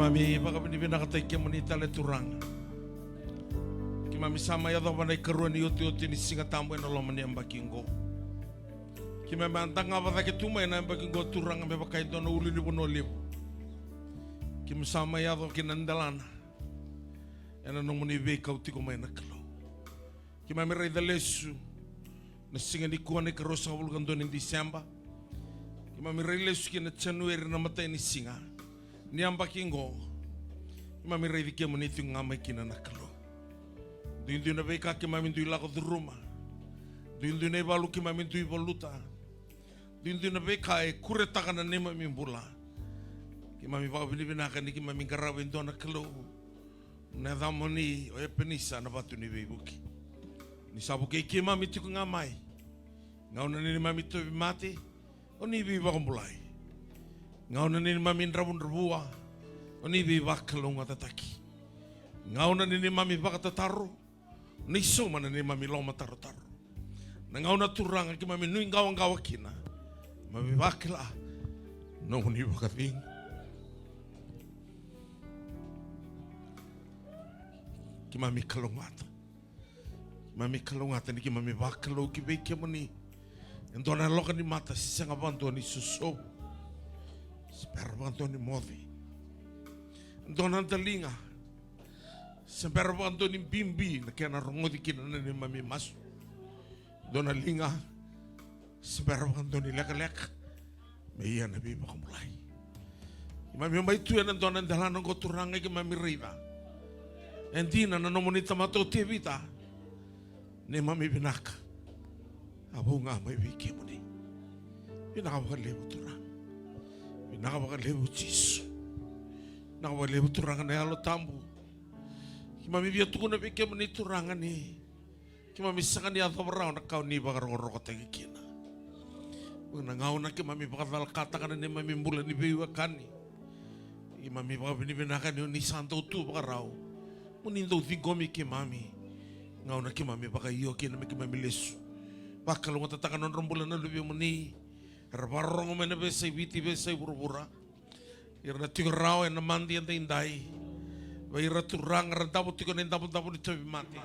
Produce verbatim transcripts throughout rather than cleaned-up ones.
Keimami vakavinavinakataki kemuni tale Turaga. Keimami sa mai yacova na ikarua ni iotioti ni Siga Tabu ena loma ni yabaki oqo. Keimami a dagava cake tu mai na yabaki oqo Turaga me vaka e dua na ulunivanua levu. Keimami sa mai yaco ki na delana ena nomuni veikau tiko mai na Kalou. Keimami raica lesu na siga nikua na ikaruasagavulu ka dua ni Diseba. Keimami rai lesu ki na Janueri na matai ni siga ni yabaki oqo. Keimami raici kemuni tiko ga mai kina na Kalou. Duidui na veika keimami dui lako curuma. Duidui na ivalu keimami dui valuta. Duidui na veika e kuretaka na neimami bula. Keimami vakavinavinaka ni keimami qarava e dua na Kalou. Na yacamuni o Epenisa na vatu ni veivuke. Ni sa vukei keimami tiko ga mai. Gauna ni neimami tauvimate, o ni veivakabulai. Gauna ni neimami dravudravua, o ni veivakalougatataki. Gauna ni neimami vakatataro, ni sauma na neimami lomatarotaro. Na gauna Turaga keimami nuiqawaqawa kina, keimami vakila nomuni vakacegu. Keimami kalougata. Keimami kalougata ni keimami vakalou ki vei kemuni. E dua na yaloka ni mata se sega vakadua ni sosovu, se bera vakadua ni moce. E dua na daliga se bera vakadua ni bibi na kena rogoci kina na neimami masu. Dua na liga se bera vakadua ni lekaleka me ia na veivakabulai. Keimami mai tu ena dua na delana oqo Turaga, keimami raica e dina na nomuni tamata o Tevita. Neimami vinaka a vou ga mai vei kemuni. Vinaka vakalevu Turaga. Vinaka vakalevu Jisu. Vinaka vakalevu Turaga na Yalo Tabu. Keimami via tukuna vei kemuni Turaga ni keimami sega ni yacova rawa na ka o ni vakarokorokotaki kina. Ena gauna keimami vakacalakataka na neimami bula ni veiwekani, keimami vakavinavinaka ni o ni sa dau tu vakarau mo ni dau ciqomi keimami. Gauna keimami vakaio kina me keimami lesu, vakalougatataka na nodra bula na luvemuni era vakarorogo mai na veiyasai Viti, veiyasai vuravura. Ira na tiko rawa ena madi edaidai. Vei ira Turaga ra davo tiko ena idavodavo ni tauvimate,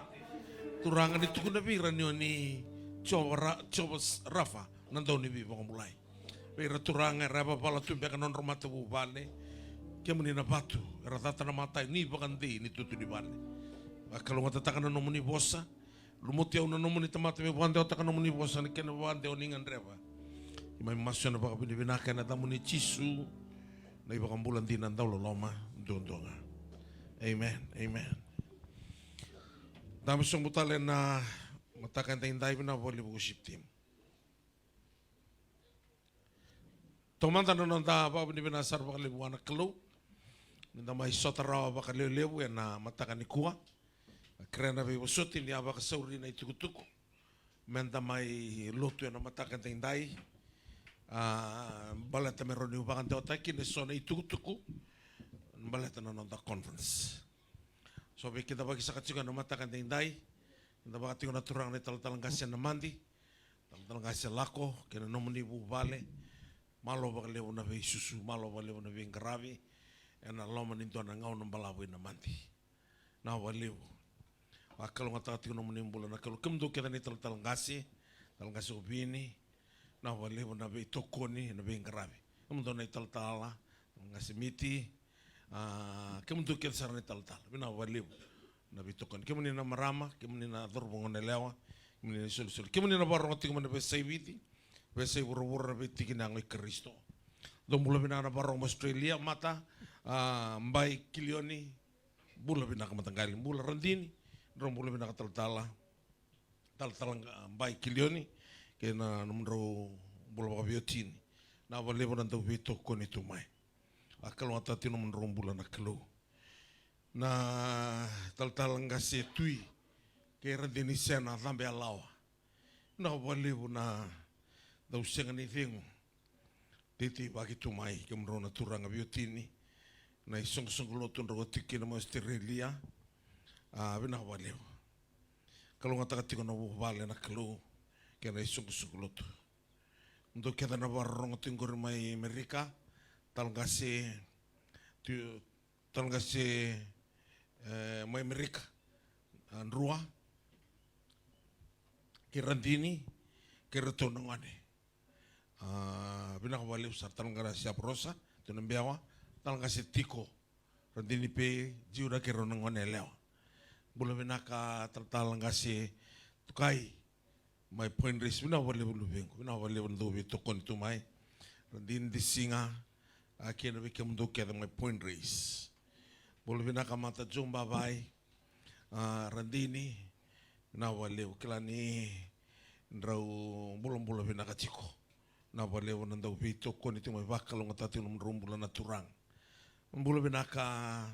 Turaga ni tukuna vei ira ni o ni Jiova Ra-, Jiova Rafa, na dau ni veivakabulai. Vei ira Turaga era yavavala tu beka na nodra matavuvale, kemuni na vatu era cata na matai ni vakadei ni tutu ni vale. Vakalougatataka na nomuni vosa. Lumuti au na nomuni tamata meu vakadewataka nomuni vosa, na kena vakadewa ni gadreva. Keimami masu ena vakavinavinaka ena yacamuni Jisu, na iVakabula dina dauloloma duadua ga. Amen. Amen. Dabe sobu tale na mataka edaidai, vinaka vakalevu worship team. Taumada na noda vakavinavinaka sara vakalevu vua na Kalou ni da mai sota rawa vakalevulevu ena mataka nikua. Na kerea na veivosoti ni a vakasauri na itukutuku me da mai lotu ena mataka edaidai. A, baleta me rawa niu vakadewataki kina eso na itukutuku baleta na noda conference. So vei keda vakisaka tiko ena mataka edaidai, da vaka tiko na turaga na italatala qase na Madi, talatala qase Lako kei na nomuni vuvale. Malo vakalevu na veisusu, malo vakalevu na veiqaravi ena loma ni dua na gauna balavu i na Madi. Na vakalevu. Vakalougatataka tiko nomuni bula na Kalou. Kemudou kece na italatala qase, talatala qase o Vini. Na vakalevu na veitokoni, na veiqaravi. Kemudou na italatala, talatala qase Miti. A, kemudou kece sara na italatala. Vinaka vakalevu na veitokoni. Kemuni na marama, kemuni na cauravou, goneyalewa, kemuni na isolisoli, kemuni na vakarorogo tiko mai na veiyasai Viti, veiyasai vuravura, na veitiki ni yago i Karisito. Dou bula vinaka na vakarorogo mai Australia, Mata, a, Bai Kilioni, bula vinaka mataqali, bula Radini, drau bula vinaka talatala, talatala, a, Bai Kilioni, kei na nomudrau bula vakaveiwatini. Na vakalevu na dau veitokoni tu mai. Vakalougatataka tiko nomudrau bula na Kalou. Na talatala qase Tui kei Radini Sena Cabeyalawa. Vinaka vakalevu na dau sega ni cegu. Teiteivaki tu mai kemudrau na turaga veiwatini, na isoqosoqo lotu drau tiko kina mai Australia. A, vinaka vakalevu. Kalougata tiko na vuvale na Kalou kei na isoqosoqo lotu. Dou kece na vakarorogo tiko qori mai Amerika, talatala qase Tu-, Talatala qase, e, mai Amerika, a, Drua, kei Radini, kei ratou na gone. A, vinaka vakalevu sara talatala qase Apurosa, tu na Bewa, talatala qase Tiko, Radini Pei, Jiura kei rau na gone yalewa. Bula vinaka talatala qase Tukai, mai Point Reyes, vinaka vakalevu luvequ, vinaka vakalevu na dau veitokoni tu mai. Radini Disiga, a, kei na vei kemudou kece mai Point Reyes. Bula vinaka mata Joe Bavai, a, Radini, vinaka vakalevu, kila ni drau bulabula vinaka tiko. Vinaka vakalevu na dau veitokoni tiko mai, vakalougatataka tiko na nomudrau bula na turaga. Bula vinaka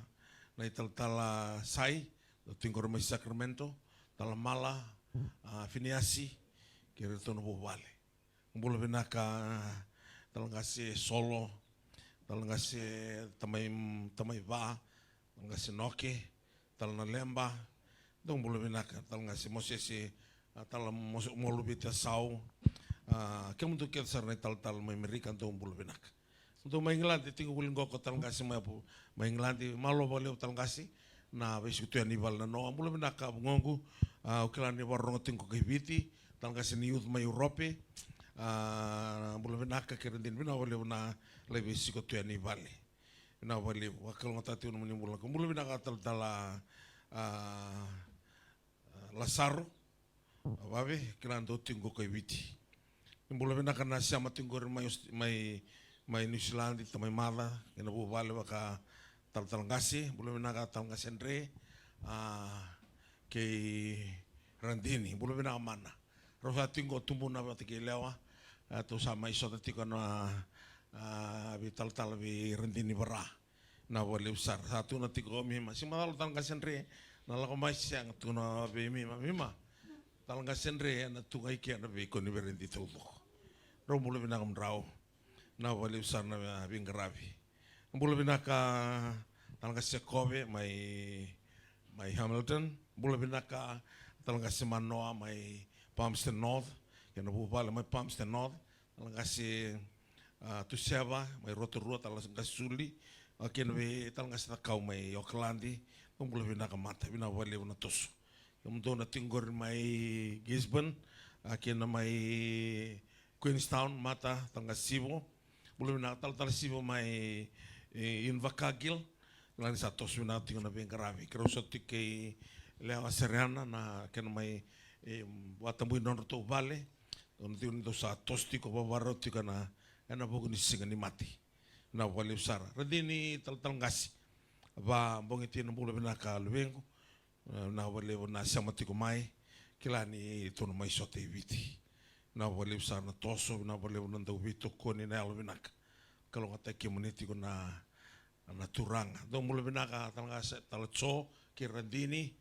na italatala Sai, dau tiko qori mai Sacramento, tala Mala, a, Finiasi, kei ratou na vuvale. Bula vinaka talatala qase Solo, talatala qase Tamai, Tamai Va, talatala qase Noke, tala na Leba, dou bula vinaka, talatala qase Mosese, a, tala Mose, Molu Viti Asau, a, kemudou kece sara na italatala mai Amerika, dou bula vinaka. Dou mai Igiladi, tiko vuli qo ko talatala qase mai Apu, mai Igiladi, malo vakalevu talatala qase, na veisiko tu yani vale na noa, bula vinaka vugoqu, a, au kila ni vakarorogo tiko kai Viti, talatala qase ni youth mai Europe, a, bula vinaka kei Radini, vinaka vakalevu na lai veisiko tu yani vale. Vinaka vakalevu, vakalougatataka tiko na nomuni bula. Bula vinaka talatala, a, a, Lasaro, a, Vave, kila dou tiko qo kai Viti. Bula vinaka na sema tiko qori mai Aus-, mai, mai Niusiladi, tamai maca, kei na vuvale vaka talatala qase, bula vinaka talatala qase Dre, a, kei Radini, bula vinaka mana. Rau sa tiko qo tubuna vata kei yalewa, a, tou sa mai sota tiko na, a, veitalatala vei Radini Vara. Vinaka vakalevu sara. Sa tukuna tiko o Mima, se macala talatala qase Dre na lako mai, sega, tukuna vei Mima, Mima, talatala qase Dre ena tu ga i ke ena veikoniferedi taucoko. Drau bula vinaka mudrau. Vinaka vakalevu sara na veiqaravi. Bula vinaka talatala qase Kove mai, mai Hamilton. Bula vinaka talatala qase Manoa mai Palmerston North, kei na vuvale mai Palmerston North. Talatala qase, a, Tuseva mai Rotorua, talatala qase Suli, a, kei na veitalatala qase Cakau mai Okaladi. Dou bula vinaka mata, vinaka vakalevu na toso. Kemudou na tiko qori mai Gisborne, a, kei na mai Queenstown mata, talatala qase Sivo. Bula vinaka talatala Sivo mai, e, Invercargill. Kila ni sa toso vinaka tiko na veiqaravi. Keirau sota tiko kei yalewa Sereana na kena mai, e, vakatabui nodratou vale. Dou na tiko ni dou sa toso tiko, vavarau tiko ena, ena vuku ni Siga ni Mate. Vinaka vakalevu sara. Radini talatala qase, vakabogi tiko, bula vinaka luvequ. E, vinaka vakalevu na sema tiko mai. Kila ni tou na mai sota i Viti. Vinaka vakalevu sara na toso, vinaka vakalevu na dau veitokoni, na yalo vinaka. Vakalougatataki kemuni tiko na, na turaga. Dou bula vinaka talatala qase, tala Jo kei Radini.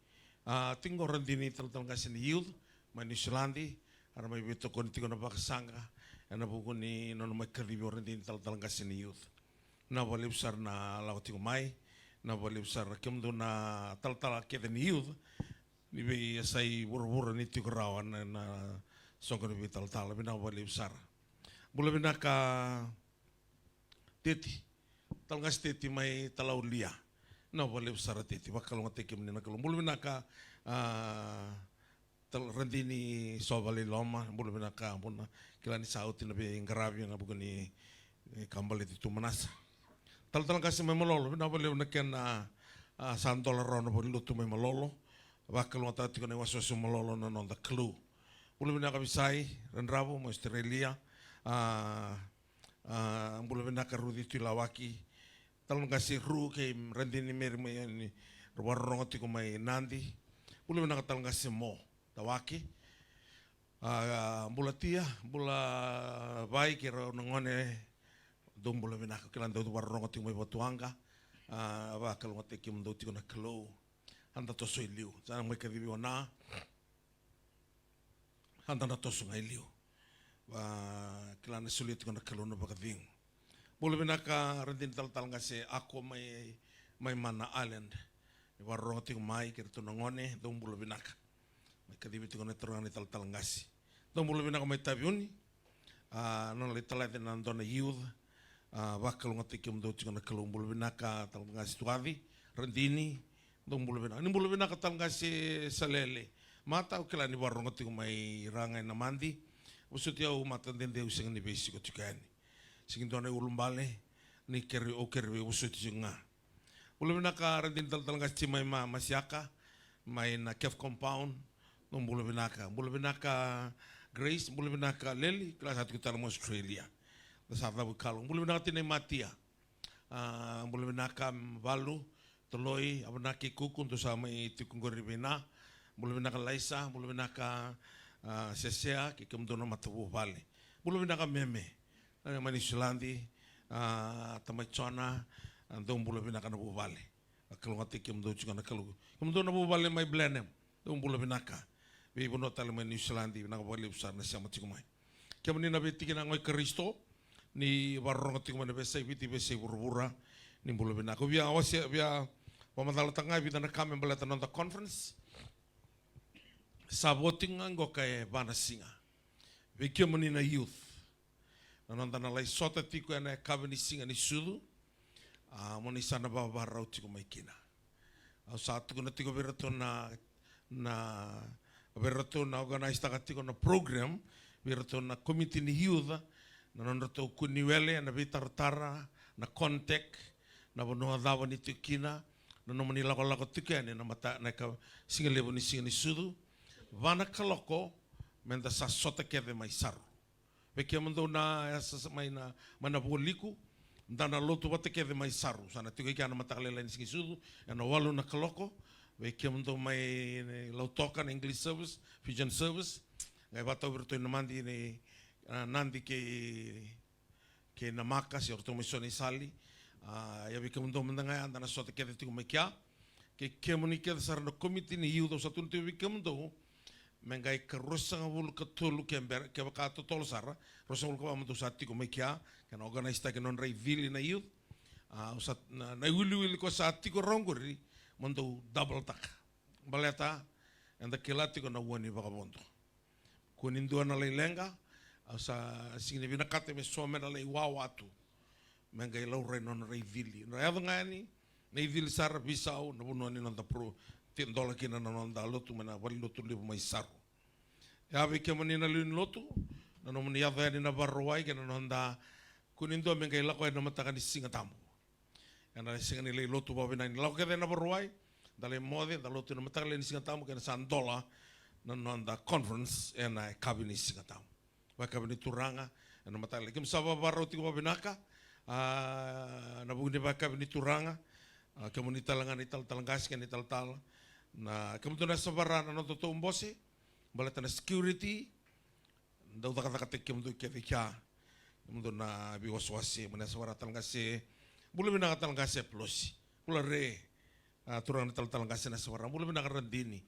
A, tiko qo Radini, talatala qase ni youth mai Niusiladi, era mai veitokoni tiko na vakasaqa ena vuku ni nona mai kacivi o Radini, talatala qase ni youth. Vinaka vakalevu sara na lako tiko mai. Vinaka vakalevu sara kemudou na talatala kece ni youth, ni veiyasai vuravura ni tiko rawa na, na soqo ni veitalatala. Vinaka vakalevu sara. Bula vinaka Teti, talatala qase Teti mai Talaulia. Vinaka vakalevu sara Teti, vakalougatataki kemuni na Kalou. Bula vinaka, a, talatala Radini Sovaleiloma, bula vinaka, bula, kila ni sa oti na veiqaravi ena vuku ni, e, ka baleti Tumanasa. Talatala qase mai Malolo, vinaka vakalevu na kena, a, sa dola rawa na valenilotu mai Malolo. Vakalougatataka tiko na iwasewase Malolo na noda Kalou. Bula vinaka Visai Redravu mai Australia. A, a, bula vinaka Ruci Tuilawaki. Talatala qase Ru kei Radini Meri mai yani, ra vakarorogo tiko mai Nadi. Bula vinaka talatala qase Mo Tawake. A, bula Tia, bula Vai kei rau na gone. Dou bula vinaka, kila dou vakarorogo tiko mai Vatuwaqa. A, vakalougatataki kemudou tiko na Kalou. Eda toso i liu, sa mai kacivi o Na. Eda na toso ga i liu. Vakila na solia tiko na Kalou na vakacegu. Bula vinaka Radini, talatala qase Ako mai, mai Mana Island. Ni vakarorogo tiko mai kei ratou na gone, dou bula vinaka. Mai kacivi tiko na turaga ni talatala qase. Dou bula vinaka mai Taveuni. A, nona lai talaci na dua na youth. A, vakalougatataki kemudou tiko na Kalou. Bula vinaka talatala qase Tuwaci. Radini, dou bula vinaka. Ni bula vinaka tale ga se Salele. Mata, au kila ni vakarorogo tiko mai ra ga ena Madi. Vosoti au Mata dede, au sega ni veisiko tiko yani. Sega ni dua na iulubale, ni kere, au kere veivosoti tiko ga. Bula vinaka Radini, talatala qase Jimai ma, Masiaka, mai na Caf Compound. Dou bula vinaka. Bula vinaka Grace, bula vinaka Leli, kila sa tiko tale mai Australia. Da sa cavu i Kalou. Bula vinaka tinai Matia. A, bula vinaka Valu, Toloi, Avanaki, Kuku, dou sa mai tiko qori vei na. Bula vinaka Laisa, bula vinaka, a, Sesea, kei kemudou na matavuvale. Bula vinaka Meme. E, mai Niusiladi, a, tamai Jona, a, dou bula vinaka na vuvale. A, kalougata kemudou tiko na Kalou. Kemudou na vuvale mai Blenheim, dou bula vinaka. Veivanua tale mai Niusiladi, vinaka vakalevu sara na sema tiko mai. Kemuni na veitikina na gone Karisito, ni vakarorogo tiko mai na veiyasai Viti, veiyasai vuravura, ni bula vinaka. Via wase, via vamacalataka ga e vica na ka me baleta na noda conference. Sa vo tiko ga qo ka e va na siga. Vei kemuni na youth, na noda na lai sota tiko ena yakavi ni siga ni sucu. A, mo ni sa na vavakarau tiko mai kina. Au sa tukuna tiko vei iratou na, na, vei iratou na organise-taka tiko na program, vei iratou na komiti ni youth, na nodratou kua ni wele, na veitaratara, na contact, na vanua cava ni tiko kina, na nomuni lakolako tiko yani na mata, na ka, siga levu ni siga ni sucu, va na kaloko, meda sa sota kece mai Saru. Vei kemudou na, e, sa, sa, mai na, mai na Vualiku, da na lotu vata kece mai Saru. Sa na tiko i kea na mataka lailai ni siga ni sucu, ena walu na kaloko. Vei kemudou mai, e, Lautoka, na English service, Fijian service. Qai vakatau vei iratou i Namadi, ni, a, Nadi kei, kei Namaka, se o ratou mai Sonisali. A, ia vei kemudou mada ga ya, da na sota kece tiko mai kea. Kei kemuni kece sara na komiti ni youth, au sa tukuna tiko vei kemudou, me qai ka ruasagavulu ka tolu ke bera, kevaka totolo sara, ruasagavulu ka va mo dou sa tiko mai kea, kena organise-taki na nodra icili na youth. A, au sa, na, na iwiliwili ko sa tiko rawa qori, mo dou double-taka. Baleta, eda kila tiko na ua ni vakavodo. Kua ni dua na lai leqa, au sa sega ni vinakata me so me na lai wawa tu. Me qai laurai na nodra icili. Na yaco ga yani, na icili sara veisau, na vanua ni noda pro, ti dola kina na noda lotu mai na valenilotu levu mai Saru. Ia vei kemuni na lewe ni lotu, na nomuni yaco yani na Vakarauwai kei na noda, kua ni dua me qai lako yani na mataka ni Siga Tabu. Ena sega ni lai lotu vakavinaka ni lako kece na Vakarauwai, da lai moce, da lotu ena mataka lailai ni Siga Tabu, kei na sa dola na noda conference ena yakavi ni Siga Tabu. Vakayakavi ni Turaga, ena mataka lailai. Keimami sa vakavakarau tiko vakavinaka, a, ena vuku ni vakayakavi ni Turaga, a, kemuni tale ga na italatala qase kei na italatala. Na, kemudou na savara na nodatou bose, baleta na security, dau cakacakataki kemudou kece i kea. Kemudou na veiwasewase, mo ni na savara tale qase. Bula vinaka tale qase Pelosi. Bula re, a, turaga na talatala qase na savara. Bula vinaka Radini.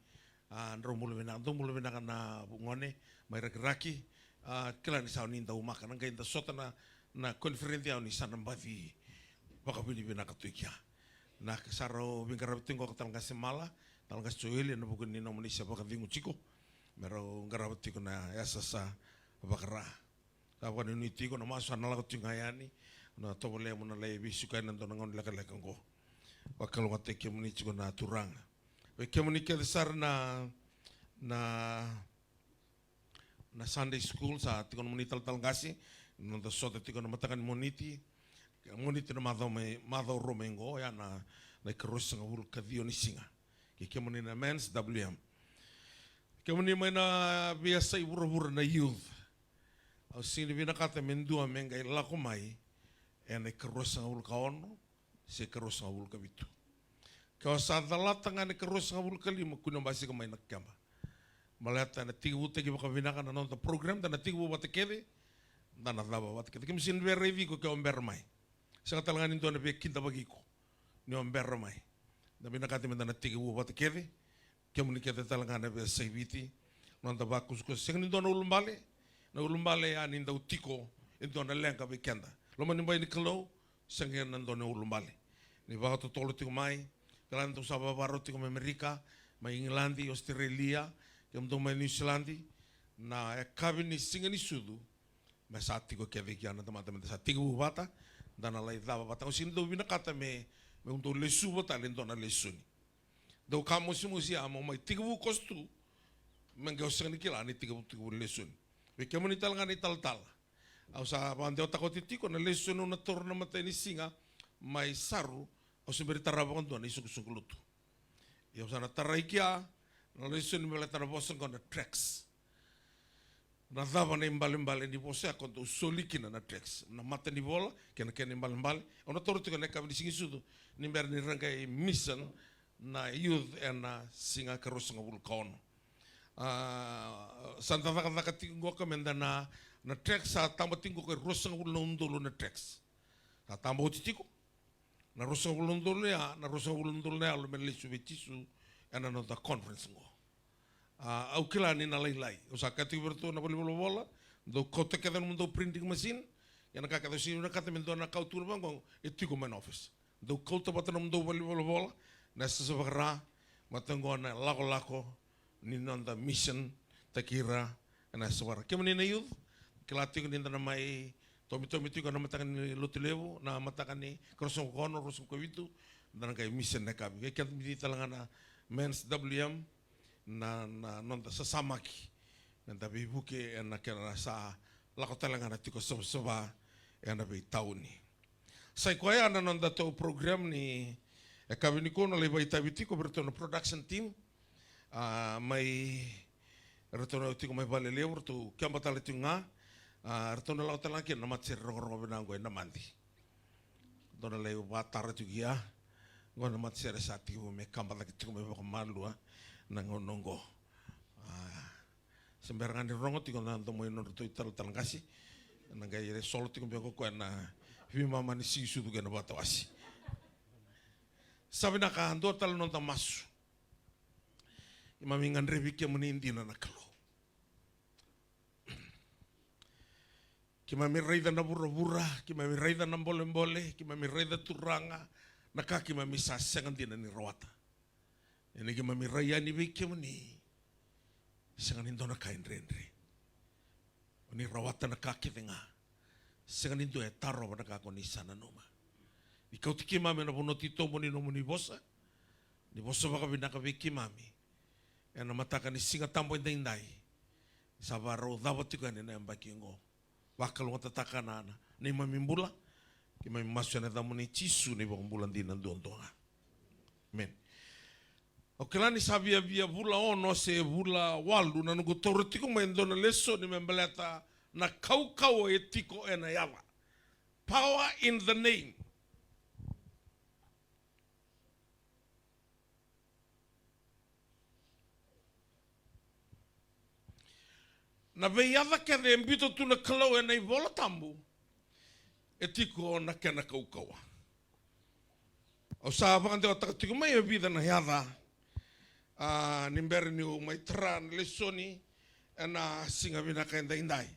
A, drau bula vinaka, dou bula vinaka na vugone mai Rakiraki. A, kila ni sa ni dau maka, na qai da sota na, na koniferedi au ni sa na baci vakavinavinaka tu i kea. Na sa rau veiqaravi tiko qo ka tale qase Mala, tale qase Joeli, ena vuku ni nomuni se vakacegu tiko. Me rau qarava tiko na yasayasa vakara. Sa vakanuinui tiko na masu sa na lako tiko ga yani. Na tovolea mo na lai veisuka ena dua na gauna lekaleka oqo. Vakalougatataki kemuni tiko na Turaga. Vei kemuni kece sara na, na, na Sunday school, sa tiko nomuni talatala qase, na noda sota tiko na mataka ni Moniti. Moniti na macawa mai, macawa rua mai oqo, ya na, na ikaruasagavulu ka ciwa ni siga. Kei kemuni na men's W M. Kemuni mai na veiyasai vuravura na youth. Au sega ni vinakata me dua me qai lako mai ena ikaruasagavulu ka ono se ikaruasagavulu ka vitu. Ke o sa calata ga na ikaruasagavulu ka lima, kua ni basika mai na keba. Baleta na tekivutaki vakavinaka na noda program, da na tekivu vata kece, da na cava vata kece. Kemuni sega ni via raici iko ke o bera mai. Sega tale ga ni dua na via kidavaki iko ni o bera mai. Da vinakata me da na tekivu vata kece. Kemuni kece tale ga na veiyasai Viti, noda vakusakusa. Sega ni dua na ulubale, na ulubale ya ni dau tiko e dua na leqa vei keda. Loma ni bai ni Kalou, sega na dua na ulubale. Ni vakatotolo tiko mai, kila ni dau sa vavarau tiko mai Amerika, mai Igiladi, Ositerelia, kemudou mai Niusiladi, na yakavi ni Siga ni Sucu, me sa tiko kece i kea na tamata, me da sa tekivu vata, da na lai cava vata. Au sega ni dau vinakata me Meu dau lesuva tale e dua na lesoni. Dau ka mosimosi ya mo mai tekivu koso tu, me qai o sega ni kila ni tekivu, tekivu lesoni. Vei kemuni tale ga na italatala, au sa vakadewataka oti tiko na lesoni au na taura na matai ni siga mai Saru. Au se bera ni tara vakadua na isoqosoqo lotu. Ia au sa na tarai kea na lesoni me baleta na vosa oqo na tracts. Na cava na ibalebale ni vosa ya ko dau soli kina na tracts, na matanivola kei na kena ibalebale. Au na taura tiko ena yakavi ni siganisucu ni bera ni ra qai mission na youth ena siga ka ruasagavulu ka ono. A, sa da cakacaka tiko qoka me da na, na tracts sa taba tiko qoka e ruasagavulu na udolu na tracts. Sa taba oti tiko na ruasagavulu na udolu ya, na ruasagavulu na udolu na yalo me na lesu vei Jisu ena noda conference qo. A, au kila ni na lailai. Au sa kaya tiko vei iratou na valenivolavola, dou kauta kece na nomudou printing machine, ia na ka kece au sega ni vinakata me dua na ka au tukuna vaqo e tiko mai na office. Dou kauta vata na nomudou valenivolavola, na yasayasa vaka-Ra, baleta qo na lakolako ni noda mission taki ira ena yasayasa vaka-Ra. Kemuni na youth, kila tiko ni da na mai tomitomi tiko ena mataka ni Lotulevu, na mataka ni ka ruasagavulu ka ono, ruasagavulu ka vitu, da na qai mission na yakavi. Kei kemuni tale ga na men's W M, na, na noda sasamaki me da veivuke ena kena sa lako tale ga na tiko savasava ena veitauni. Sa i koya na noda tou program ni yakavi nikua, na lai vakaitavi tiko vei iratou na production team. A, mai, ratou na tiko mai Valelevu, ratou keba tale tiko ga. A, ratou na lako tale ga kina na matasere rogorogo vinaka qo e Namadi. Dou na lai vakatara tiko ia. Qo na matasere sa tiko me kaba cake tiko mai vakamalua na gauna oqo. A, se bera ga ni rogo tiko na domo i nodratou italatala qase. Na qai solo tiko beka o koya na veimama ni siganisucu kei na vakatawase. Sa vinaka, dua tale na noda masu. Keimami gadrevi kemuni dina na Kalou. Keimami raica na vuravura, keimami raica na bolebole, keimami raica turaga, na ka keimami sa sega dina ni rawata. Ia ni keimami rai yani vei kemuni, sega ni dua na ka e dredre. O ni rawata na ka kece ga. Sega ni dua e tarova na ka ko ni sa nanuma. Ni kauti keimami ena vanua titobu ni nomuni vosa. Ni vosa vakavinaka vei keimami ena mataka ni Siga Tabu edaidai. Sa vakarau cava tiko yani na yabaki oqo. Vakalougatataka na, na neimami bula. Keimami masu ena yacamuni Jisu na iVakabula dina duadua ga. Amen. Au kila ni sa viavia vula ono se vula walu na noqu taura tiko mai e dua na lesoni me baleta na kaukauwa e tiko ena yaca. Power in the name. Na veiyaca kece e biuta tu na Kalou ena iVola Tabu, e tiko na kena kaukauwa. Au sa vakadewataka tiko mai e vica na yaca, a, ni bera niu mai tara na lesoni ena siga vinaka edaidai.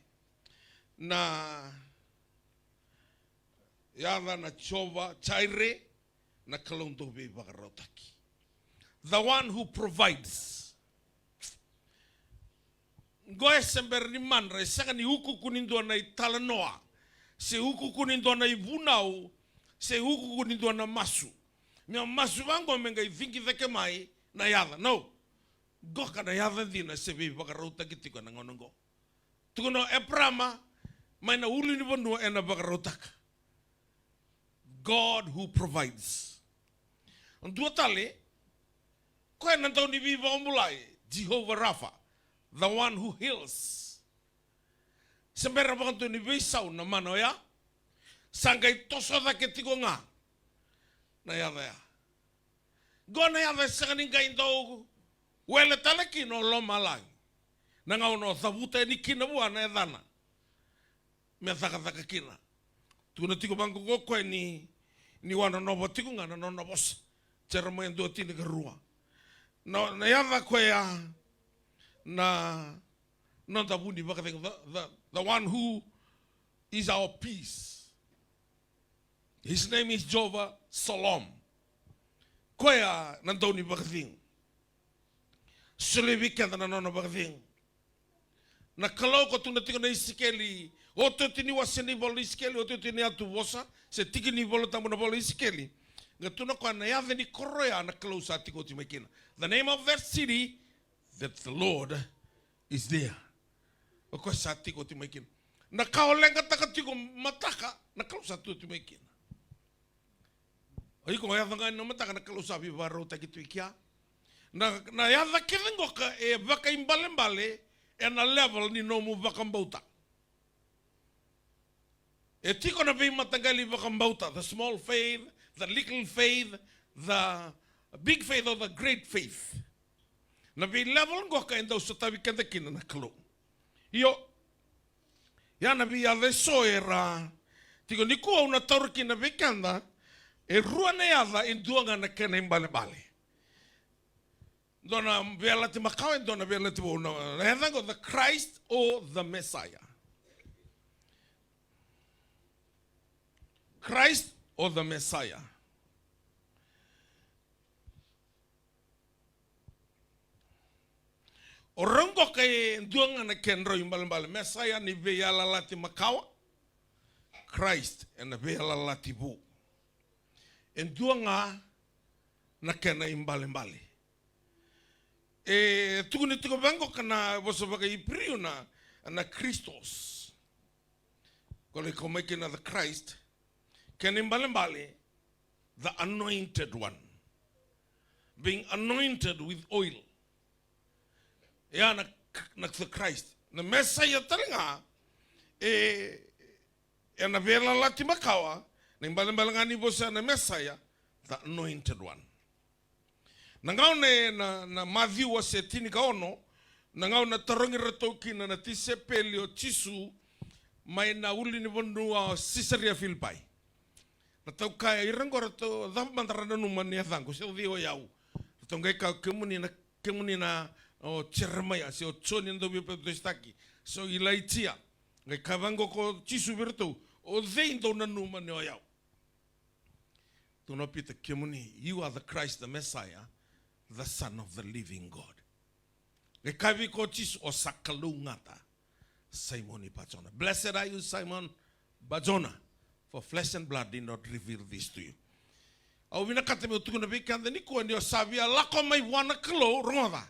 Na yaca na Jiova Jaire, na Kalou dau veivakarautaki. The one who provides. Qo e se bera ni madra, e sega ni ukuuku ni dua na italanoa, se ukuuku ni dua na ivunau, se ukuuku ni dua na masu. Me masu vaqo me qai ciqi cake mai na yaca. No. Qoka na yaca dina se veivakarautaki tiko ena gauna oqo. Tukuna o Eparama, mai na ulunivanua ena vakarautaka. God who provides. Dua tale, koya na dau ni veivakabulai, Jehovah Rapha, the one who heals. Se bera vakadua ni veisau na mana oya, sa qai toso cake tiko ga na yaca ya. Qo na yaca e sega ni qai dau wele tale kina o lomalagi na gauna o cavuta yani kina vua na yacana me cakacaka kina. Tukuna tiko vaqo o koya ni, ni wanonova tiko ga na nona vosa. Jeremaia dua tinikarua. Na, na yaca koya na noda vu ni vakacegu, the, the, the one who is our peace. His name is Jehovah Shalom. Koya na dau ni vakacegu. Solia vei keda na nona vakacegu. Na Kalou ko tukuna tiko na Isikeli, otioti ni wase ni vola Isikeli, otioti ni yatu vosa, se tiki ni Vola Tabu na vola Isikeli. Qai tukuna o koya na yaca ni koro ya na Kalou sa tiko oti mai kina. The name of that city, that the Lord is there. O koya sa tiko oti mai kina. Na ka o leqataka tiko mataka, na Kalou sa tu oti mai kina. O iko, o yaca ga ni mataka, na Kalou sa veivakarautaki tu i kea. Na, na yaca kece qoka e vakaibalebale ena level ni nomu vakabauta. E tiko na veimataqali vakabauta, the small faith, the little faith, the big faith or the great faith. Na veilevel qoka e dau sotavi keda kina na Kalou. Io, ia na veiyaca eso era tiko nikua au na taura kina vei keda, e rua na yaca, e dua ga na kena ibalebale. Dua na Veiyalayalati Makawa, e dua na Veiyalayalati Vou. Na, na yaca qo, the Christ or the Messiah. Christ or the Messiah. O rau qoka e dua ga na kedrau ibalebale. Messiah ni Veiyalayalati Makawa, Christ ena Veiyalayalati Vou. E dua ga na kena ibalebale. E tukuni tiko vaqoka na vosa vakaIperiu na, na Christos. Ko lai kau mai kina the Christ, kena ibalebale, the anointed one. Being anointed with oil. Ia na, na the Christ. Na Messiah tale ga, e, ena Veiyalayalati Makawa, na ibalebale ga ni vosa na Messiah, the anointed one. Na gauna e, na, na Maciu wase tinikaono, na gauna tarogi iratou kina na tisaipeli o Jisu mai na ulunivanua o Sisaria Filipai. Ratou kaya, ira qo ratou, cava mada ra nanuma ni yacaqu, se o cei o yau? Ratou qai kaya, kemuni na, kemuni na, o Jeremaia, se o Joni na dauveipapitaisotaki, se o Ilaijia. Qai kaya vaqo ko Jisu vei iratou, o cei dou nanuma ni o yau? Tukuna o Pita, kemuni, you are the Christ, the Messiah, the Son of the living God. Qai kaya vei koya o Jisu, o sa kalougata, Simoni Bajona. Blessed are you, Simon Bajona, for flesh and blood did not reveal this to you. Au vinakata meu tukuna vei keda nikua ni o sa via lako mai vua na Kalou, rogoca.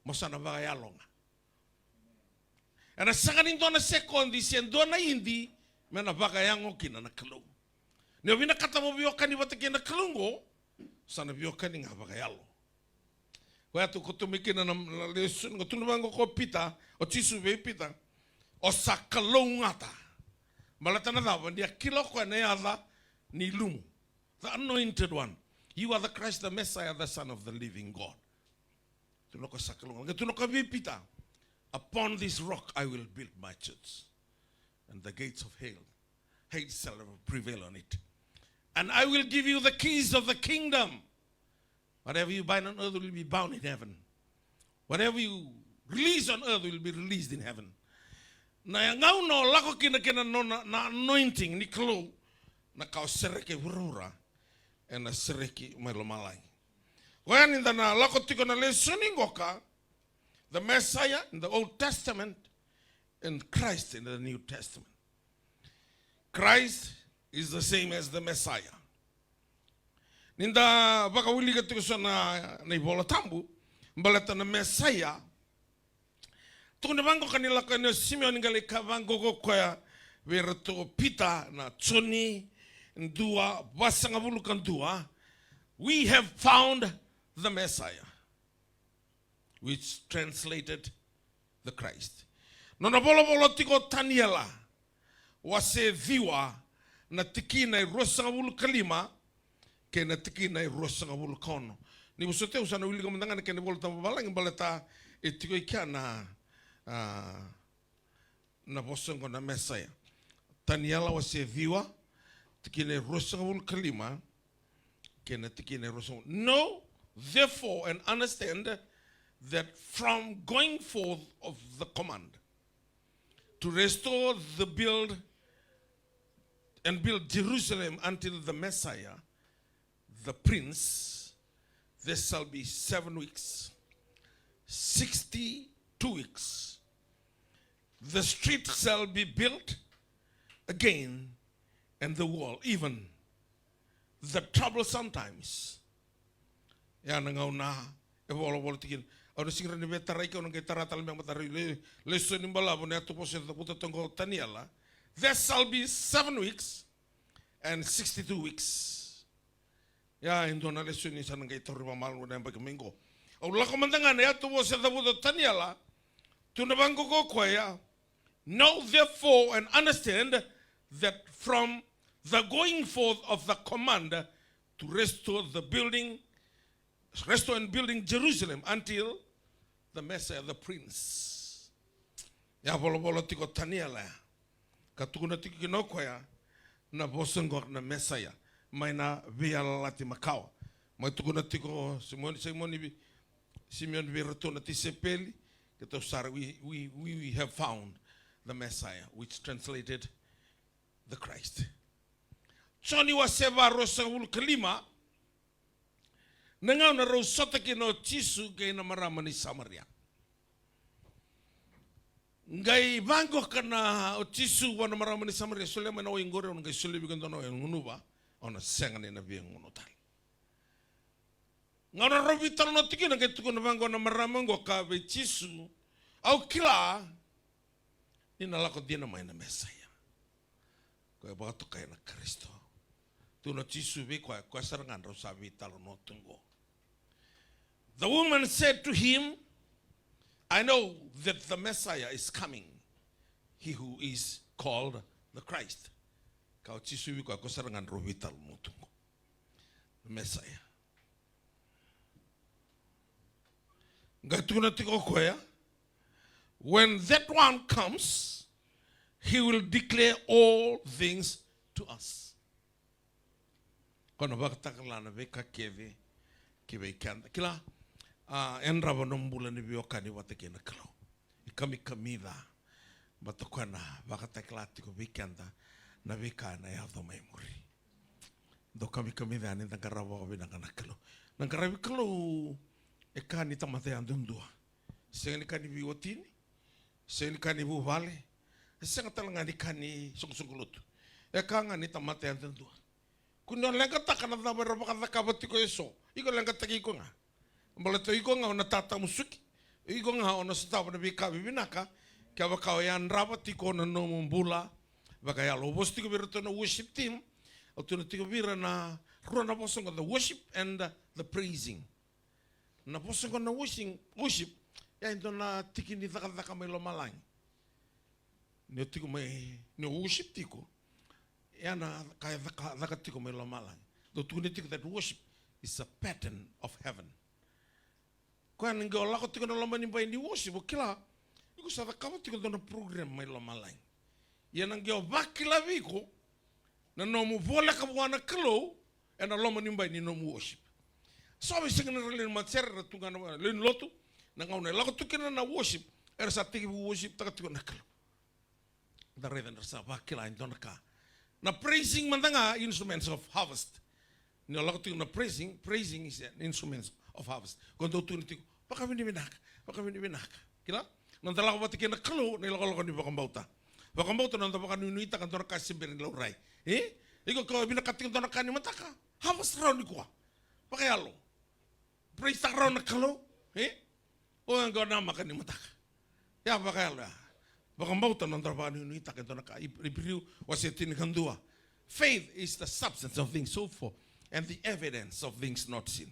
Mo sa na vakayalo ga. Ena sega ni dua na sekodi se dua na idi me na vakayago kina na Kalou. Ni o vinakata mo veiwekani vata kei na Kalou oqo, sa na veiwekani ga vakayalo. Koya tu ko tu mai kina na, na lesoni, ko tukuna vaqo ko Pita, o Jisu vei Pita, o sa kalougata. Baleta na cava? Ni a kila o koya na yaca ni lumu. The anointed one. You are the Christ, the Messiah, the Son of the living God. Tukuna o koya sa kalougata. Tukuna o koya vei Pita, upon this rock I will build my church, and the gates of hell, hell shall never prevail on it. And I will give you the keys of the kingdom. Whatever you bind on earth will be bound in heaven. Whatever you release on earth will be released in heaven. Na gauna o lako kina kei na nona, na anointing ni Kalou, na ka o sereki e vuravura, ena sereki mai lomalagi. Koya ni da na lako tiko na lesoni qoka, the Messiah in the Old Testament and Christ in the New Testament. Christ is the same as the Messiah. Ni da vakawilika tiko so na, na iVola Tabu, baleta na Messiah, tukuni vaqo ka ni lako yani o Simeoni qai lai kaya vaqo ko koya vei iratou o Pita, na Joni dua, vasagavulu ka dua, we have found the Messiah, which translated the Christ. Nona volavola tiko o Taniela, wase ciwa, na tikina e ruasagavulu ka lima kei na tikina e ruasagavulu ka ono. Ni vosoti au, sa na wilika mada ga na kena iVola Tabu vavalagi baleta e tiko i kea na, a, na vosa oqo na Messiah. Taniela wase ciwa, tikina e ruasagavulu ka lima kei na tikina e ruasagavulu. Know therefore and understand that from going forth of the command to restore the build and build Jerusalem until the Messiah, the Prince, there shall be seven weeks, sixty-two weeks. The street shall be built again, and the wall, even the troublesome times. Ya na gauna e volavola tiko kina. Au na sega ni rawa ni via tarai, kau na qai tara tale mai, matara i le, lesoni balavu na yatu vosa e cavuta toka o Taniela. There shall be seven weeks and sixty-two weeks. Ya e dua na lesoni sa na qai tauri vakamalua na yabaki mai qo. Au lako mada ga na yatu vosa e cavuta o Taniela. Tukuna vaqo o koya: Know therefore and understand that from the going forth of the command to restore the building, restore and building Jerusalem until the Messiah, the Prince. Ya volavola tiko o Taniela ya. Ka tukuna tiko kina o koya na vosa oqo na Messiah, mai na Veiyalayalati Makawa. Mai tukuna tiko o Simoni, Simoni Vi-, Simeoni vei iratou na tisaipeli, keitou sara, we, we, we, we have found the Messiah, which translated the Christ. Joni wase va, ruasagavulu ka lima, na gauna rau sota kina o Jisu kei na marama ni Samaria. Qai vaqo ka na o Jisu vua na marama ni Samaria: Solia mai na wai qori, au na qai solia vei iko e dua na wai au na gunuva, au na sega ni na via gunu tale. Gauna rau veitalanoa tiko kina, qai tukuna vaqo na marama oqo ka vei Jisu: Au kila ni na lako dina mai na Messiah, koya e vakatokai na Karisito. Tukuna o Jisu vei koya, koya sara ga drau sa veitalanoa tu oqo. The woman said to him, "I know that the Messiah is coming, he who is called the Christ." Kaya o Jisu vei koya, koya sara ga drau veitalanoa tu oqo, na Messiah. Qai tukuna tiko o koya, "When that one comes, he will declare all things to us." Koya na vakatakila na veika kece ki vei keda. Kila, a, e yadrava nomu bula ni veiwekani vata kei na Kalou. E kamikamica, baleta o koya na vakatakila tiko vei keda na veika ena yaco mai muri. Dau kamikamica yani da qarava vakavinaka na Kalou. Na qaravi Kalou e ka ni tamata yadudua. Sega ni ka ni veiwatini, sega ni ka ni vuvale, e sega tale ga ni ka ni soqosoqo lotu. E ka ga ni tamata yadudua. Ko ni o leqataka na cava era vakacakava tiko eso, iko leqataki iko ga. Baleta o iko ga o na tatamusuki, o iko ga o na sotava na veika vivinaka, kevaka o yadrava tiko na nomu bula vakayalo. Au vosa tiko vei iratou na worship team, au tukuna tiko vei ira na rua na vosa oqo, the worship and the praising. Na vosa oqo na worship, worship, ya e dua na tiki ni cakacaka mai lomalagi. Ni o tiko mai, ni o worship tiko, ya na ka e caka, caka tiko mai lomalagi. Dau tukuni tiko that worship is a pattern of heaven. Koya na qai o lako tiko na loma ni bai ni worship, o kila, iko sa cakava tiko dua na program mai lomalagi. Ia na qai o vakila vei iko na nomu voleka vua na Kalou ena loma ni bai ni nomu worship. So vei sega na lewe ni matasere, era tu ga na lewe ni lotu, na gauna e lako tu kina na worship, era sa tekivu worship taka tiko na Kalou. Da raica ni ra sa vakila e dua na ka. Na praising mada ga, instruments of harvest. Ni o lako tiko na praising, praising is an instrument of harvest. Ko dau tukuni tiko, vakavinavinaka, vakavinavinaka. Kila? Na noda lako vata kei na Kalou, na ilakolako ni vakabauta. Vakabauta na noda vakanuinuitaka dua na ka se bera ni laurai. E? Iko ko vinakata tiko dua na ka ni mataka, harvest rawa nikua. Vakayalo. Praise taka rawa na Kalou. E? O ya qo na maka ni mataka. Ya vakayalo ya. Vakabauta na noda vakanuinuitaka e dua na ka. Ip-, Iperiu wase tinikadua. Faith is the substance of things hoped for and the evidence of things not seen.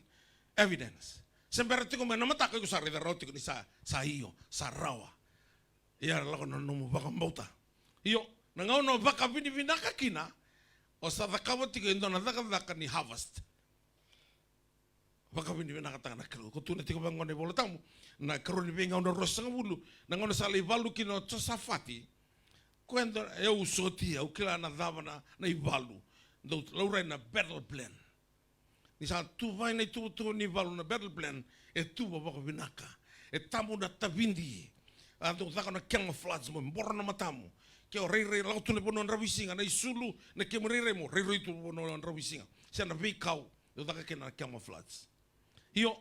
Evidence. Se bera tiko mai na mataka, iko sa raica rawa tiko ni sa, sa io, sa rawa. Ia lako na nomu vakabauta. Io, na gauna o vakavinavinaka kina, o sa cakava tiko e dua na cakacaka ni harvest. Vakavinavinakataka na Kalou. Ko tukuna tiko vaqo na iVola Tabu, na Karua ni Veigauna ruasagavulu, na gauna sa lai valu kina o Josafati. Ko e dua, e, au sotia, au kila na cava na, na ivalu. Dau laurai na battle plan. Ni sa tuvai na ituvatuva ni valu, na battle plan, e tuva vakavinaka. E tabu na tavidi. A dau caka na kemu floods mo boro na matamu. Ke o rairai, lako tu na vanua dravuisiga, na isulu, na kemu rairai mo rairai tu vanua dravuisiga. Se na veikau, dau caka kina na kemu floods. Io.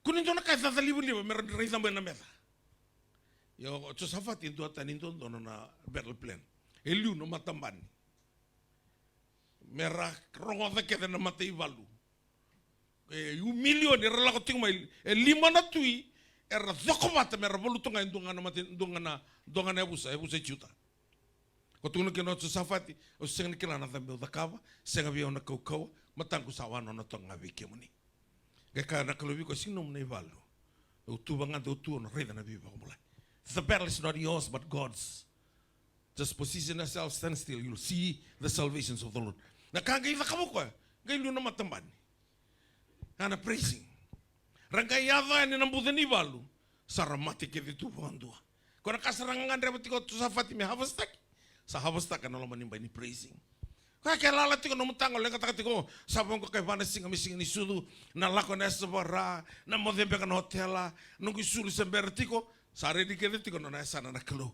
Ko ni dua na ka e cacalivaliva me ra raica mai na meca. Io, o Josafati e duatani duadua na battle plan. E liu na matabani. me ra rogoca kece na mataivalu. E, u milioni era lako tiko mai, e lima na tui, era cokovata me ra valuta ga e dua ga na mate, dua ga na, dua ga na yavusa, yavusa i Juta. Ko tukuna kina o Josafati, au sega ni kila na cava meu cakava, sega vei au na kaukauwa, mataqu sa wanona toka ga vei kemuni. Qai kaya na Kalou vei koya, sega ni nomu na ivalu. Au tu vagade, au tu, au na raica na veivakabulai. The battle is not yours, but God's. Just position yourself, stand still, you'll see the salvations of the Lord. Na ka qai cakava o koya, qai liu na matabani. Ana praising. Ra qai yaco yani na buca ni valu, sa ra mate kece tu vakadua. Ko na ka sara ga gadreva tiko o Josafati me harvestaki, sa harvestaka na loma ni bai ni praising. Koya ke lala tiko nomu taga, leqataka tiko, sa vaqo kai va na siga me siga ni sucu, na lako na yasa vara, na moce beka na otela, noqu isulu se bera tiko, sa redi kece tiko na nona yasana na Kalou.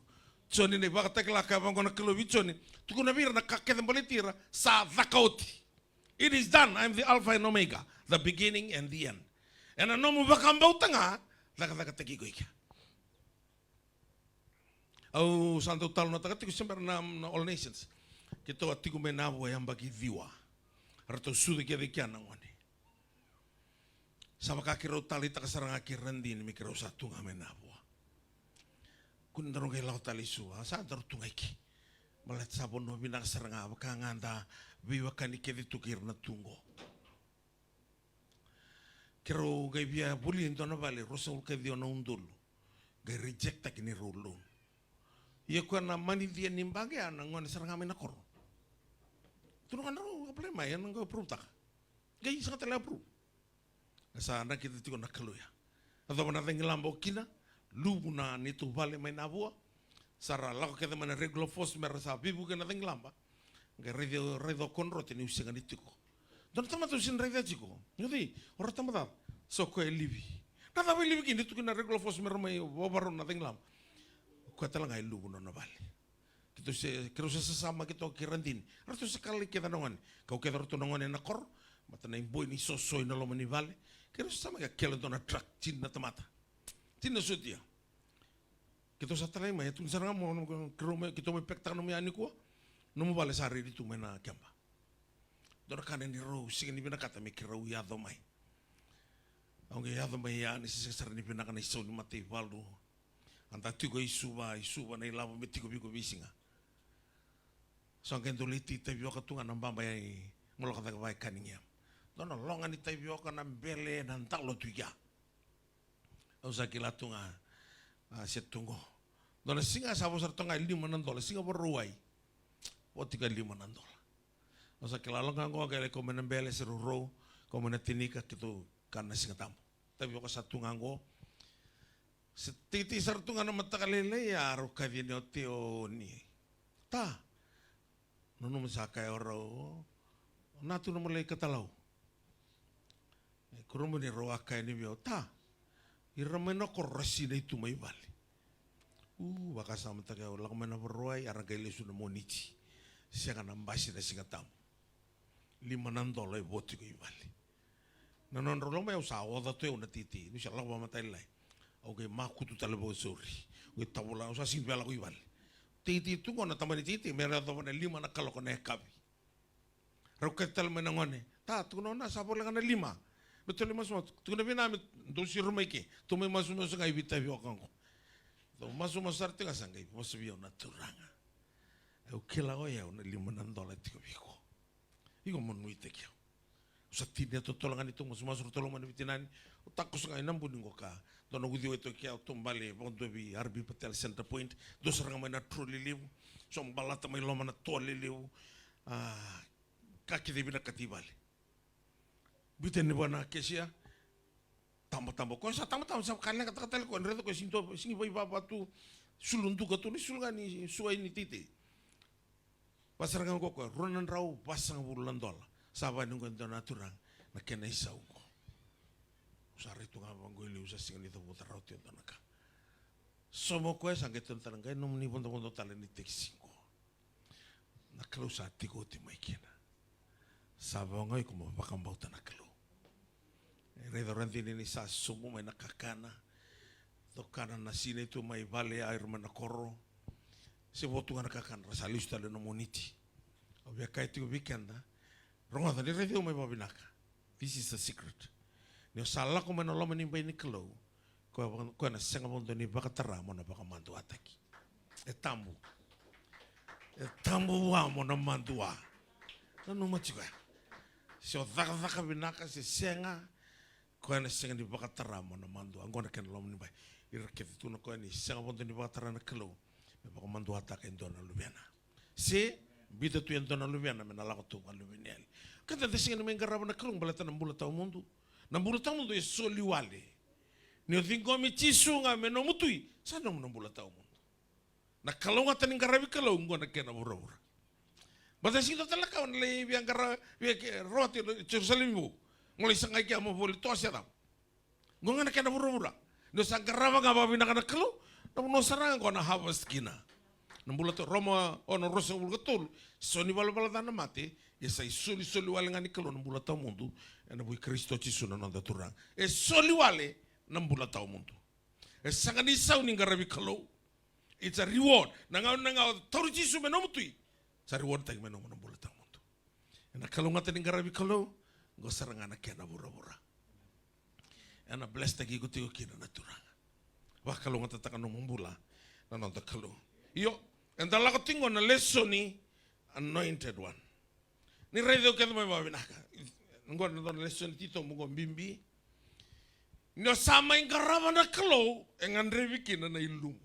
Joni na iVakatakila, kaya vaqo na Kalou vei Joni, tukuna vei ira na ka kece baleti ira, sa caka oti. It is done. I am the Alpha and Omega, the beginning and the end. Ena nomu vakabauta ga, cakacakataki iko i kea. Au sa dau talanoataka tiko se bera na, na All Nations. Keitou a tiko mai Navua e yabaki ciwa. Ratou sucu kece i kea na gone. Sa vaka keirau taleitaka sara ga kei Radini me keirau sa tu ga mai Navua. Kua ni daru qai lako tale i Suva, sa daru tu ga i ke. Baleta sa vanua vinaka sara ga, vaka ga da veiwekani kece tu kei ira na tu qo. Keirau qai via volia e dua na vale, ruasagavulu ka ciwa na udolu. Qai rejecttaki ni rau loan. Ia koya na manicia ni baqe ya na gone sara ga mai na koro. Tukuna ga na rau apply mai, ena qai approve-taka. Qai sega tale approve. Sa nakita tiko na Kalou ya. Yacova na cagilaba o Kina, luvu na neitou vale mai Navua. Sa ra lako kece mai na regular force me ra sa veivuke na cagilaba. Qai raica, raica o Konrote niu sega ni tiko. Dua na tamata au sega ni raica tiko. Qai cei, o Ratabacaca. Sa o koya e livi. Na cava e livi kina, ni tukuni na regular force me ra mai vavarau na cagilaba. O koya tale ga e luvu na nona vale. Keitou se, keirau se sasama keitou kei Radini. Ratou se kalai kece na gone. Kau kece ratou na gone ena koro. Mata na iboi ni soso ena loma ni vale. Keirau se sasama, ka kele dua na truck, tini na tamata. Tini na sotia. Keitou sa talai mai, e tukuni sara ga mo, mo, keirau mai, keitou mai pekitaka nomu ya nikua. Nomu vale sa redi tu mai na keba. Dua na ka ni rau sega ni vinakata me keirau yaco mai. Au qai yaco mai ya, ni se sega sara ni vinaka na isau ni mataivalu. A da tiko i Suva, i Suva na ilavo me tiko vei iko veisiga. Sa qai dau lai tei tavioka tu ga na baba ya i Molokaca Vakae Cunningham. Dua na loga ni tavioka, na bele, na dalo tu i kea. Au sa kila tu ga, a, se tu qo. Dua na siga sa vo sara tu ga e lima na dola, siga Vakarauwai. Vo tiko e lima na dola. Au sa kila, loga qo, qai lai kau mai na bele se rourou, kau mai na tinika, keitou kana na Siga Tabu. Tavioka sa tu ga qo. Se teitei sara tu ga na mataka lailai, a rau kaci yani o Teo ni. Ta, nanuma sa kaya o rau, o na tu na malai katalau. E kurabui ni rau a kaya ni vei au, ta, ira mai na koro ra sinai tu mai vale. U, vakasamataka, au lako mai na Vakarauwai, a ra qai lesu na Moniti. Sega na basi na Siga Tabu. Lima na dola e vo tiko i vale. Na nodrau lako mai, au sa oca tu, au na teitei, niu sa lako vakamatailalai. Au qai makutu tale vakasauri. Au qai tavula, au sa sega ni via lako i vale. Teitei tu qo na taba ni teitei me ra yacova na lima na kaloko na yakavi. Rau kaci tale mai na gone. Ta, tukuna o na sa voleka na lima. Me tou lai masumasu. Tukuna vei na me dou siro mai ke. Tou mai masumasu ga i veitavioka qo. Dou masumasu sara tiko ga sa qai vosa vei au na Turaga. Au kila o yau na lima na dola tiko vei iko. Iko mo nuitaki au. Au sa tinia totolo ga ni tou masumasu, ratou lako mai na veitinani. Au takoso ga ena bogi qo ka dua na uciwai toka, au taubale vakadua vei R B Patel Center Point. Dua sara ga mai na trolley levu. Au sa balata mai loma na trolley levu. A, ka kece vinakati vale. Biuta yani vua na kesia. Tabataba. Koya sa tabataba, sa ka leqataka tale koya, raica koya sigi tu, sigi vaivava tu, sulu duka tu, ni sulu ga ni suai ni teitei. Vaka sara ga qo koya, rua na drau vasagavulu na dola. Sa vaka ni qo e dua na turaga na kena isau qo. Au sa rai tu ga vaqo i liu, sa sega ni cavuta rawa tu e dua na ka. Sauma o koya, sa qai tukuna tale, qai nomuni vodovodo tale ni tekisi qo. Na Kalou sa tiko oti mai kina. Sa vaka ga o iko mo vakabauta na Kalou. E raica o Radini ni sa sobu mai na kakana. Dau kana na sinai tu mai vale, a ira mai na koro. Se vo tu ga na kakana, ra sa lesu tale na Moniti. Au via kaya tiko vei keda, Rogoca, ni raici au mai vakavinaka. This is the secret. Ni o sa lako mai na loma ni bai ni Kalou, koya vaka-, koya na sega vakadua ni vakatara mo na vakamaduataki. E tabu. E tabu vua mo na madua. Nanuma tiko ya. Se o cakacaka vinaka se sega, koya na sega ni vakatara mo na madua. Oqo na kena loma ni bai. Ira kece tu na koya ni sega vakadua ni vakatara na Kalou me vakamaduataka e dua na luvena. Se biuta tu e dua na luvena me na lako tu vakaluveni yali. Keda da sega ni mai qarava na Kalou baleta na bula tawamudu. Na bula tawamudu e soli wale. Ni o ciqomi Jisu ga me nomu tui, sa nomu na bula tawamudu. Na kalougata ni qaravi Kalou, oqo na kena vuravura. Baleta sega ni dua tale na ka o na lai via qara-, via ke-, rawati e Jerusalemi Vou. Mo lai sagai kea mo voli toa se cava. Oqo ga na kena vuravura. Ni o sa qarava ga vakavinaka na Kalou, na vanua sara ga oqo na harvest kina. Na bula tawamudu, Roma ono ruasagavulu ka tolu, so ni valavala ca na mate, ia sa isolisoli wale ga ni Kalou na bula tawamudu, ena vuku i Karisito Jisu na noda Turaga. E soli wale na bula tawamudu. E sega ni sau ni qaravi Kalou. It's a reward. Na gauna ga o tauri Jisu me nomu tui, sa reward taki me nomu na bula tawamudu. Ena kalougata ni qaravi Kalou, oqo sara ga na kena vuravura. Ena bless taki iko tiko kina na Turaga. Vakalougatataka nomu bula na noda Kalou. Io, eda lako tiko na lesoni anointed one. Ni raici au kece mai vakavinaka. Oqo na dua na lesoni titobu oqo bibi. Ni o sa mai qarava na Kalou, e gadrevi kina na ilumu.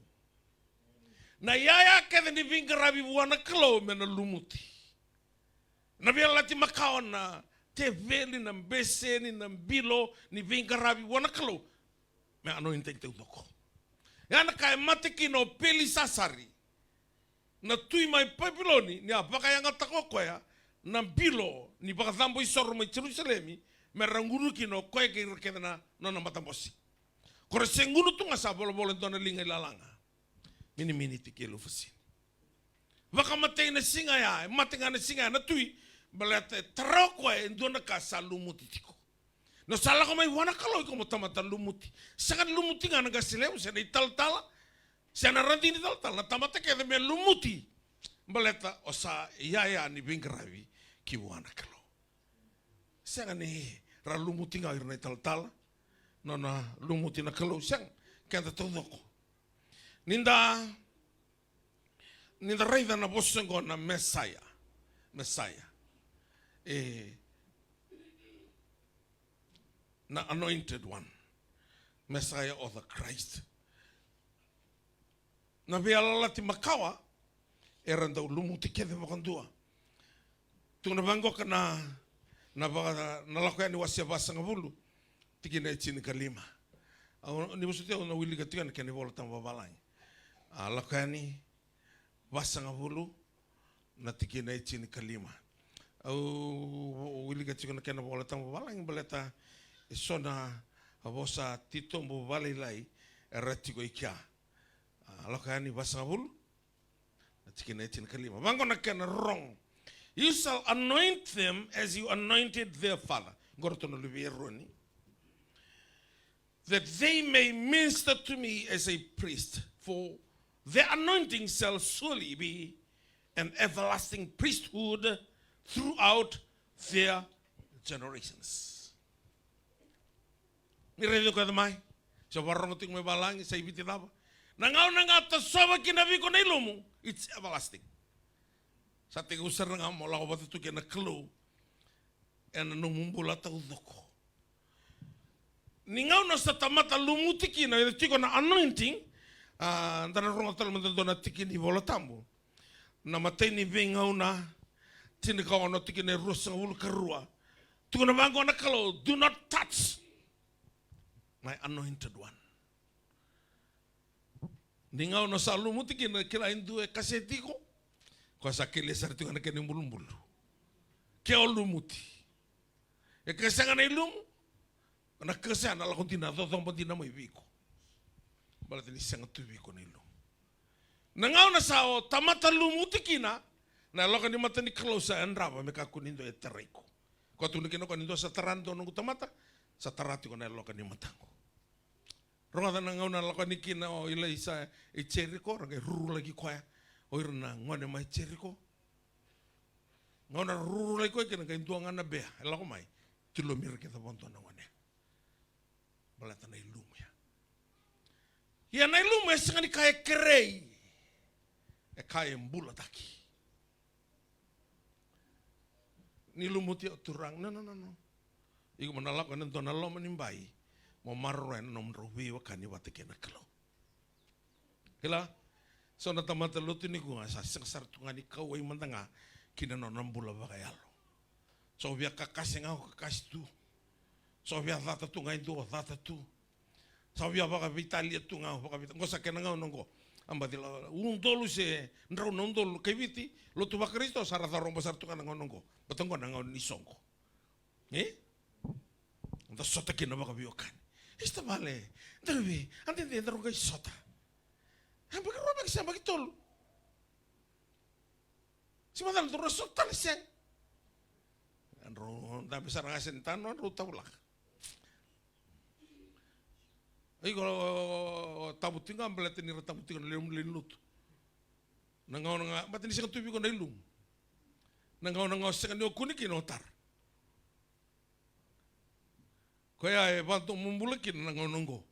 Na iyaya kece ni veiqaravi vua na Kalou me na lumuti. Na veiyalayalati makawa na teveli, na beseni, na bilo ni veiqaravi vua na Kalou. Me anointed taucoko. Ya na ka e mate kina o Pelisasari, na tui mai Papiloni, ni a vakayagataka o koya na bilo ni vakacabo isoro mai Jerusalemi, me ra gunu kina o koya kei ira kece na nona matabose. Ko ra se gunu tu ga sa volavola e dua na liga ilala ga. Miniminiti kei Lufasini. Vakamatei na siga ya, e mate ga na siga ya na tui, baleta e tara o koya e dua na ka sa lumuti tiko. Ni o sa lako mai vua na Kalou, iko mo tamata lumuti. Sega ni lumuti ga na qase levu se na italatala se na radini talatala, na tamata kece me lumuti. Baleta o sa iyaya ni veiqaravi ki vua na Kalou. Sega ni ra lumuti ga o ira na italatala, nona lumuti na Kalou, sega, keda taucoko. Ni da, ni da raica na vosa oqo na Messiah. Messiah. E, na anointed one. Messiah or the Christ. Na veiyalayalati makawa, era dau lumuti kece vakadua. Tukuna vaqo ka na, na vaka, na Lako Yani wase vasagavulu, tikina e tinikalima. Au, ni vosoti au na wilika tiko na kena iVola Tabu vavalagi. A, Lako Yani vasagavulu, na tikina e tinikalima. Au wilika tiko na kena iVola Tabu vavalagi baleta e so na vosa titobu valailai era tiko i kea. A, Lako Yani vasagavulu, na tikina e tinikalima. Vaqo na kena rorogo. You shall anoint them as you anointed their father. Qo ratou na luve i Eroni. That they may minister to me as a priest, for their anointing shall surely be an everlasting priesthood throughout their generations. Ni raici koya mai. Sa vakarorogo tiko mai valagi, sa i Viti cava. Na gauna ga tasova kina vei iko na ilumu, it's everlasting. Sa tekivu sara ga mo lako vata tu kei na Kalou ena nomu bula taucoko. Ni gauna sa tamata lumuti kina, e tiko na anointing, a, da na rogo tale mada dua na tiki ni iVola Tabu. Na Matai ni Veigauna, tinikaono, tikina e ruasagavulu ka rua. Tukuna vaqo na Kalou, do not touch my anointed one. Ni gauna sa lumuti kina, kila e dua e kase tiko. Koya sa kelia sara tiko na kena ibulubulu. Ke o lumuti. E ka sega na ilumu. Na ka sega na lako dina, cocoba dina mai vei iko. Baleta ni sega tu vei iko na ilumu. Na gauna sa o tamata lumuti kina, na yaloka ni mata ni Kalou sa yadrava me kakua ni dua e tara iko. Koya tukuna kina koya ni dua sa tara dua noqu tamata, sa tara tiko na yaloka ni mataqu. Rogoca na gauna lako yani kina o Ilaisa i Jeriko, ra qai rurulaki koya o ira na gone mai Jeriko. Gauna rurulai koya kina, qai dua ga na bea e lako mai, tilomi ira kece vakadua na gone. Baleta na ilumu ya. Ia na ilumu e sega ni ka e kerei, e ka e bulataki. Ni lumuti au, Turaga, no, no, no, no. Iko mo na lako ena dua na loma ni bai, mo maroroya na nomudrau veiwekani vata kei na Kalou. Kila, so na tamata lotu nikua sa sega sara tu ga ni kauwai mada ga ki na nona bula vakayalo. So via kakase ga o kakase tu. So via cata tu ga e dua o cata tu. Sa via vakaveitalia tu ga o vakaveitalia. Qo sa kena gauna qo. A baci la udolu se drau na udolu kai Viti, lotu vaKarisito sa ra caroba sara tu ga na gauna qo. Baleta qo na gauna ni soqo. E? Da sota kina vakaveiwekani. Ista vale, da rui, a dede, da rui qai sota. A baki rua baki se baki tolu. Se macala da rui sota tale se. A drau dabe sara ga se ni tano, a drau tavulaka. Iko tavuti ga baleta ni ra tavuti ga na lewe ni lotu. Na gauna ga, baleta ni sega tu vei iko na ilumu. Na gauna ga o sega ni o kune kina o tara. Koya e vadomobula kina na gauna oqo.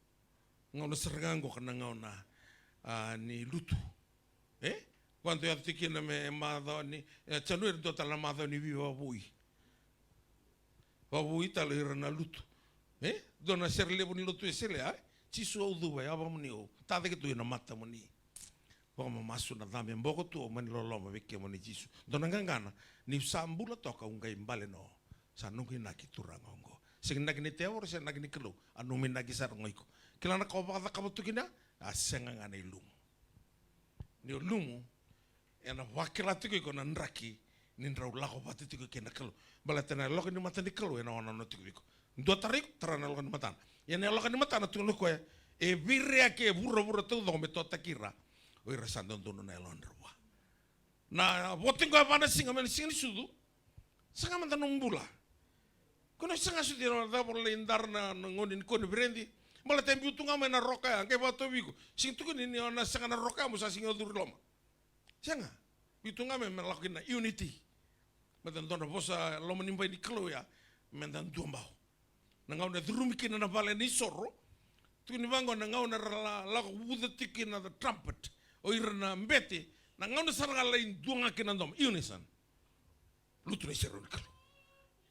Gauna sara ga oqo ka na gauna, a, ni lutu. E? Koya dau yaco tiko kina me macawa ni, e, January dua tale na macawa ni veivakavoui. Vakavoui tale ira na lutu. E? Dua na sere levu ni lotu e sele, a? Jisu au cuva, e a vamuni au. Tacake tu ena matamuni. Vakamamasu na cabe boko tu, au mani loloma vei kemuni Jisu. Dua na qaqana, niu sa bula toka au qai bale no. Sa noqu inaki Turaga oqo. Sega ni inaki ni tevoro, sega ni inaki ni Kalou. A nomu inaki sara ga o iko. Kila na ka o vakacakava tu kina, a sega ga na ilumu. Ni o lumu, ena vakila tiko iko na draki ni drau lako vata tiko kei na Kalou. Baleta na yaloka ni mata ni Kalou ena onoono tiko vei iko. Dua tara iko, tara na yaloka ni matana. Ia na yaloka ni matana tukuna o koya, e veireyaki e vuravura taucoko me totaki ira o ira sa dodonu na yalodra vua. Na vote qo e va na siga, mai na siga ni sucu. Saga mada nomu bula. Ko na saga sucu, na cava lai dara na, na gauna ni koniferedi. Baleta e biu tu ga mai na roka ya, qai vakatauvi iko. Sega ni tukuni ni o na saga na roka ya mo sa sega ni o curu i loma. Sega. Biu tu ga mai me lako kina na unity. Meda dua na vosa loma ni bai ni Kalou ya, meda dua bau. Na gauna e curumi kina na vale ni soro. Tukuni vaqo na gauna era la, lako vuca tiko kina the trumpet. O ira na bete, na gauna sara ga lai dua ga kina na domo. Unison. Lutu na iserau ni Kalou.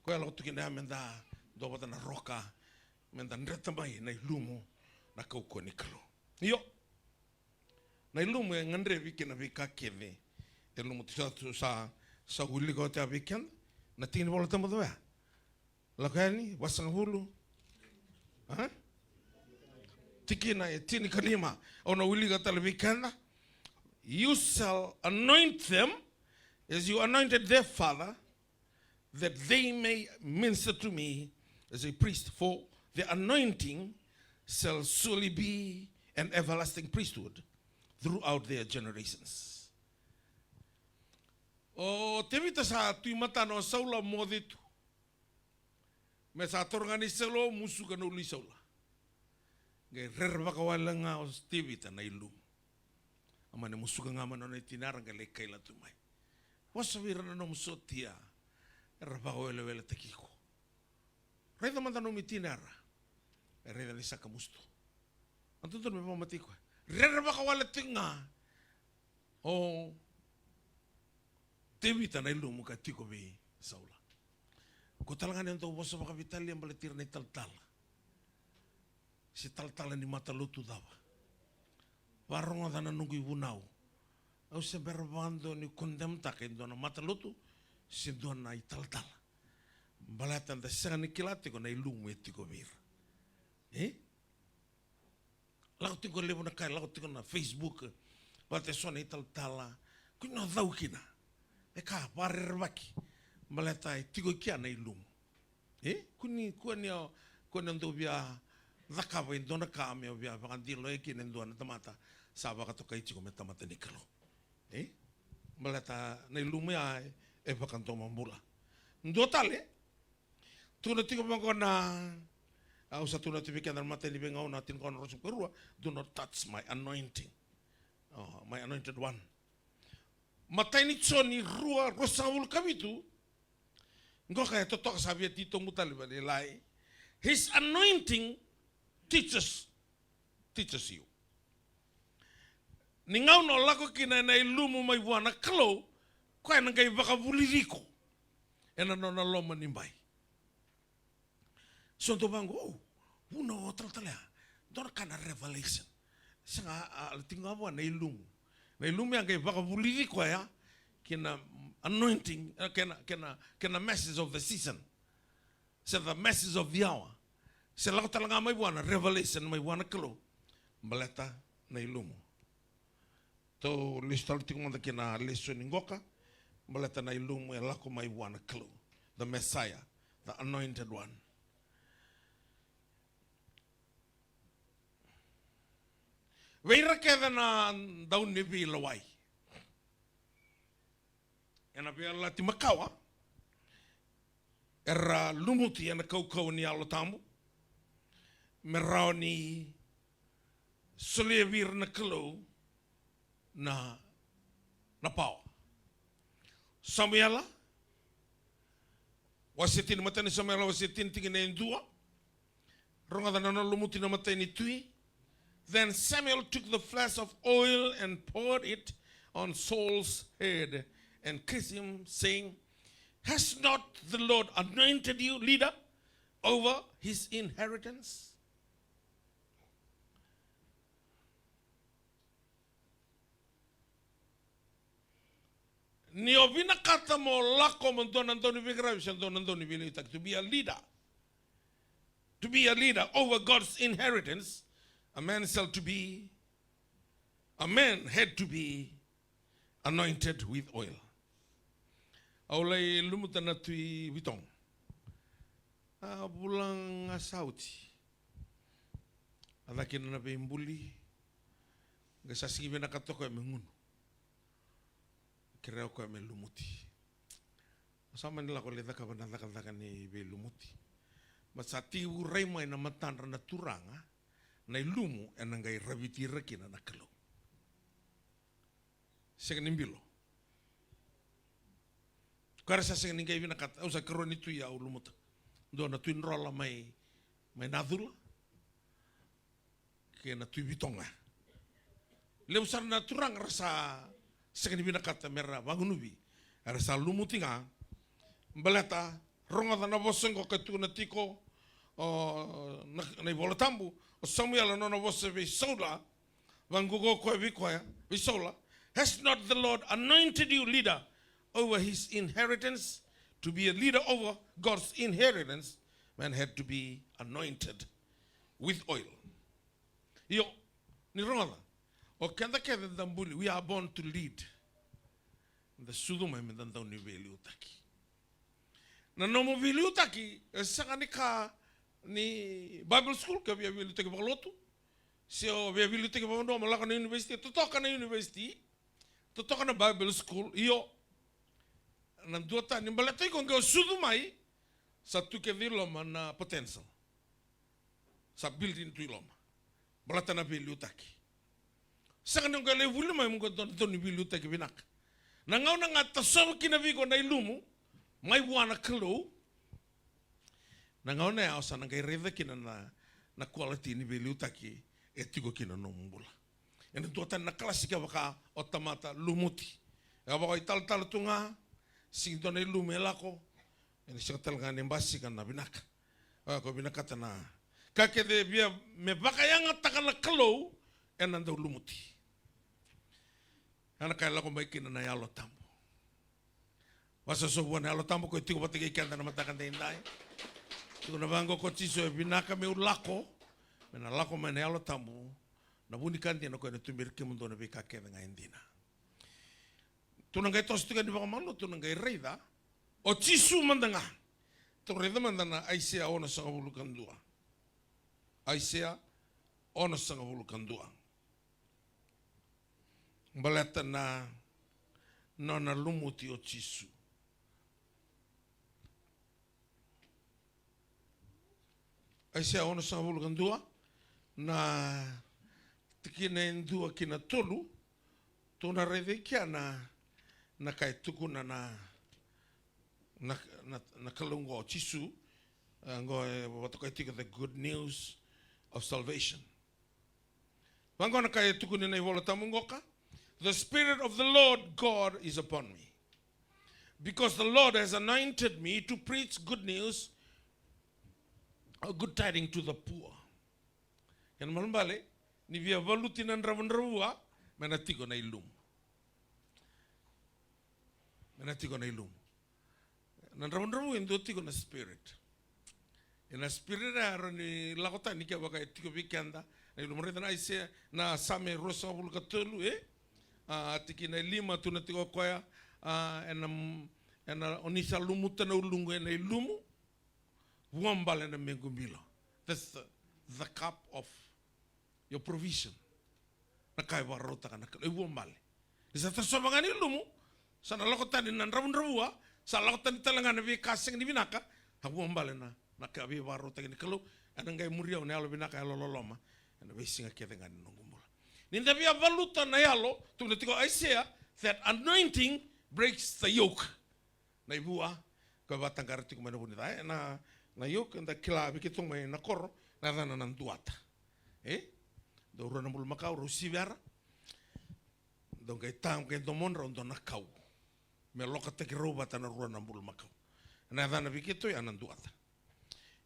Koya lako tu kina ya meda dua vata na roka, meda dreta mai na ilumu, na kaukauwa ni Kalou. Io. Na ilumu e gadrevi kei na veika kece. E lumu tu sa, tu sa, sa wilika oti ya vei keda. Na tiki ni Vola Tabu cava ya? Lako Yani, vasagavulu. A? Tikina e tinikalima. Au na wilika tale vei keda. You shall anoint them as you anointed their father, that they may minister to me as a priest. For the anointing shall surely be an everlasting priesthood throughout their generations. O Tevita sa tu i matana o Saula, moce tu. Me sa toro ga ni Saula, musuka na ulu i Saula. Qai rerevaka wale ga o Tevita na ilumu. A mani musuka ga mai na nona itinara, qai lai kaila tu mai. Vosa vei ira na nomu sotia era vakaweleweletaki iko. Raica mada nomu itinara. E raica ni sa kamusu tu. A dodonu me vakamatei koya. Rerevaka wale tiko ga o Tevita na ilumu ka tiko vei Saula. Ko tale ga ni dau vosa vakaveitalia baleti ira na italatala. Se talatala ni matalotu cava. Varogoca na noqu ivunau. Au se bera vakadua ni condemn-taka e dua na matalotu se dua na italatala. Baleta da sega ni kila tiko na ilumu e tiko vei ira. E? Lako tiko levu na ka e lako tiko na Facebook, vata e so na italatala. Kua ni o cau kina. E ka vakarerevaki. Baleta e tiko i kea na ilumu. E? Kua ni, kua ni o, kua ni o dau via cakava e dua na ka me o via vakadiloya kina e dua na tamata sa vakatokai tiko me tamata ni Kalou. E? Baleta na ilumu ya e vakadomobula. Dua tale, tukuna tiko vaqo na, au sa tukuna tiko vei keda na matai ni Veigauna tinikaono ruasagavulu ka rua, do not touch my anointing. Oh, my anointed one. Matai ni Joni rua, ruasagavulu ka vitu, Qoka e totoka sa via titobu tale vei Lailai. His anointing teaches, teaches you. Ni gauna o lako kina ena ilumu mai vua na Kalou, koya ena qai vakavulici iko ena nona loma ni bai. So dou vaqo, o, vuna o talatala ya, dua na ka na revelation. Sega, a, a, tiko ga vua na ilumu. Na ilumu ya qai vakavulici koya kina anointing, e, kena, kena, kena message of the season. Se the message of the hour. Se lako tale ga mai vua na revelation mai vua na Kalou. Baleta na ilumu. Tou lesu tale tiko mada kina lesoni qoka, baleta na ilumu e lako mai vua na Kalou, the Messiah, the anointed one. Vei ira kece na dauniveilewai ena Veiyalayalati Makawa, era lumuti ena kaukauwa ni Yalo Tabu me rawa ni solia vei ira na Kalou na, na pawa. Samuela, wase tini, matai ni Samuela, wase tini, tikina e dua. Rogoca na nona lumuti na imatai ni tui. Then Samuel took the flask of oil and poured it on Saul's head and kissed him, saying, "Has not the Lord anointed you leader over his inheritance?" Ni o vinakata mo lako mo dua na dauniveiqaravi se dua na dauniveiliutaki, to be a leader. To be a leader over God's inheritance, a man shall to be, a man had to be anointed with oil. Au lai lumuta na Tui Vitogo. A vula ga sa oti. A caka kina na veibuli. Qai sa sega ni vinakata o koya me gunu. Kerea o koya me lumuti. Au sa mani lako lai cakava na cakacaka ni veilumuti. Baleta sa tekivu rai mai na matadra na turaga, na ilumu ena qai raviti ira kina na Kalou. Sega ni bilo. Koya era sa sega ni qai vinakata, au sa karua ni tui au lumuta. Dua na Tui Drola mai, mai Nacula. Kei na Tui Vitogo. Levu sara na turaga era sa sega ni vinakata mera vagunuvi. Era sa lumuti ga. Baleta, rogoca na vosa qo ka tukuna tiko, o, na, na iVola Tabu, o Samuela, nona vosa vei Saula, vaqo o koya vei koya, vei Saula, "Has not the Lord anointed you leader over his inheritance? To be a leader over God's inheritance, man had to be anointed with oil." Io, ni rogoca. O keda kece da buli, we are born to lead. Da sucu mai me da dauniveiliutaki. Na nomu veiliutaki, e sega ni ka ni Bible school, ke via veiliutaki vakalotu. Se o via veiliutaki vakavanua mo lako na university, totoka na university. Totoka na Bible school, io. Na dua tani, baleta iko qai o sucu mai, sa tu kece i loma na potential. Sa build in tu i loma. Baleta na veiliutaki. Sega ni o qai lai vuli mai mo qai dua na dauniveiliutaki vinaka. Na gauna ga tasova kina vei iko na ilumu mai vua na Kalou, na gauna ya o sa na qai raica kina na, na quality ni veiliutaki e tiko kina nomu bula. Ena dua tani na kalasi kevaka o tamata lumuti. E vaka o italatala tu ga, sega ni dua na ilumu e lako, ena sega tale ga ni basika na vinaka. Oya ko vinakata na ka kece via me vakayagataka na Kalou ena dau lumuti. Ena ka e lako mai kina na Yalo Tabu. Vakasoso vua na Yalo Tabu ko e tiko vata kei keda na mataka daidai. Tiko na vaqo ko Jisu, e vinaka meu lako, me na lako mai na Yalo Tabu, na vu ni ka dina ko e na tuberi kemudou na veika kece ga e dina. Tou na qai toso tiko yani vakamalua, tou na qai raica o Jisu mada ga. Tou raica mada na Aisea onosagavulu ka dua. Aisea onosagavulu ka dua. Baleta na nona lumuti o Jisu. Aisea onosagavulu ka dua, na tikina e dua ki na tolu, tou na raica i kea na, na ka e tukuna na, Na, na, na Kalou qo, Jisu, e, qo e vakatokai tiko the good news of salvation. Vaqo na ka e tukuni na iVola Tabu qoka. The Spirit of the Lord God is upon me. Because the Lord has anointed me to preach good news, a good tidings to the poor. Kena ibalebale, ni via valuti na dravudravua, me na tiko na ilumu. Me na tiko na ilumu. Na dravudravua e dua tiko na spirit. E na spirit ya e rawa ni lako tani kevaka e tiko vei keda na ilumu. Raica na Aisea, na Same ruasagavulu ka tolu, e? A, tikina e lima, tukuna tiko o koya, a, ena, ena, o ni sa lumuta na uluqu ena ilumu, vuabale na mequ bilo. That's the, the cup of your provision. Na ka e vakarautaka na Kalou, e vuabale. Ni sa tasova ga na ilumu, sa na lako tani na dravudravua, sa lako tani tale ga na veika sega ni vinaka, a vuabale na, na ka veivakarautaki ni Kalou, ena qai muri au na yalo vinaka, yalo loloma, ena veisiga kece ga ni noqu bula. Ni da via valuta na yalo, tukuna tiko Aisea, that anointing breaks the yoke. Na ivua, ka vakataqara tiko mai na vunica. E, na, na yoke, eda kila vei keitou mai na koro, na yacana na duata. E? Dau rua na bulumakau, rau sivera. Dau qai ta, qai domodrau dua na kau. Me lokataki rau vata na rua na bulumakau. Na yacana vei keitou ya na duata.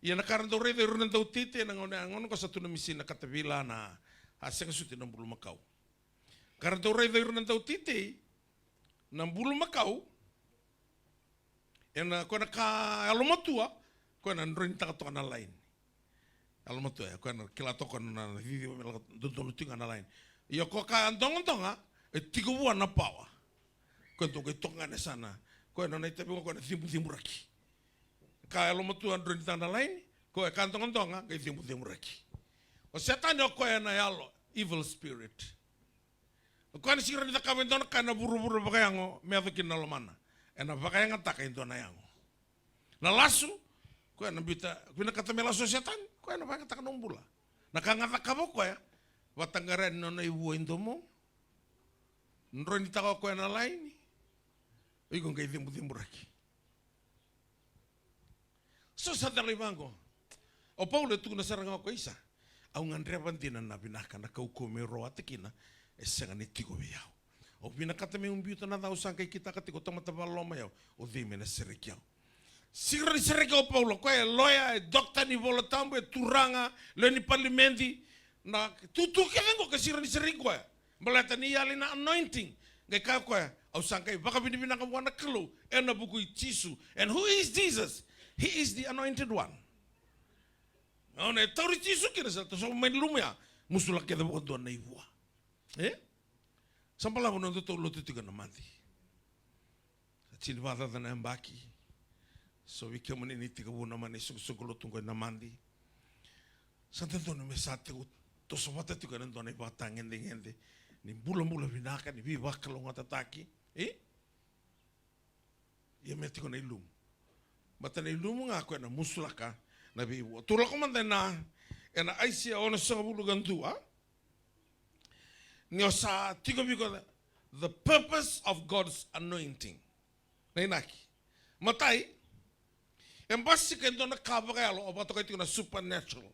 Ia na ka ra dau raica o ira na dauteitei, na gauna, na gauna qo sa tu na misini na katavila, na, a sega soti na bulumakau. Ka ra dau raica o ira na dauteitei, na bulumakau, ena, koya na ka yalomatua, koya na droinitaka toka na laini. Yalomatua, e, koya na kila toka na, na ciciva me lako dodonu tiko ga na laini. Ia ko ka dogadoga, e tiko vua na pawa. Koya dau qai toka ga na yasana. Koya na nona itavi qo, koya na cebuceburaki. Ka yalomatua droinitaka na laini, koya ka dogadoga, qai cebuceburaki. O Setani o koya na yalo, evil spirit. O koya na sega ni rawa ni cakava e dua na ka ena vuravura vakayago me yaco kina na lomana. Ena vakayagataka e dua na yago. Na lasu, koya na biuta, vinakata me lasu o Setani, koya na vakayagataka na nomu bula. Na ka ga cakava o koya, vakataqara yani na nona ivua i domo, droinitaka o koya na laini, o iko qai cebuceburaki. So sa cala i vaqo. O Paula e tukuna sara ga o koya, isa, au gadreva dina na vinaka, na kaukauwa meu rawata kina, e sega ni tiko vei au. Au vinakata meu biuta na ca, au sa qai kitaka tiko, tamata vakaloloma au, o cei me na sereki au? Sega ni sereki au o Paula, o koya e loya, e dokta ni Vola Tabu, e turaga, lewe ni palimedi, na tutu kece qo ka sega ni sereki koya. Baleta ni yali na anointing. Qai kaya o koya, au sa qai vakavinavinaka vua na Kalou ena vuku i Jisu. And who is Jesus? He is the anointed one. Gauna e tauri Jisu kina, sa tasova mai na ilumu ya, musulaka kece vakadua na ivua. E? Sa balavu na nodatou lotu tiko ena Madi. Sa tini vakacaca na yabaki. So vei kemuni ni tekivu na mai na isoqosoqo lotu qo ena Madi, sa dodonu me sa tekivu toso vata tiko ena dua na ivakatagedegede ni bulabula vinaka, ni veivakalougatataki. E? Ia me tiko na ilumu. Baleta na ilumu ga koya na musulaka na veivua. Tou lako mada ena, ena Aisea onosagavulu ka dua. Ni o sa tiko vei iko the, the purpose of God's anointing. Na inaki. Matai, e basika e dua na ka vakayalo, o vakatokai tiko na supernatural.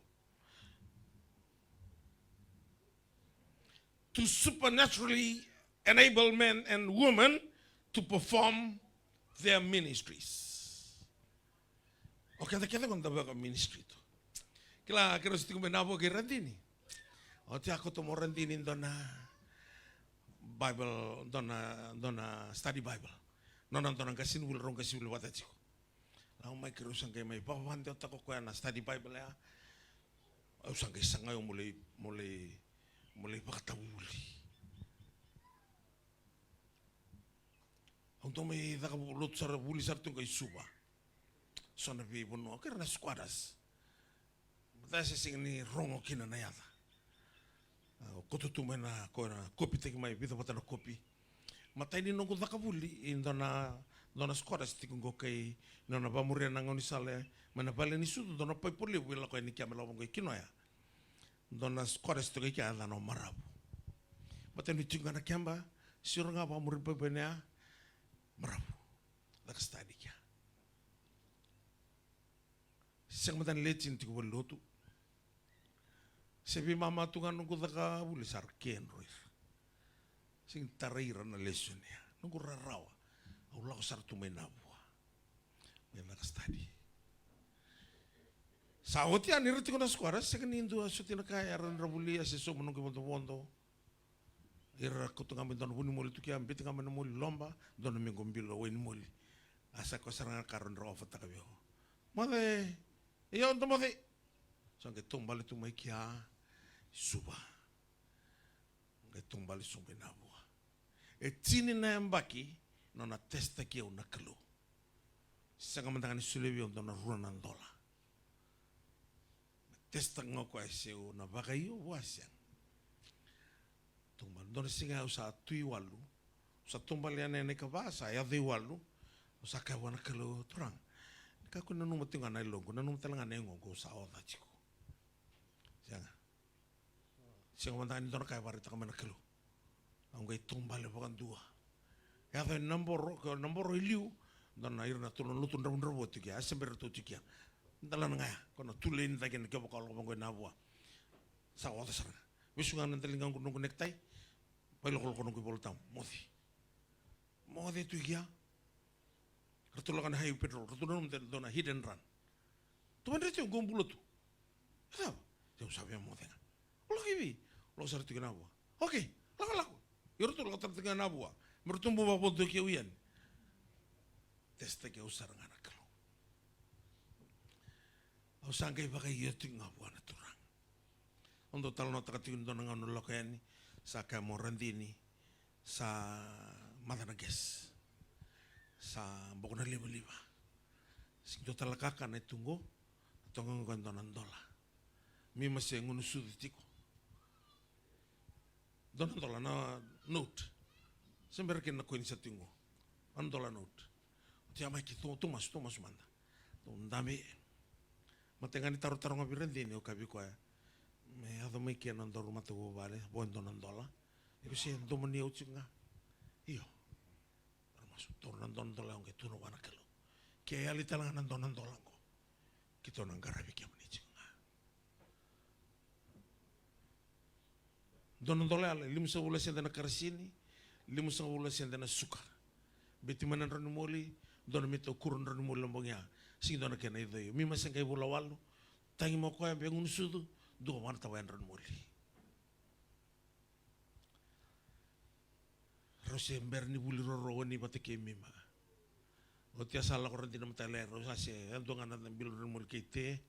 To supernaturally enable men and women to perform their ministries. O keda kece qo da vaka ministry tu. Kila, keirau sa tiko mai Navo kei Radini. Oti ya koto mai o Radini dua na Bible, dua na, dua na study Bible. Nona dua na qasenivuli, rau qasenivuli vata tiko. Lako mai keirau sa qai mai vakavakadewataka o koya na study Bible ya. Au sa qai sagai au mo lai, mo lai, mo lai vakatavuvuli. Au dau mai caka lotu sara, vuli sara tu qai Suva. So na veivanua, kei ira na squatters. Baleta se sega ni rogo kina na yaca. Au koto tu mai na, koya na kopitaki mai, vica vata na kopi. Matai ni noqu caka vuli, e dua na, dua na squatters tiko qo kei nona vakamuria na gaunisala mai na vale ni sucu, dua na paipo levu e lako yani kea me lako vaqo i Kinoya. Dua na squatters tiko i kea, yacana o Maravu. Baleta ni tiko ga na keba, siro ga vakamuri paipo yani ya, Maravu. Caka study kea. Sega mada ni leti ni tiko valenilotu. Se veimama tu ga noqu caka vuli sa ra kedro ira. Sega ni tarai ira na lesoni ya. Noqu rarawa. Au lako sara tu mai Navua. Mai caka study. Sa oti yani ira tiko na squatters, sega ni dua soti na ka era na volia se sauma noqu vodovodo. Ira kauta ga mai dua na vunimoli tu kia, beti ga mai na moli loba, dua na mequ bilo wainimoli. A sa koya sara ga na ka ra dra ofataka vei au. Moce, io, da moce. Sa qai taubale tu mai kia, Suva. Qai taubale sobu i Navua. E tini na yabaki, nona testaki au na Kalou. Sega mada ga ni solia vei au dua na rua na dola. Testaka ga o koya se au na vakaio vua se sega. Taubale, dua na siga au sa tu i walu. Au sa taubale yani ena ikava, sa yaco i walu. Au sa kaya vua na Kalou, Turaga, ni kakua ni nanuma tiko ga na yaloqu, nanuma tale ga na yagoqu, au sa oca tiko. Sega. Sega mada ga ni dua na ka e vakaraitaka mai na Kalou. Au qai taubale vakadua. Yaco e Naboro, ko Naboro i liu, dua na ira na tolu na lotu dravudravua tiko ya, a se bera ratou tiko ya. Dalana ga ya, ko na tulei ni cake na kevaka o lako vaqo i Navua. Sa oca sara ga. Vesu ga na daligaqu noqu necktie, vailokoloko noqu iVolatabu, moce. Moce tu i kea. Ratou lako na highway patrol, ratou nanuma de dua na hit and run. Tou vadre tiko qo bula tu. E cava? Au sa via moce ga. O lako i vei? O lako sara tiko i Navua. Okay, lako, lako. Io, ratou lako tara tiko i Navua. Me ratou bau vakavodoki au yani. Testaki au sara ga na Kalou. Au sa qai vakaio tiko ga vua na Turaga. Au dau talanoataka tiko ni dua na gauna lako yani, sa kaya mo Radini, sa maca na gas. Sa boko na livaliva. Sega ni dua tale na kakana e tu qo, na toka qo e dua na dola. Mima se gunu sucu tiko. Dua na dola na note. Se bera kina na koini sa tiko qo. One dollar note. Oti ya mai ke, tou, tou masu, tou masu mada. Tou dabe. Matai ga ni tarotaro ga vei Radini, au kaya vei koya, me yaco mai ke na daru matavuvale, vo e dua na dola. Iko se domoni au tiko ga. Io. Daru masu, taura na dua na dola, au qai tukuna vua na Kalou, ke yali tale ga na dua na dola qo, keitou na qaravi kemuni tiko ga. Dua na dola yala, limasagavulu na sede na karasini, limasagavulu na sede na suka. Beti mai na drau ni moli, dua na mita kuro na drau ni moli na bogi ya. Sega ni dua na kena icoi. Mima se qai vula walu, tagi mai o koya, be gunu sucu, dua vua na tavaya drau ni moli. Rau se bera ni vuli roro oni vata kei Mima. Oti ya sa lako Radini na mataka lailai, rau sa se yadua ga na bilo drau ni moli kei Te.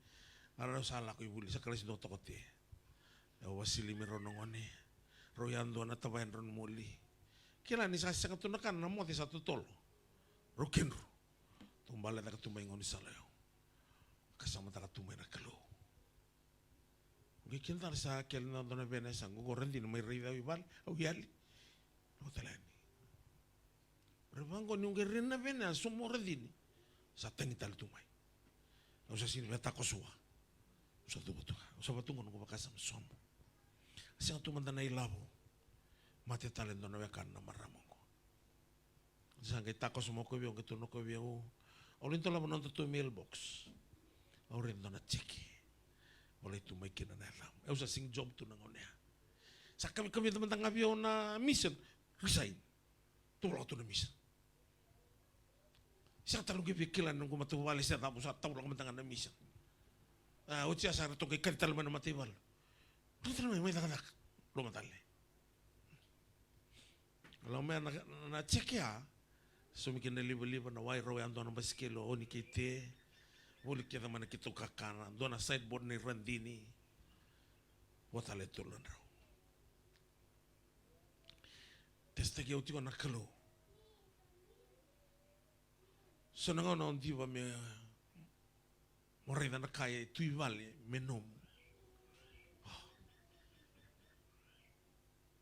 A rau sa lako i vuli, sa kalasi dua toka o Te. Au vasilimi rau na gone. Rau yadua na tavaya drau ni moli. Kila ni sa sega tu na kana, na moce sa totolo. Rau kedru. Taubale caka tu mai gaunisala, au vakasamataka tu mai na Kalou. Qai kina tale sa kele na dua na vene, sa qo Radini mai raici au i vale, au yali. Lako tale yani. Ra vaqo niu qai rai na vene, a sauma o Radini. Sa tagi tale tu mai. Au sa sega ni via takoso vua. Au sa cuva tu ga. Au sa via tu qo noqu vakasama sobu. Sega tu mada na ilavo. Mate tale dua na wekana na marama qo. Sa qai takoso mai o koya vei au, qai tukuna o koya vei au, au lai dolava na nodatou mailbox. Au raica dua na jeke. Volai tu mai kina na yacamu. Au sa sega ni job tu na gauna ya. Sa kavikavica mada ga vei au na mission. Resign. Taulako tu na mission. Sega tale qai via kila na noqu matavuvale se cava, au sa taulako mada ga na mission. A, oti ya sa ratou qai kaci tale mai na mataivalu. Ratou tale mai, mai cakacaka. Loma tale. Lako mai na, na jeke ya. Saumi kina na livaliva, na wai, rau yadua na basikeli o Oni kei Te. Voli kece mai na keitou kakana. Dua na sideboard nei Radini. Vo tale e tolu na drau. Testaki au tiko na Kalou. So na gauna o diva me mo raica na ka e tu i vale me nomu. Oh.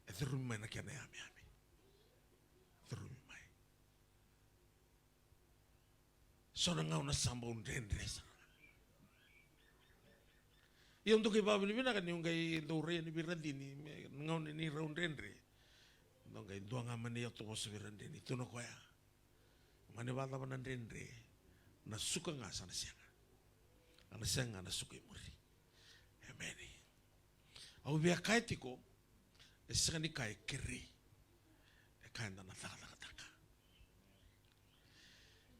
E curumi mai na kena yameyame. Curumi mai. So na gauna sa bau dredre sara. Ia au dau qai vakavinavinaka niu qai dau rai yani vei Radini, me gauna ni rau dredre. Dau qai dua ga mani yato vosa vei Radini, tukuna o koya. Mani vakacava na dredre, na suka ga sa na sega. A na sega ga na suka i muri. Emeni. Au via kaya tiko, e sega ni ka e kerei. E ka eda na cakacakataka.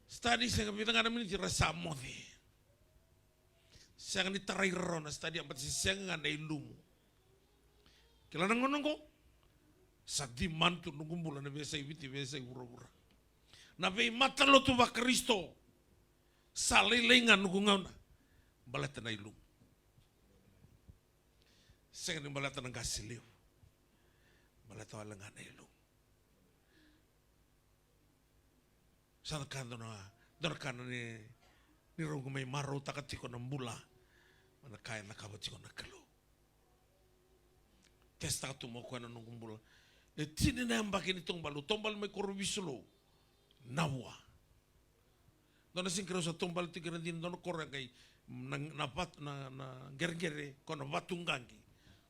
Study sega, vica ga na miniti ra sa moce. Sega ni tarai rarawa na study, a bata se sega ga na ilumu. Kila na gauna oqo, sa demand tu noqu bula na veiyasai Viti, veiyasai vuravura. Na veimatalotu vaKarisito, sa lailai ga noqu gauna. Baleta na ilumu. Sega ni baleta na qase levu. Baleta wale ga na ilumu. Sa na ka dua na, dua na ka na ni, ni rau qai mai marautaka tiko na bula. Ma na ka e cakava tiko na Kalou. Testaka tu mai o koya na noqu bula. E tini na yabaki ni taubale, au taubale mai Korovisilou. Navua. Dua na siga keirau sa taubale tiko i Radini, dua na koro e qai na, na vat-, na, na qereqere, ko na vatu qaqi.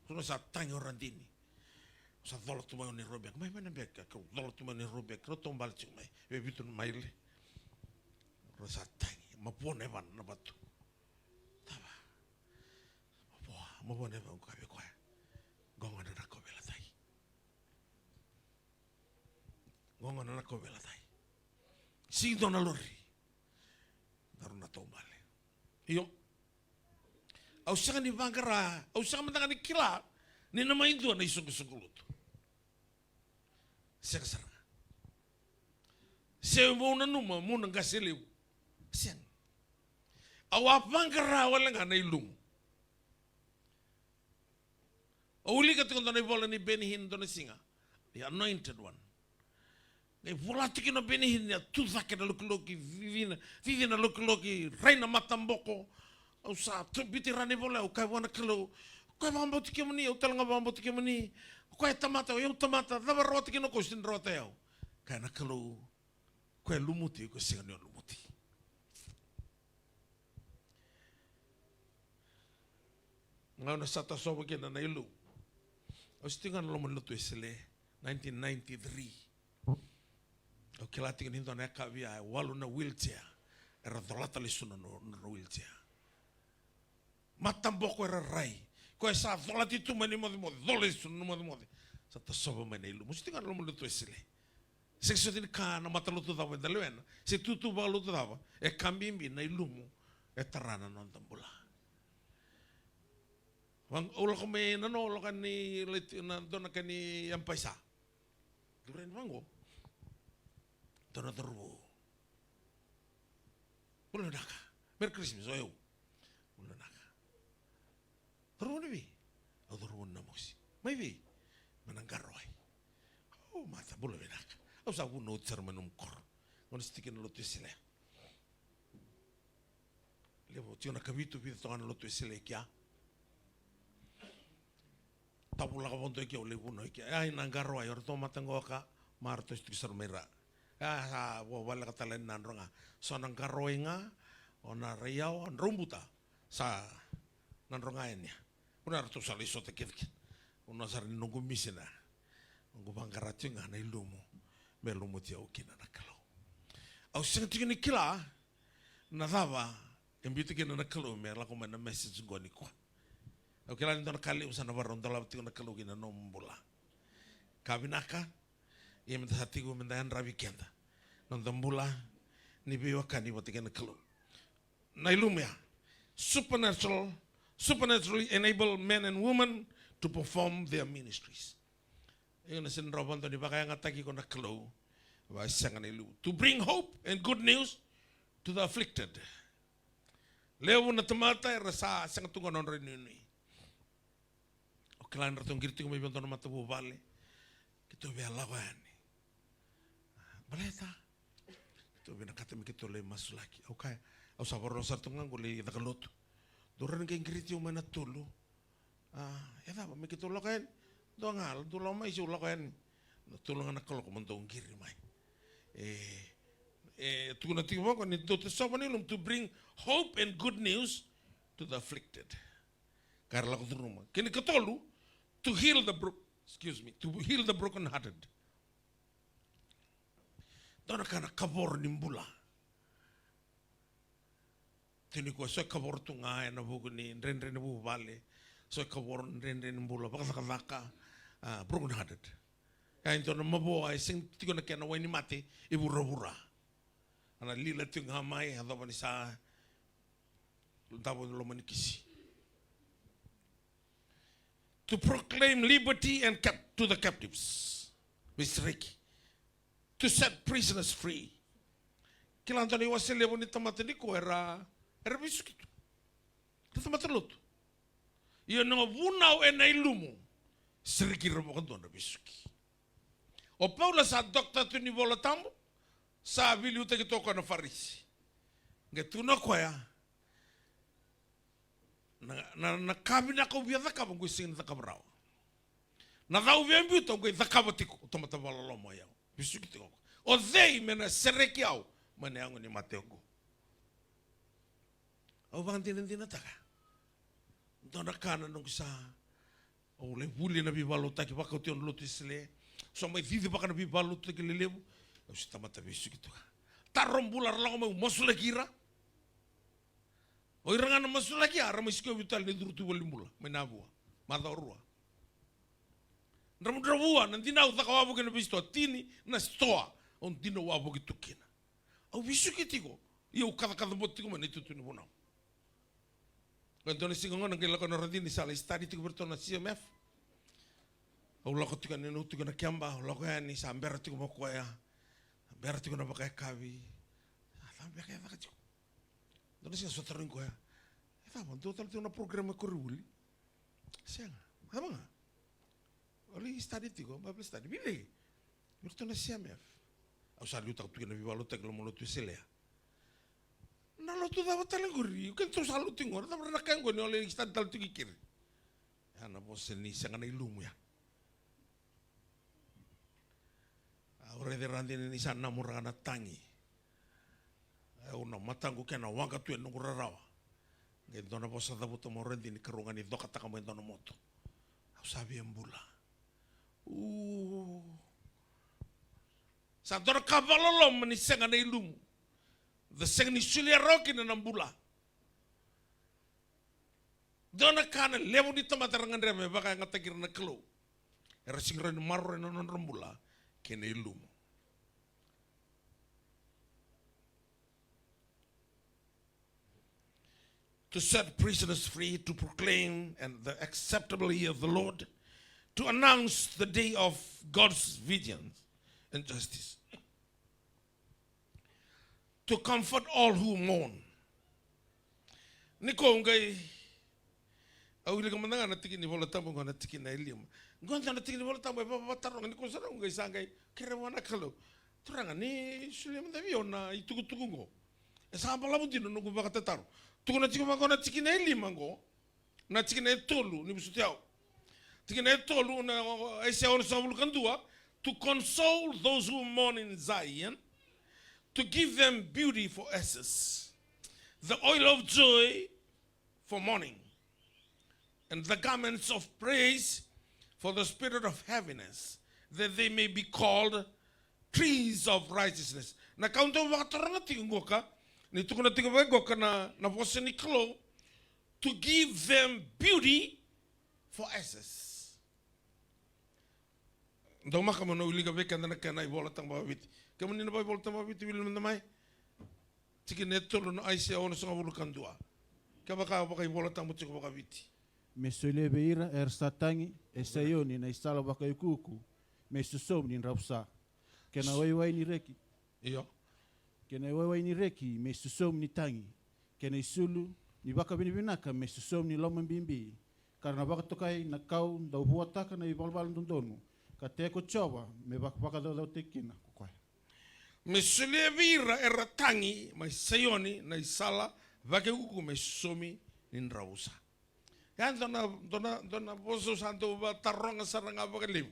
Ko na sa tagi o Radini. Sa cola tu mai o Nairobi. Mai, mai na beka, kau cola tu mai o Nairobi, kau taubale tiko mai. E vitu na maile. Ko na sa tagi. Mavoa na yavana na vatu. Tava. Mavoa, mavoa na yavana, kaya vei koya. Qo na ka au veilatai. Qo na ka au veilatai. Sega ni dua na lori. Daru na taubale. Io. Au sega ni vaqara, au sega mada ga ni kila ni na mai dua na isoqosoqo lotu. Sega sara ga. Se meu nanuma meu na qase levu. Sega. Au a vaqara wale ga na ilumu. Au wilika tiko dua na ivola nei Benny Hinn dua na siga. The Anointed One. Qai vola tiko kina o Benny Hinn ni a tu cake na lokiloki, cici na, cici na lokiloki, rai na mataboko. Au sa tu, biuti rawa na ivola, au kaya vua na Kalou. O koya vakabauti kemuni, au tale ga vakabauti kemuni. O koya e tamata, o yau tamata, cava rawata kina o koya, sega ni rawata o yau. Kaya na Kalou, o koya e lumuti, o koya sega ni o lumuti. Gauna sa tasova kina na ilumu. Au se tiko ga na loma ni lotu Wesele, nineteen ninety-three. Au kila tiko ni dua na yakavi ya, e walu na wheelchair. Era colata lesu na no-, nodra wheelchair. Mataboko era rai. Koya sa colati tu mai na imocemoce, cola lesu na imocemoce. Sa tasova mai na ilumu. Au se tiko ga na loma ni lotu Wesele. Sega soti ni ka na matalotu cava eda lewena, se tutu vakalotu cava, e ka bibi na ilumu e tara na noda bula. Vaq-, au lako mai na, au lako yani leti na dua na ka ni M-PAiSA. Duri yani vaqo. Dua na cauravou. Bula vinaka. Merry Christmas, o yau. Bula vinaka. Cauravou ni vei? Au cauravou ni Namosi. Mai vei? Mai Naqarawai. O, mata, bula vinaka. Au sa vunau oti sara mai nomu koro. Gauna se tiko na lotu Wesele. Levu tiko na kavitu, vica toka na lotu Wesele kea. Tavu lako vakadua i ke, au lai vunau i ke. Ia, i Naqarawai, o ratou mata qoka, ma ratou se tiko sara mai ra. Ia, sa vo-, voleka tale yani Nadroga. So Naqarawai ga, o Naraiyawa, Draubuta. Sa Nadroga yani. Vuna ratou sa lai sota kece kina. Vuna sara ni noqu misina. Noqu vaqara tiko ga na ilumu. Me lumuti au kina na Kalou. Au sega tiko ni kila na cava e biuta kina na Kalou me lako mai na message qo nikua. Au kila ni dua na ka levu sa na varau dolava tiko na Kalou kina nomu bula. Ka vinaka, ia meda sa tiko meda yadravi keda. Noda bula ni veiwekani vata kei na Kalou. Na ilumu ya. Supernatural, supernaturally enable men and women to perform their ministries. Io, na sega ni rawa vakadua ni vakayagataki iko na Kalou. Va sega na ilumu. To bring hope and good news to the afflicted. Levu na tamata era sa sega tu ga na nodra inuinui. O kila ni ratou qiri tiko mai vei dua na matavuvale. Keitou via lako yani. Baleta keitou vinakata me keitou lai masulaki. Au kaya, au sa varau sara tu ga qo lai caka lotu. Dou rawa ni qai qiriti au mai na tolu. A, e cava, me keitou lako yani? Dua ga, dou lako mai, se au lako yani. Na tolu ga na kaloko mo dou qiri mai. E, e tukuna tiko vaqo ni dou tasova na ilumu, to bring hope and good news to the afflicted. Ka ra lako curuma. Kena ikatolu, to heal the bro-, excuse me, to heal the broken hearted. Dua na ka na kavoro ni bula. Tuni koya so e kavoro tu ga ena vuku ni dredre ni vuvale, so e kavoro ni dredre ni bula, vakacakacaka, a, broken hearted. Ia e dua na mavoa e sega tiko na kena wainimate e vuravura. A na lila tiko ga mai, yacova ni sa davo ena loma ni kisi. To proclaim liberty and cap-, to the captives. Veisereki. To set prisoners free. Kila dua na iwase levu ni tamata nikua era, era veisuki tu. Na tamata lotu. Ia na vunau ena ilumu, sereki ira vakadua na veisuki. O Paula sa dokta tu ni Vola Tabu, sa veiliutaki toka na Farisi. Qai tukuna o koya, na, na, na ka vinaka au via cakava, qo e sega ni cakava rawa. Na ca au via biuta, au qai cakava tiko, au tamata vakaloloma o yau. Veisuki tiko. O cei me na sereki au mai na yago ni mate oqo? Au vakadinadinataka. Dua na ka na noqu sa, au lai vuli na veivakalotutaki, vakauti au na lotu Wesele. Sa mai cicivaka na veivakalotutaki lelevu. Au se tamata veisuki toka. Taro bula ra lako mai, au masulaki ira. O ira ga na masulaki, a ra mai sikovi tale ni curu tu valenibula mai Navua. Macawa rua. Dravudravua, na dinau caka wavoki ena veisitoa, tini na sitoa au dinau wavoki tu kina. Au veisuki tiko, ia au kacakaca bota tiko mai na itutu ni vunau. Qai dua na siga gona qai lako na radini sa lai study tiko vei iratou na C M F. Au lako tiko yani, au tiko na keba, au lako yani sa bera tiko mai o koya. Bera tiko na vakayakavi. A, sa beka e caka tiko. Dua na siga sa tarogi koya, e cava, dua tale tiko na program e koronivuli? Sega. Cava ga? Au lai study tiko, Bible study. Vei cei? Vei iratou na C M F. Au sa liutaka tu kina na veivakalotutaki loma ni lotu Wesele. Na lotu cava tale qori? O kedatou sa lotu qori, cava na ka qori ni o lai study tale tu kei keri? Ya na vosa ni sega na ilumu ya. Au raica e radini ni sa namuraka na tagi. Au na mataqu kena waqa tu e noqu rarawa. Qai dua na vosa cavuta mai o radini, karua ga ni cokataka mai e dua na moto. Au sa via bula. U. Sa dua na ka vakaloloma ni sega na ilumu. Da sega ni solia rawa kina na bula. Dua na ka na levu ni tamata era gadreva me vakayagataki ira na Kalou. Era sega ni rawa ni maroroya na nodra bula kei na ilumu. To set prisoners free, to proclaim and the acceptable year of the Lord, to announce the day of God's vengeance and justice. To comfort all who mourn. Nikua au qai, au wilika mada ga na tiki ni Vola Tabu qo, na tikina e lima. Qo dua na tiki ni Vola Tabu e vakavakataroga, nikua sara au qai sa qai kerea vua na Kalou. Turaga, ni solia mada vei au na itukutuku qo. E sa balavu dina na noqu vakatataro. Tukuna tiko vaqo na tikina e lima qo. Na tikina e tolu, ni vosoti au. Tikina e tolu, na Aisea onosagavulu ka dua, to console those who mourn in Zion, to give them beauty for ashes, the oil of joy for mourning, and the garments of praise for the spirit of heaviness, that they may be called trees of righteousness. Na ka au dau vakataroga tiko qoka, ni tukuna tiko vaqoka na, na vosa ni Kalou, to give them beauty for ashes. Dau maka mo na wilika vei keda na kena iVola Tabu vakaviti. Kemuni na vakaivola Tabu vakaviti, wili mada mai. Tikina e tolu na Aisea onosagavulu ka dua. Kevaka vakaivola Tabu tiko vakaviti. Me solia vei ira era sa tagi, e Saioni, na isala vakaiukuuku, me sosomi ni dravusa. Kei na waiwai ni reki. Io. Kei na waiwai ni reki me sosomi ni tagi. Kei na isulu ni vakavinavinaka me sosomi ni lomabibi. Ka ra na vakatokai na kau dau vuataka na ivalavala dodonu. Ka tei ko Jiova me vaka-, vakacaucautaki kina ko koya. Me solia vei ira era tagi mai Saioni na isala vakaiukuuku me sosomi ni dravusa. Ya dua na, dua na, dua na vosa au sa dau vakataroga sara ga vakalevu.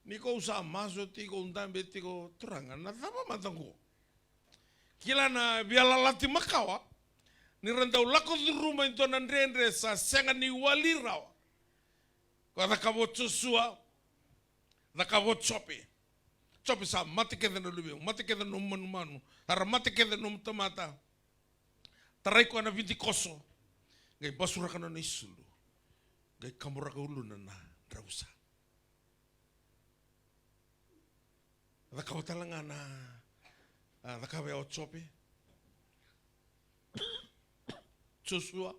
Ni ko au sa masu tiko, au dabe tiko, Turaga, na cava mada qo? Kila na Veiyalayalati Makawa, ni ra dau lako curuma e dua na dredre sa sega ni wali rawa. Ko a cakava o Josua, cakava o Jope. Jope, sa mate kece na luvemu, mate kece na nomu manumanu, era mate kece na nomu tamata. Tarai koya na vidikoso, qai basuraka na nona isulu, qai kaburaka uluna na dravusa. Cakava tale ga na, a, cakava ya o Jope. Josua.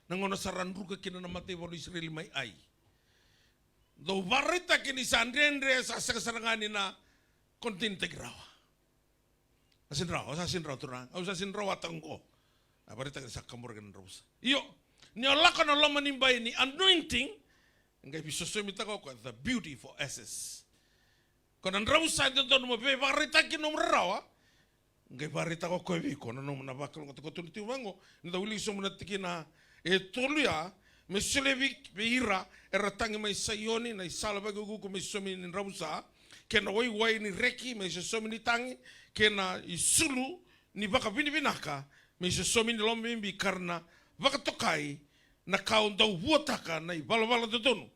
Na gauna sa ra druka kina na mataivalu Isireli mai Ai. Dau vakaraitaki ni sa dredre, sa sega sara ga ni na contain-taki rawa. A sega ni rawa, au sa sega ni rawa, turaga. Au sa sega ni rawata qo. A vakaraitaka ni sa kaburaki na dravusa. Io, ni o lako na loma ni bai ni anointing, qai veisosomitaka o koya the beauty for ashes. Ko na dravusa e dodonu mo veivakaraitaki nomu rarawa, qai vakaraitaka o koya vei iko na nomu na vakalougatataki. Ko tukuna tiko vaqo, ni da wilika sobu na tikina e tolu ya, me solia vei, vei ira era tagi mai Saioni, na isala vakaiukuuku me isosomi ni dravusa, kei na waiwai ni reki me isosomi ni tagi, kei na isulu ni vakavinavinaka me isosomi ni lomabibi, ka ra na vakatokai na ka au dau vuataka na ivalavala dodonu,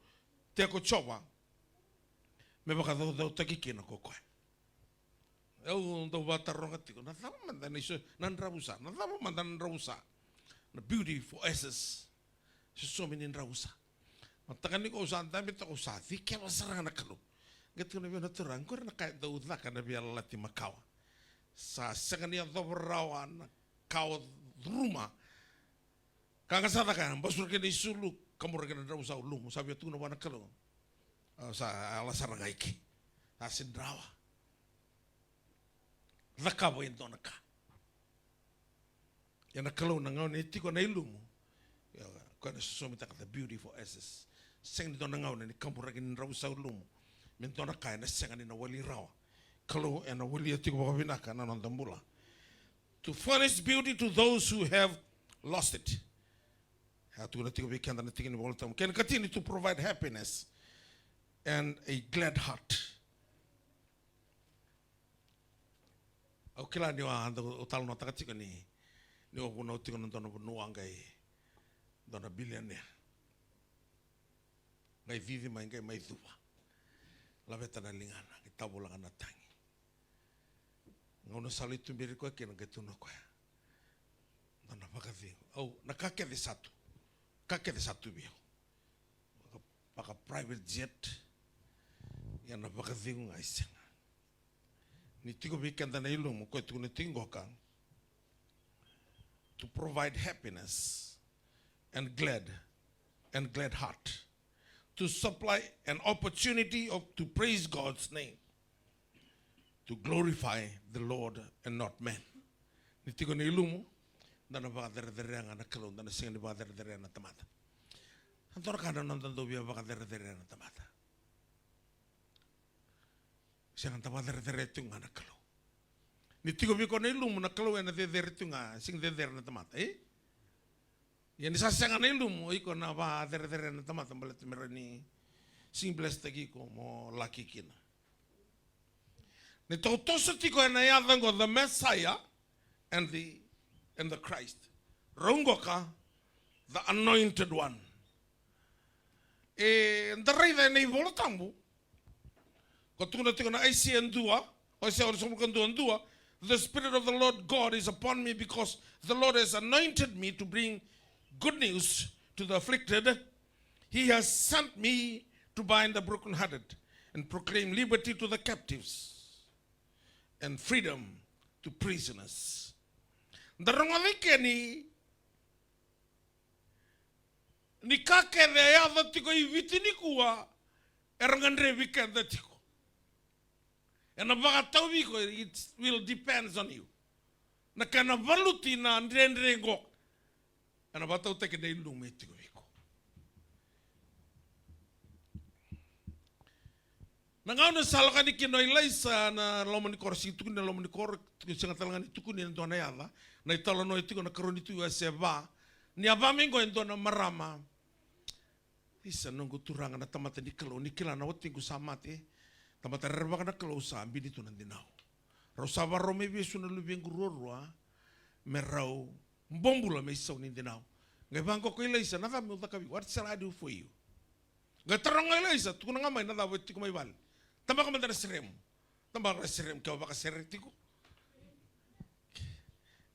te ko Jiova, me vakacaucautaki kina ko koya. Au dau vakataroga tiko, na cava mada na iso, na dravusa, na cava mada na dravusa? Na beauty for ashes. Sosomi ni dravusa. Mataka nikua au sa dabe toka, au sa cikeva sara ga na Kalou. Qai tukuna vei au na Turaga, qori na ka e dau caka na veiyalayalati makawa. Sa sega ni yacova rawa na ka o curuma. Ka ga sa caka, basuraki na isulu, kaburaki na dravusa ulumu, sa via tukuna vua na Kalou. Au sa yala sara ga i ke. Sa sega ni rawa. Cakava e dua na ka. Ia na Kalou na gauna e tiko na ilumu, ia, koya na sosomitaka the beauty for ashes. Sega ni dua na gauna ni kaburaki ni dravusa ulumu me dua na ka ena sega ni na wali rawa. Kalou ena walia tiko vakavinaka na noda bula. To furnish beauty to those who have lost it. E tukuna tiko vei keda na tiki ni Volatabu. Kena ikatini, to provide happiness and a glad heart. Au kila ni o a dau talanoataka tiko ni, ni o vunau tiko na dua na vanua qai dua na billionaire. Qai cici mai, qai mai cuva. Laveta na ligana, qai tavula ga na tagi. Gauna sa lai tuberi koya kina, qai tukuna o koya, dua na vakacegu. Au, na ka kece sa tu. Ka kece sa tu vei au. Vaka, vaka private jet. Ia na vakacegu ga e sega. Ni tiko vei keda na ilumu, koya tukuna tiko qoka, to provide happiness and glad, and glad heart, to supply an opportunity of, to praise God's name, to glorify the Lord and not man. Ni tiko na ilumu, da na vakacerecerea ga na Kalou, da na sega ni vakacerecerea na tamata. A dua na ka na noda dau via vakacerecerea na tamata. Sega, da vakacerecerea tiko ga na Kalou. Ni tiko vei iko na ilumu, na Kalou ena cecere tiko ga, sega ni cecere na tamata, e? Ia ni sa sega na ilumu, o iko na vakacerecerea na tamata baleta me rawa ni sega ni blesstaki iko mo laki kina. Ni toso tiko ena yaca qo, the Messiah and the, and the Christ. Rau qoka, the anointed one. E, da raica ena iVola Tabu. Ko tukuna tiko na Aisea dua, Aisea onosagavulu ka dua, dua. The Spirit of the Lord God is upon me, because the Lord has anointed me to bring good news to the afflicted. He has sent me to bind the brokenhearted and proclaim liberty to the captives and freedom to prisoners. Da rogoca i ke ni ni ka kece e yaco tiko i Viti nikua, era gadrevi keda tiko. Ena vakatau vei iko, it will depends on you. Na kena valuti na dredre qo, ena vakatautaki na ilumu e tiko vei iko. Na gauna sa lako yani kina o Ilaisa na loma ni koro, sega ni tukuni na loma ni koro, sega tale ga ni tukuni e dua na yaca. Na italanoa e tiko na Karua ni Tui wase va. Ni a va mai qo e dua na marama. Isa, noqu turaga na tamata ni Kalou, ni kila na watiqu sa mate. Tamata rerevaka na Kalou, sa bini tu na dinau. Rau sa vakarau mai vei Iesu na luvequ ruarua me rau bobula me isau ni dinau. Qai vaqo ko Ilaisa, na cava meu cakavi iko? What shall I do for you? Qai taroga o Ilaisa, tukuna ga mai na cava e tiko mai vale. Tabaka mada na seremu. Tabaka na seremu, ke o vakasere tiko.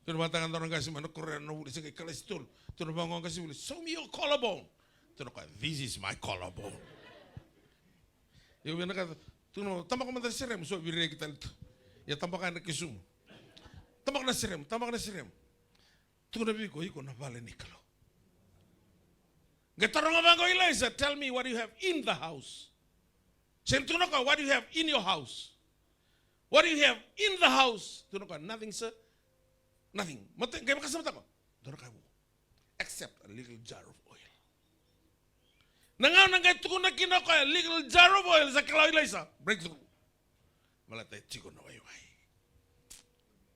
Tukuna vata ga dua na qase mai na koro ya na vuli, se qai kalasi tolu. Tukuna vaqo qase vuli, "Show me your collarbone." Tukuna o koya, "This is my collarbone." Io, vinakata, tukuna, "Tabaka mada na seremu, so viriaki tale tu." Ia tabaka na kesumu. "Tabaka na seremu, tabaka na seremu." Tukuna vei iko, iko na vale ni Kalou. Qai taroga vaqo o Ilaisa, "Tell me what you have in the house." Sega ni tukuna o koya, "What do you have in your house? What do you have in the house?" Tukuna o koya, "Nothing, sir." "Nothing." Mate, qai vakasamataka. Dua na ka vou. "Except a little jar of oil." Na gauna qai tukuna kina o koya, "Little jar of oil," sa kila o Ilaisa, breakthrough. Baleta e tiko na waiwai.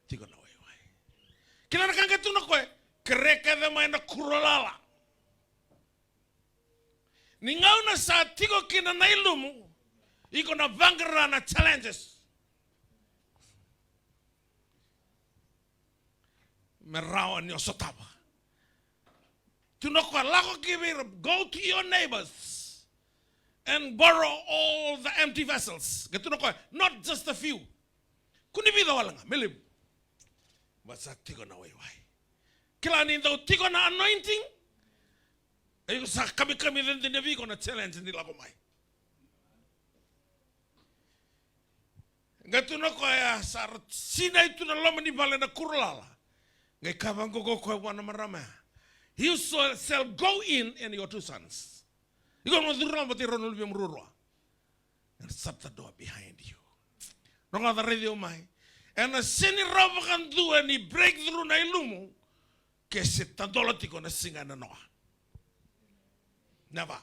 Tiko na waiwai. Kila na ka qai tukuna o koya, "Kerea kece mai na kuro lala." Ni gauna sa tiko kina na ilumu, iko na vaqara na challenges. Me rawa ni o sotava. Tukuna o koya, lako ki vei ira, go to your neighbors and borrow all the empty vessels. Qai tukuna o koya, not just a few. Kua ni vica wale ga, me levu. Baleta sa tiko na waiwai. Kila ni dau tiko na anointing, iko sa kamikamica dina vei iko na challenge ni lako mai. Qai tukuna o koya, sa ra sinai tu na loma ni vale na kuro lala. Qai kaya vaqo o koya vua na marama ya, "You shall, shall go in and your two sons." Iko na curu lala vata kei rau na luvemu ruarua. And shut the door behind you. Rogoca, raici au mai. Ena sega ni rawa vakadua ni breakthrough na ilumu ke se tadola tiko na siga ena noa. Never.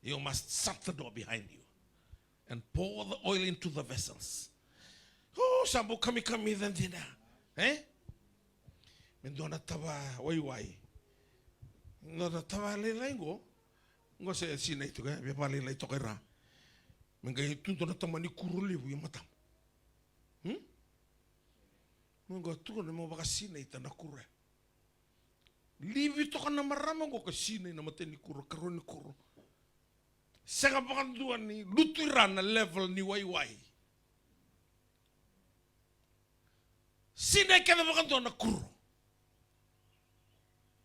You must shut the door behind you and pour the oil into the vessels. Oh, sa bau kamikamica dina. Eh? Me dua na tava waiwai. Dua na tava lailai qo. Qo se sinai toka, e via vakalailai toka i ra. Me qai tu dua na tamani kuro levu i matamu. Hmm? Mo qai tukuna mo vakasinaita na kuro ya. Livi toka na marama qo ka sinai na mata ni kuro, karua ni kuro. Sega vakadua ni lutu i ra na level ni waiwai. Sinai kece vakadua na kuro.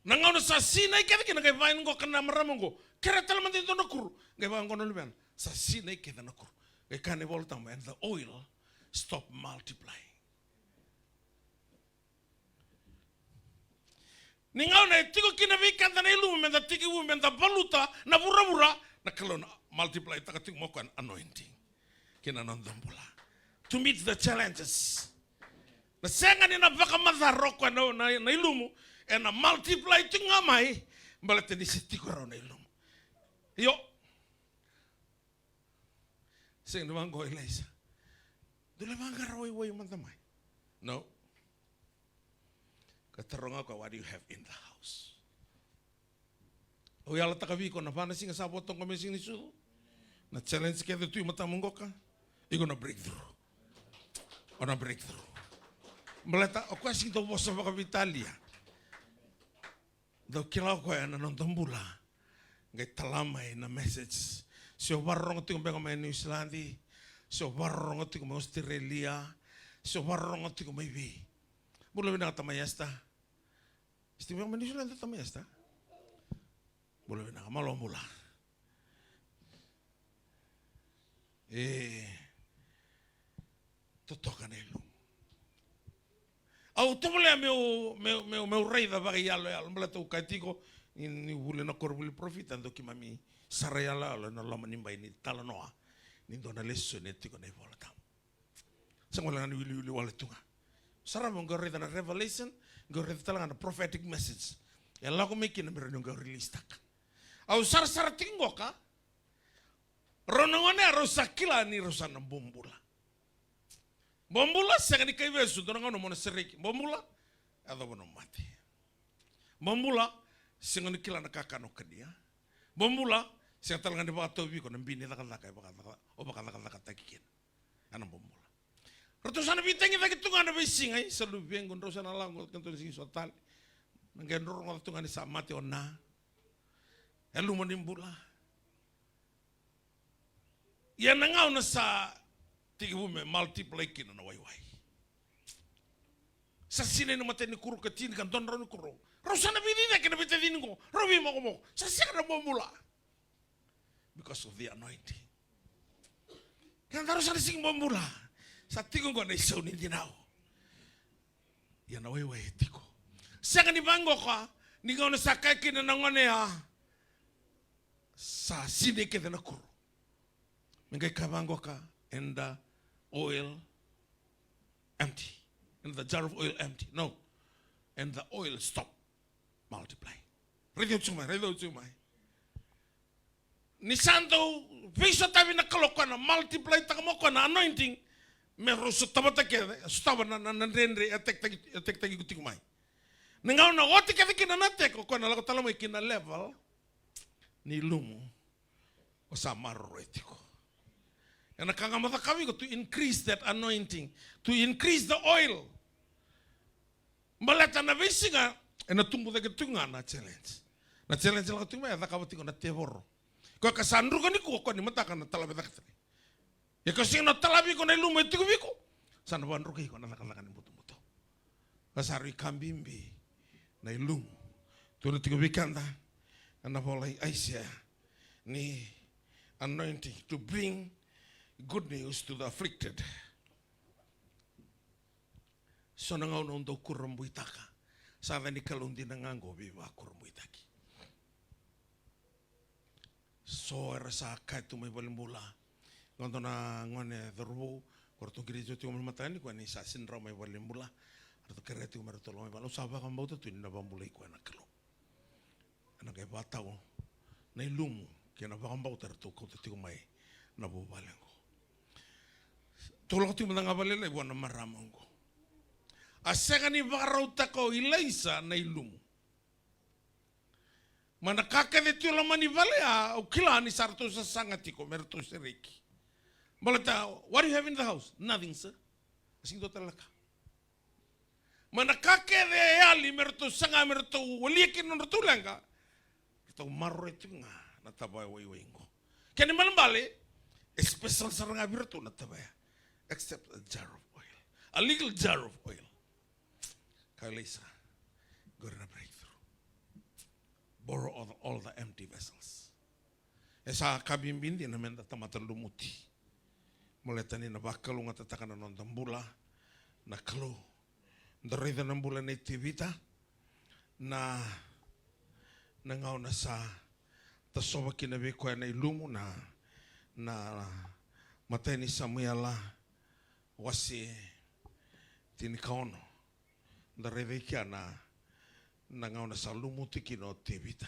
Na gauna sa sinai kece kina, qai vaka qo ka na marama qo, kerea tale mada e dua na kuro. Qai vaka qo na luvena, sa sinai kece na kuro. Qai kaya na iVola Tabu, and the oil stop multiplying. Ni gauna e tiko kina vei keda na ilumu, meda tekivu meda valuta na vuravura, na Kalou na multiply taka tiko mai o koya na anointing ki na noda bula. To meet the challenges. Na sega ni na vakamacala o koya na, na, na ilumu, ena multiply tiko ga mai, baleta ni se tiko rawa na ilumu. Io. Sega ni vaqo o Ilaisa. Dou lai vaqara waiwai mada mai. No. Ka taroga o koya, what do you have in the house? Au yalataka vei iko na va na siga sa vo toka me siga ni sucu. Na challenge kece tu i matamu qoka, iko na breakthrough. O na breakthrough. Baleta o koya sega ni dau vosa vakaveitalia. Dau kila o koya na noda bula. Qai tala mai na message. Se o vakarorogo tiko beka mai New Zealand, se o vakarorogo tiko mai Australia, se o vakarorogo tiko mai vei. Bula vinaka tamai Esther. Steve, mai New Zealand tamai Esther. Bula vinaka, malo bula. E totoka na ilumu. Au tovolea meu, meu, meu, meu raica vakaiyaloyalo, baleta au kaya tiko ni, ni vuli na koronivuli parofita, dau keimami sara iyaloyalo ena loma ni bai ni talanoa ni dua na lesoni e tiko na iVola Tabu. Sa gole ga ni wiliwili wale tu ga. Sarava qo raica na revelation, qo raica tale ga na prophetic message. E lako mai kina me rawa ni qo release taka. Au sarasara tiko qoka. Rau na gone rau sa kila ni rau sa na bobula. Bobula sega ni kaivesu, dua na gauna mo na sereki. Bobula, yacova na mate. Bobula, sega ni kila na kakana o kania. Bobula, sega tale ga ni vakatauvi iko na bi ni cakacaka e vakacaka, o vakacakacakataki kina. Ena bobula. Ratou sa na veitagicaki tu ga na veisiga, i sa luvequ, drau sa na lako, kena dua na siga so tale. Na qai drau rogoca tu ga ni sa mate o na. E luma ni bula. Ia na gauna sa tekivu me multiply kina na waiwai. Sa sinai na matanikuro ka tini ka dua na drau ni kuro. Rau sa na veiciciyaki na veitacini qo. Rau veimokomoko. Sa sega na bobula. Because of the anointing. Keda rau sa na sega ni bobula. Sa tiko qo na isau ni dinau. Ia na waiwai e tiko. Sega ni vaqoka ni gauna sa kaya kina na gone ya, sa sinai kece na kuro. Me qai kaya vaqoka, and the oil empty. And the jar of oil empty. No. And the oil stop multiply. Raica tiko mai, raica tiko mai. Ni sa dau veisotavi na Kalou, koya na multiply taka mai o koya na anointing, me rau sotava ta kece, sotava na, na, na dredre e attack taki, e attack taki iko tiko mai. Na gauna oti kece kina na attack, o koya na lako tale mai kina level ni lumu o sa maroroi tiko. Ena ka ga mo cakava iko to increase that anointing, to increase the oil. Baleta na veisiga ena tubu cake tu ga na challenge. Na challenge lako tu mai e cakava tiko na tevoro. Koya ka sa druka nikua, koya ni mataka na talave cake tale. Ia ka sega na talave iko na ilumu e tiko vei iko, sa na vakadrukai iko na cakacaka ni butobuto. Ka sa rui ka bibi na ilumu. Tukuna tiko vei keda ena vola i Aisea ni anointing to bring good news to the afflicted. So na gauna au dau kurabuitaka, sa yaca ni Kalou dina ga qo veivakurabuitaki. So era sa kaya tu mai valenibula. Qo dua na gone cauravou, ko ratou qiri tiko mai mataka nikua ni sa sega ni rawa mai valenibula. Ratou kerea tiko me ratou lako mai vale. Au sa vakabauta tu ni na vakabulai koya na Kalou. Ena qai vakatau na ilumu kei na vakabauta eratou kauta tiko mai na vuvale oqo. Tou lako tiko mada ga vakalailai vua na marama oqo. A sega ni vakarautaka o Ilaisa na ilumu. Ma na ka kece tu e loma ni vale ya, au kila ni sa ratou sasaga tiko me ratou sereki. Baleta, what do you have in the house? Nothing, sir. A sega ni dua tale na ka. Ma na ka kece e yali me ratou saga, me ratou walia kina nodratou leqa, ratou maroroya tiko ga na tavaya waiwai qo. Kena ibalebale, e special sara ga vei iratou na tavaya. Except a jar of oil. A little jar of oil. Kaya o Ilaisa, qori na breakthrough. Borrow all the, all the empty vessels. E sa ka bibi dina meda tamata lumuti. Baleta ni na vakalougatataka na noda bula na Kalou. Da raica na bula nei Tevita, na, na gauna sa tasova kina vei koya na ilumu, na, na matai ni Samuela wase tinikaono. Da raica i kea na, na gauna sa lumuti kina o Tevita.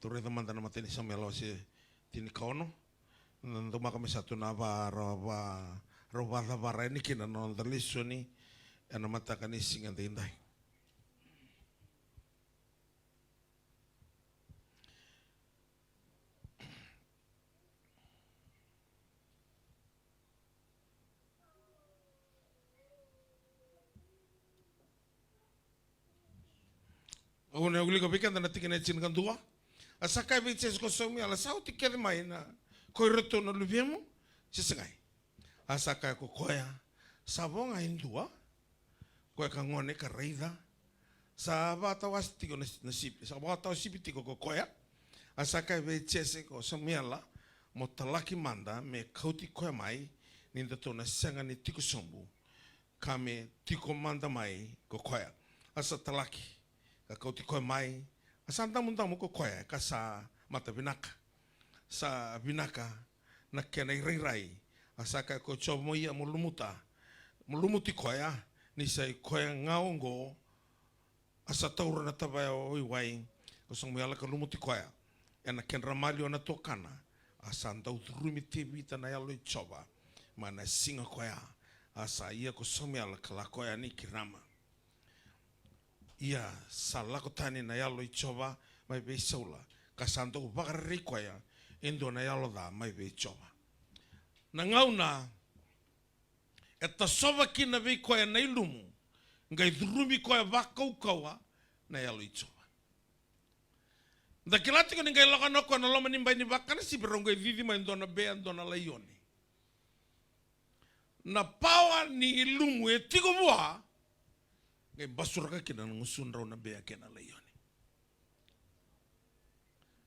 Tou raica mada na matai ni Samuela wase tinikaono. Da daumaka me sa tu na va, ra, va, rau vakacavara yani kina na noda lesoni ena mataka ni siga daidai. Au na wilika vei keda na tikina e tinikadua. A sa kaya vei Jese ko Samuela, sa oti kece mai na ko iratou na luvemu se segai? A sa kaya ko koya, sa vo ga e dua. Koya ka gone ka raica. Sa vakatawase tiko na, na sipi, sa vakatawasipi tiko ko koya. A sa kaya vei Jese ko Samuela, mo talaki mada me kauti koya mai, ni datou na sega ni tiko sobu, ka me tiko mada mai ko koya. A sa talaki, ka kauti koya mai. A sa damudamu ko koya, ka sa mata vinaka. Sa vinaka na kena irairai. A sa kaya ko Jiova mo ia mo lumuta, mo lumuti koya, ni sa i koya ga oqo. A sa taura na tavaya waiwai ko Samuela ka lumuti koya ena kedra maliwa na tuakana. A sa dau curumi Tevita na Yalo i Jiova mai na siga koya. A sa ia ko Samuela ka lako yani ki Rama. Ia sa lako tani na Yalo i Jiova mai vei Saula, ka sa dau vakarerei koya e dua na yalo ca mai vei Jiova. Na gauna e tasova kina vei koya na ilumu, qai curumi koya vakaukauwa na Yalo i Jiova. Da kila tiko ni qai lako na koya na loma ni bai ni vaka na sipi, rau qai cici mai dua na bea, dua na laioni. Na pawa ni ilumu e tiko vua, Qai basuraka kina na gusudrau na bea kei na laioni.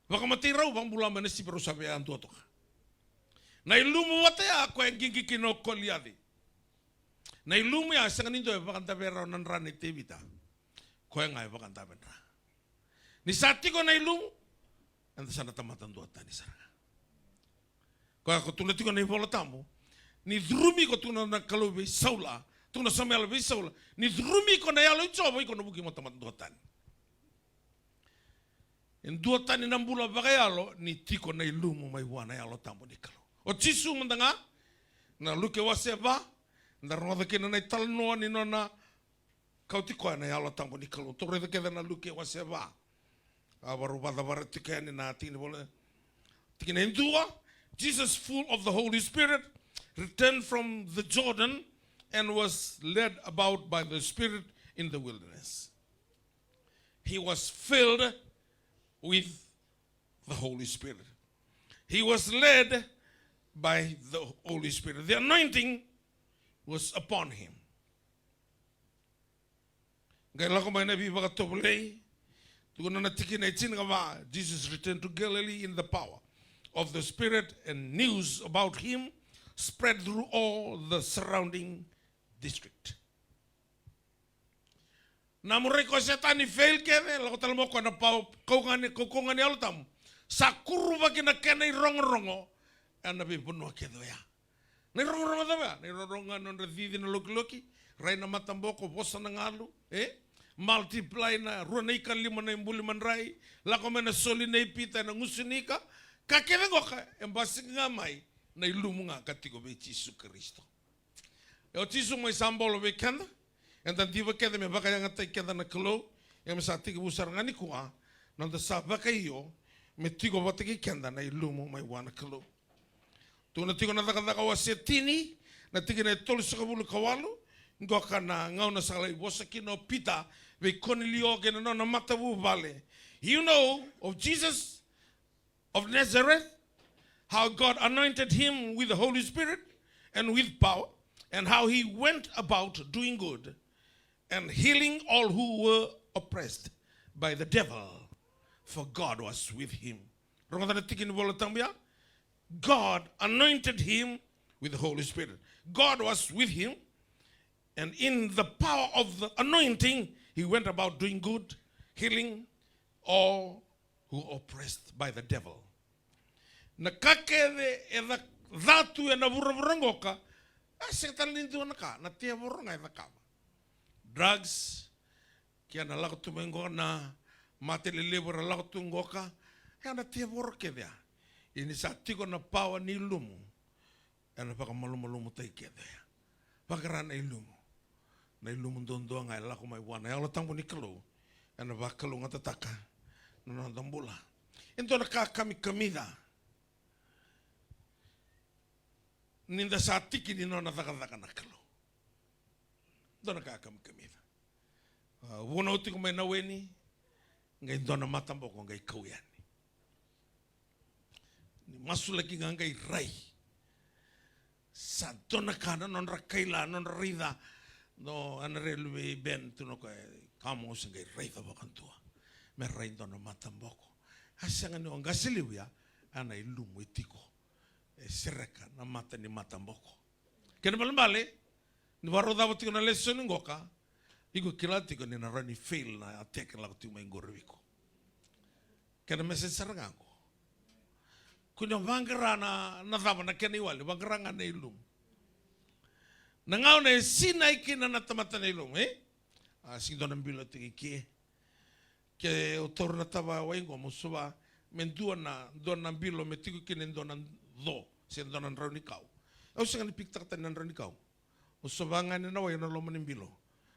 Vakamatei rau, vakabula mai na sipi, rau sa via dua toka. Na ilumu vata ya, koya e qiqi kina o Koliaci. Na ilumu ya, sega ni dua e vakadave rawa na dra nei Tevita. Koya ga e vakadave dra. Ni sa tiko na ilumu, eda sa na tamata duatani sara ga. Koya ko tukuna tiko na iVola Tabu, ni curumi iko, tukuna na Kalou vei Saula, tukuna Samuela vei Saula, ni curumi iko na Yalo i Jiova, iko na vuki mo tamata duatani. E duatani na bula vakayalo ni tiko na ilumu mai vua na Yalo Tabu ni Kalou. O Jisu mada ga, na Luke wase va, da rogoca kina na italanoa ni nona kauti koya na Yalo Tabu ni Kalou. Tou raica kece na Luke wase va. A, vakarau vakacavara tiko yani na tikina vola. Tikina e dua, Jesus, full of the Holy Spirit, returned from the Jordan and was led about by the Spirit in the wilderness. He was filled with the Holy Spirit. He was led by the Holy Spirit. The anointing was upon him. Qai lako mai na veivakatovolei. Tukuna na tikina e tinikava, Jesus returned to Galilee in the power of the Spirit, and news about him spread through all the surrounding district. Na murai ko Setani fail kece, lako tale mai o koya na power, kaukauwa ni, kaukauwa ni Yalo Tabu. Sa kuruvaki na kena irogorogo ena veivanua kece oya. Na irogorogo cava ya? Na irogorogo ga nodra cici na lokiloki, rai na mataboko, vosa na galu, e? Multiply na rua na ika, lima na ibuli madrai, lako mai na soli nei Pita ena gusu ni ika, ka kece qoka e basika ga mai na ilumu ga ka tiko vei Jisu Karisito. E o Jisu mai sa bolo vei keda, eda diva kece me vakayagataki keda na Kalou, ia me sa tekivu sara ga nikua na noda sa vakaio me tiko vata kei keda na ilumu mai vua na Kalou. Tukuna tiko na Cakacaka wase tini, na tikina e tolusagavulu ka walu, qoka na gauna sa lai vosa kina o Pita vei Konilio kei na nona matavuvale. You know of Jesus of Nazareth, how God anointed him with the Holy Spirit and with power, and how he went about doing good and healing all who were oppressed by the devil, for God was with him. Rogoca na tiki ni Vola Tabu ya. God anointed him with the Holy Spirit. God was with him, and in the power of the anointing, he went about doing good, healing all who oppressed by the devil. Na ka kece e ca-, ca tu ena vuravura qoka, a sega tale ni dua na ka na tevoro ga e cakava. Drugs, kei na lako tu mai qoka na mate lelevu era lako tu qoka, e na tevoro kece ya. Ia ni sa tiko na pawa ni ilumu, ena vakamalumalumutaki kece ya. Vaqara na ilumu. Na ilumu duadua ga e lako mai vua na Yalo Tabu ni Kalou, ena vakalougatataka na noda bula. E dua na ka kamikamica ni da sa tiki ni nona cakacaka na Kalou. Dua na ka kamikamica. A, vunau tiko mai na weni, qai dua na mataboko qai kau yani. Ni masulaki ga qai rai. Sa dua na ka na nodra kaila, nodra raica. No, ena raica vei Ben tu na koya, kamo se qai raica vakadua. Me rai dua na mataboko. A sega ni o qase levu ya, a na ilumu e tiko. E sereka na mata ni mataboko. Kena balebale, ni vakarau cava tiko na lesoni qoka, iko kila tiko ni na rawa ni fail na attack lako tiko mai qori vei iko. Kena message sara ga qo. Ko ni vaqara na, na cava na kena iwali, vaqara ga na ilumu. Na gauna e sinai kina na tamata na ilumu, e? A, sega ni dua na bilo tiko i ke. Ke o taura na tavaya wai qo mo sova, me dua na, dua na bilo me tiko kina e dua na co, se dua na drau ni kau. Au sega ni pikitaka tani na drau ni kau. O sova ga ni na wai ena loma ni bilo.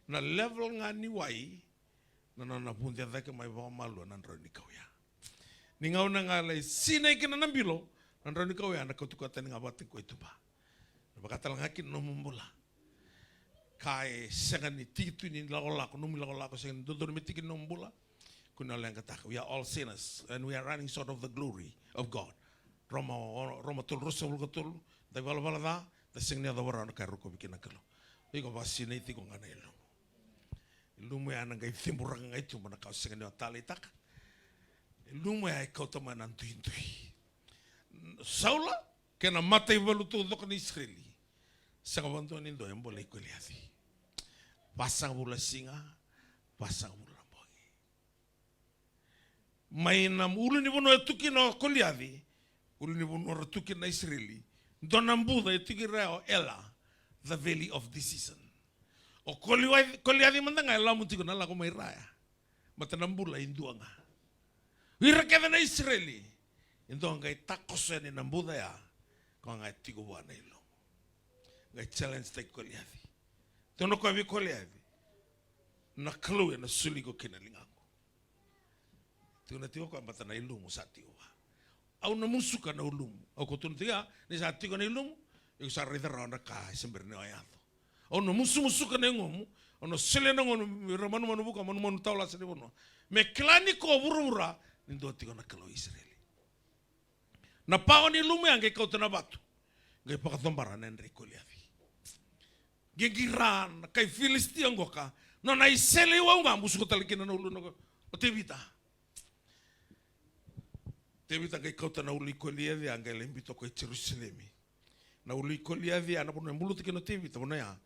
Na level ga ni wai, na nona vude cake mai vakamalua na drau ni kau ya. Ni gauna ga lai sinai kina na bilo, na drau ni kau ya na kauti koya tani ga vata kei koya i tuba. Na vakatale ga kina nomu bula. Ka e sega ni tiki tu ni lakolako, nomu lakolako sega ni dodonu me tiki ni nomu bula. Ko ni o leqataka. We are all sinners and we are running short of the glory of God. Roma, Roma tolu, ruasagavulu ka tolu, da ivalavala ca, da sega ni yacova rawa na ka e rokovi kina na Kalou. Iko vakasinai tiko ga na ilumu. Ilumu ya na qai ceburaka ga i tuba na ka o sega ni o taleitaka. Ilumu ya e kauta mai na duidui. Saula kei na mataivalu taucoko ni Isireli. Sega vakadua ni dua e bolei Koliaci. Vasagavulu na siga, vasagavulu na bogi. Mai na ulunivanua e tu kina o Koliaci, ulunivanua ra tu kina na Isireli. Dua na buca e tu kina o Ela, the valley of decision. O Koliaci, Koliaci mada ga e lamu tiko na lako mai raya. Mata na bula e dua ga. Ira kece na Isireli e dua ga e takoso yani na buca ya. Koya ga e tiko vua na ilumu. Ga e challenge taki Koliaci. Tukuna koya vei Koliaci, na Kalou ena soli iko kina ligaqu. Tukuna tiko koya, bata na ilumu sa tiko vua. Au na musuka na ulumu. Au ko tukuna tiko ya, ni sa tiko na ilumu, iko sa raica rawa na ka e se bera ni o yaco. Au na musumusuka na yagomu, au na solia na yagomu, ira manumanu vuka, manumanu tawa lasa ni vanua. Me kila ni ko vuravura, ni dua tiko na Kalou Isireli. Na pawa ni ilumu ya qai kauta na vatu. Qai vakacobara na yadra i Koliaci. Qai qira na kai Filisitia qoka. Nona isele iwau ga musuka tale kina na uluna o Tevita. Tevita qai kauta na ulu i Koliaci ya qai lai biuta ko i Jerusalemi. Na ulu i Koliaci ya na vanua e buluta kina o Tevita, vanua ya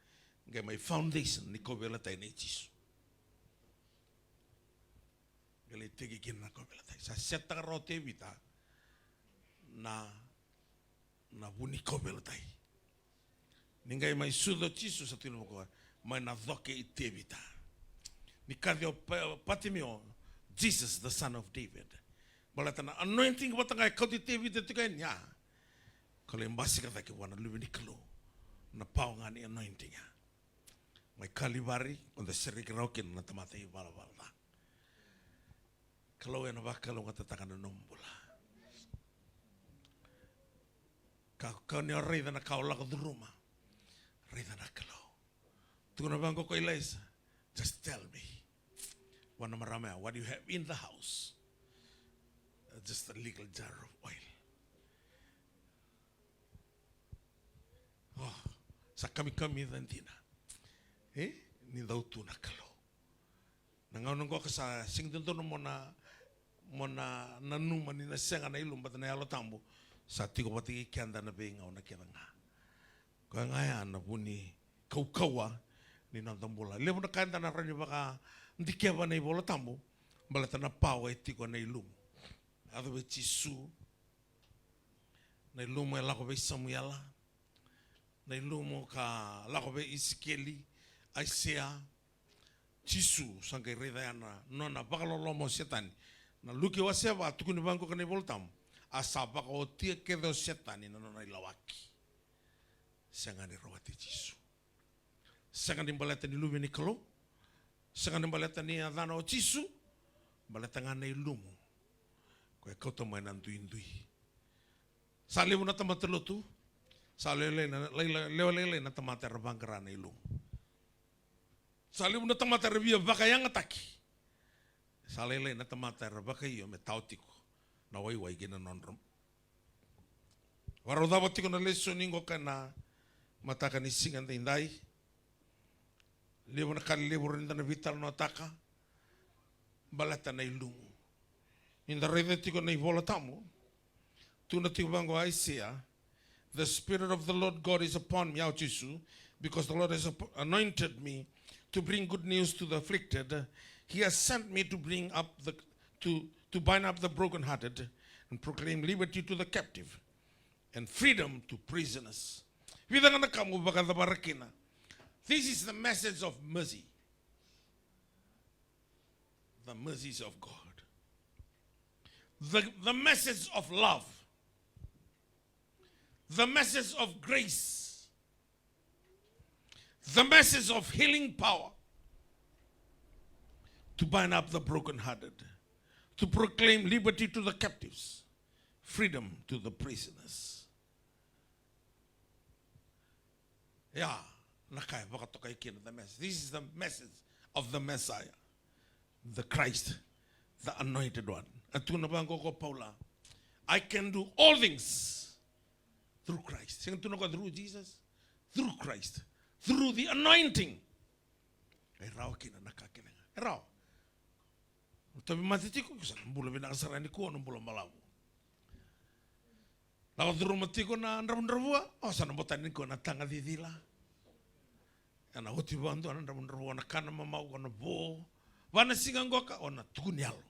qai mai foundation ni kauveilatai nei Jisu. Qai lai teki kina na kauveilatai. Sa setaka rawa o Tevita na, na vu ni kauveilatai. Ni qai mai sucu o Jisu sa tukuna vaka, mai na coke i Tevita. Ni kaci o Pa-, Patimio, Jesus, the son of David. Baleta na anointing vata ga e kauti Tevita tiko yani ya. Ka lai basika cake vua na Luve ni Kalou. Na pawa ga ni anointing ya. Mai Kalivari, o da sereki rawa kina na tamata ivalavala ca. Kalou ena vakalougatataka na nomu bula. Ka, ka ni o raica na ka o lako curuma. Raica na Kalou. Tukuna vaqo ko Ilaisa, just tell me. Vua na marama ya, what do you have in the house? "Uh, just a little jar of oil." Oh, sa kamikamica dina. E? Ni dau tu na Kalou. Na gauna qoka sa sega ni dodonu mo na, mo na nanuma ni na sega na ilumu, baleta na Yalo Tabu sa tiko vata kei keda na veigauna kece ga. Koya ga ya na vu ni kaukauwa ni noda bula. Levu na ka eda na rawa ni vakadikeva na iVola Tabu, baleta na pawa e tiko na ilumu. Yaco vei Jisu, na ilumu e lako vei Samuela, na ilumu ka lako vei Isikeli, Aisea, Jisu, sa qai raica ya na nona vakaloloma o Setani. Na Luke wase va, tukuni vaqo ka na iVola Tabu, a sa vakaotia kece o Setani na nona ilawaki. Sega ni rawati Jisu. Sega ni baleta ni Luve ni Kalou. Sega ni baleta ni yacana o Jisu. Baleta ga na ilumu. Koya e kauta mai na duidui. Sa levu na tamata lotu. Sa lewe lailai na, lai, lai, lewe lailai na tamata era vaqara na ilumu. Sa levu na tamata era via vakayagataki. Sa lailai na tamata era vakaio me tao tiko na waiwai kei na nodra. Varau cava tiko na lesoni qoka ena mataka ni siga daidai. Levu na ka levu rawa ni da na veitalanoataka. Baleta na ilumu. Ni da raica tiko na iVola Tabu. Tukuna tiko vaqo Aisea, "The Spirit of the Lord God is upon me," au Jisu, "because the Lord has apo-, anointed me to bring good news to the afflicted. He has sent me to bring up the, to, to bind up the brokenhearted and proclaim liberty to the captive and freedom to prisoners." Vica ga na ka mo vakacavara kina. This is the message of mercy. The mercies of God. The, the message of love. The message of grace. The message of healing power. To bind up the brokenhearted. To proclaim liberty to the captives. Freedom to the prisoners. Ya na ka e vakatokai kina the message. This is the message of the Messiah, the Christ, the anointed one. A tukuna vaqo ko Paula, "I can do all things through Christ." Sega ni tukuna ko through Jesus, through Christ, through the anointing. E rawa kina na ka kece ga. E rawa. O tauvimate tiko, iko sa na bula vinaka sara nikua, o na bula balavu. Lako curuma tiko na dravudravua, o sa na botani nikua na taga cicila. Ena oti vakadua na dravudravua, o na kana mamau, o na vo. Va na siga qoka, o na tukuni yalo.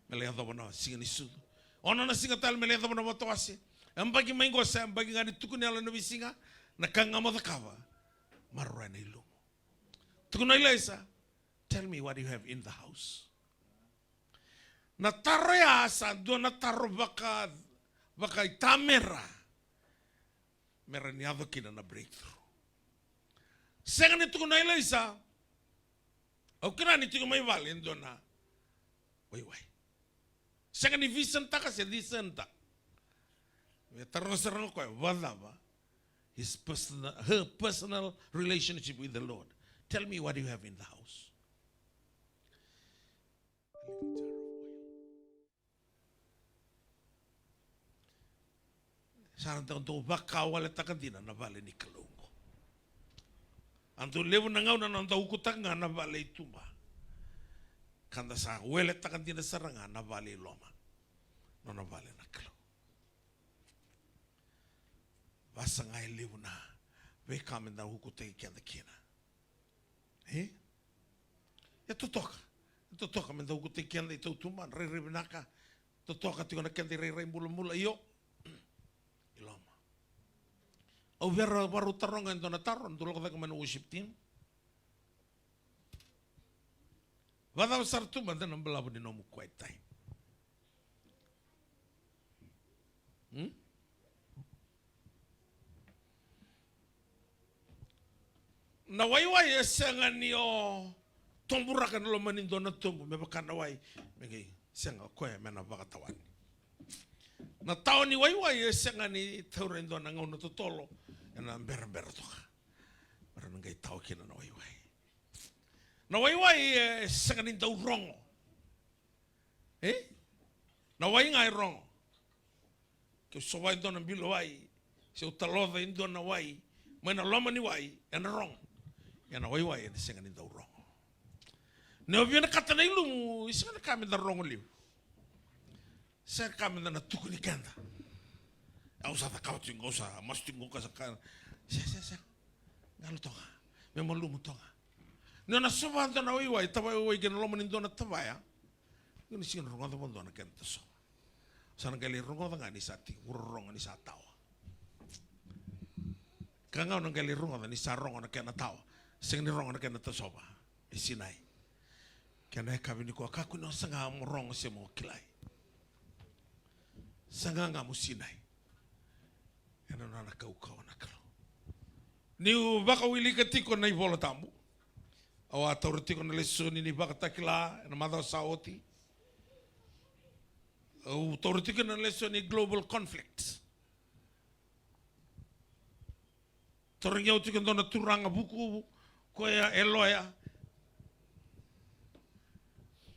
Me lai yacova na siga ni sucu. Ono na siga tale me lai yacova na vatawase. Yabaki mai qo sa yabaki ga ni tukuni yalo ena veisiga. Na ka ga mo cakava, maroroya na ilumu. Tukuna o Ilaisa, "Tell me what you have in the house." Na taro ya sa dua na taro vaka, vakaitamera. Me rawa ni yaco kina na breakthrough. Sega ni tukuna o Ilaisa, "Au kila ni tiko mai vale e dua na waiwai." Sega ni vision-taka se discern-taka. Me taroga sara ga o koya, vakacava his personal, her personal relationship with the Lord. "Tell me what you have in the house." A little jar of oil. Sa dau, dau vakawaletaka dina na vale ni Kalou qo. A dau levu na gauna na noda ukutaka ga na vale i tuba. Ka da sa weletaka dina sara ga na vale i loma. Nona vale na Kalou. Vakasaga e levu na veika me da ukutaki keda kina. E? E totoka. E totoka me da ukutaki keda i tautuba, rairai vinaka. Totoka tiko na keda irairai bulabula, io. I loma. Au via vakarau taroga e dua na taro, dou lako cake mai na worship team. Vakacava sara tu mada na balavu ni nomu quiet time? Hmm? Na waiwai e sega ni o toburaka ena loma ni dua na tobu me vaka na wai, me qai sega o koya me na vakatawani. Na tawa ni waiwai e sega ni taura e dua na gauna totolo, ena berabera toka. Era na qai tawa kina na waiwai. Na waiwai e sega ni dau rogo. E? Na wai ga e rogo. Ke u sova e dua na bilo wai, se u taloca e dua na wai mai na loma ni wai, ena rogo. Ia na waiwai ena sega ni dau rogo. Ni o vinakata na ilumu, e sega na ka me da rogo levu. Sega na ka me da na tukuni keda. Au sa cakava tiko qo, au sa masu tiko qo, ka sa ka. Se, se, se. Qalo toka. Me malumu toka. Ni o na sova dua na waiwai, tavaya waiwai ki na loma ni dua na tavaya. Qo ni sega ni rogoca vakadua na kena tasova. Sa na qai lai rogoca ga ni sa tiko vurorogo ni sa tawa. Ka ga o na qai lai rogoca ni sa rogo na kena tawa. Sega ni rogo na kena tasova. E sinai. Kena yakavi nikua, kakua ni o saga mo rogo se mo kilai. Saga ga mo sinai ena nona kaukauwa na Kalou. Niu vakawilika tiko na iVola Tabu, au a taura tiko na lesoni ni Vakatakila ena macawa sa oti. Au taura tiko na lesoni ni global conflict. Tarogi au tiko e dua na turaga vuku, koya e loya.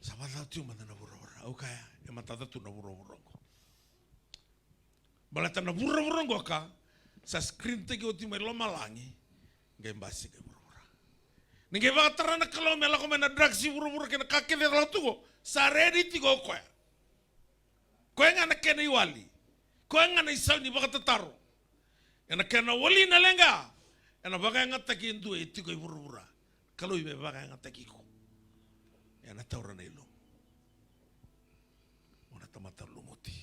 Sa vakacava tiko mada na vuravura? Au kaya, e matata tu na vuravura oqo. Baleta na vuravura oqo ka sa screen-taki oti mai lomalagi, qai basika i vuravura. Ni qai vakatara na Kalou me lako mai na drugs i vuravura kei na ka kece e lako tu qo, sa ready tiko o koya. Koya ga na kena iwali. Koya ga na isau ni vakatataro. Ena kena wali na leqa, ena vakayagataki e dua e tiko i vuravura. Kalou me vakayagataki iko. Ena taura na ilumu. Mo na tamata lumuti.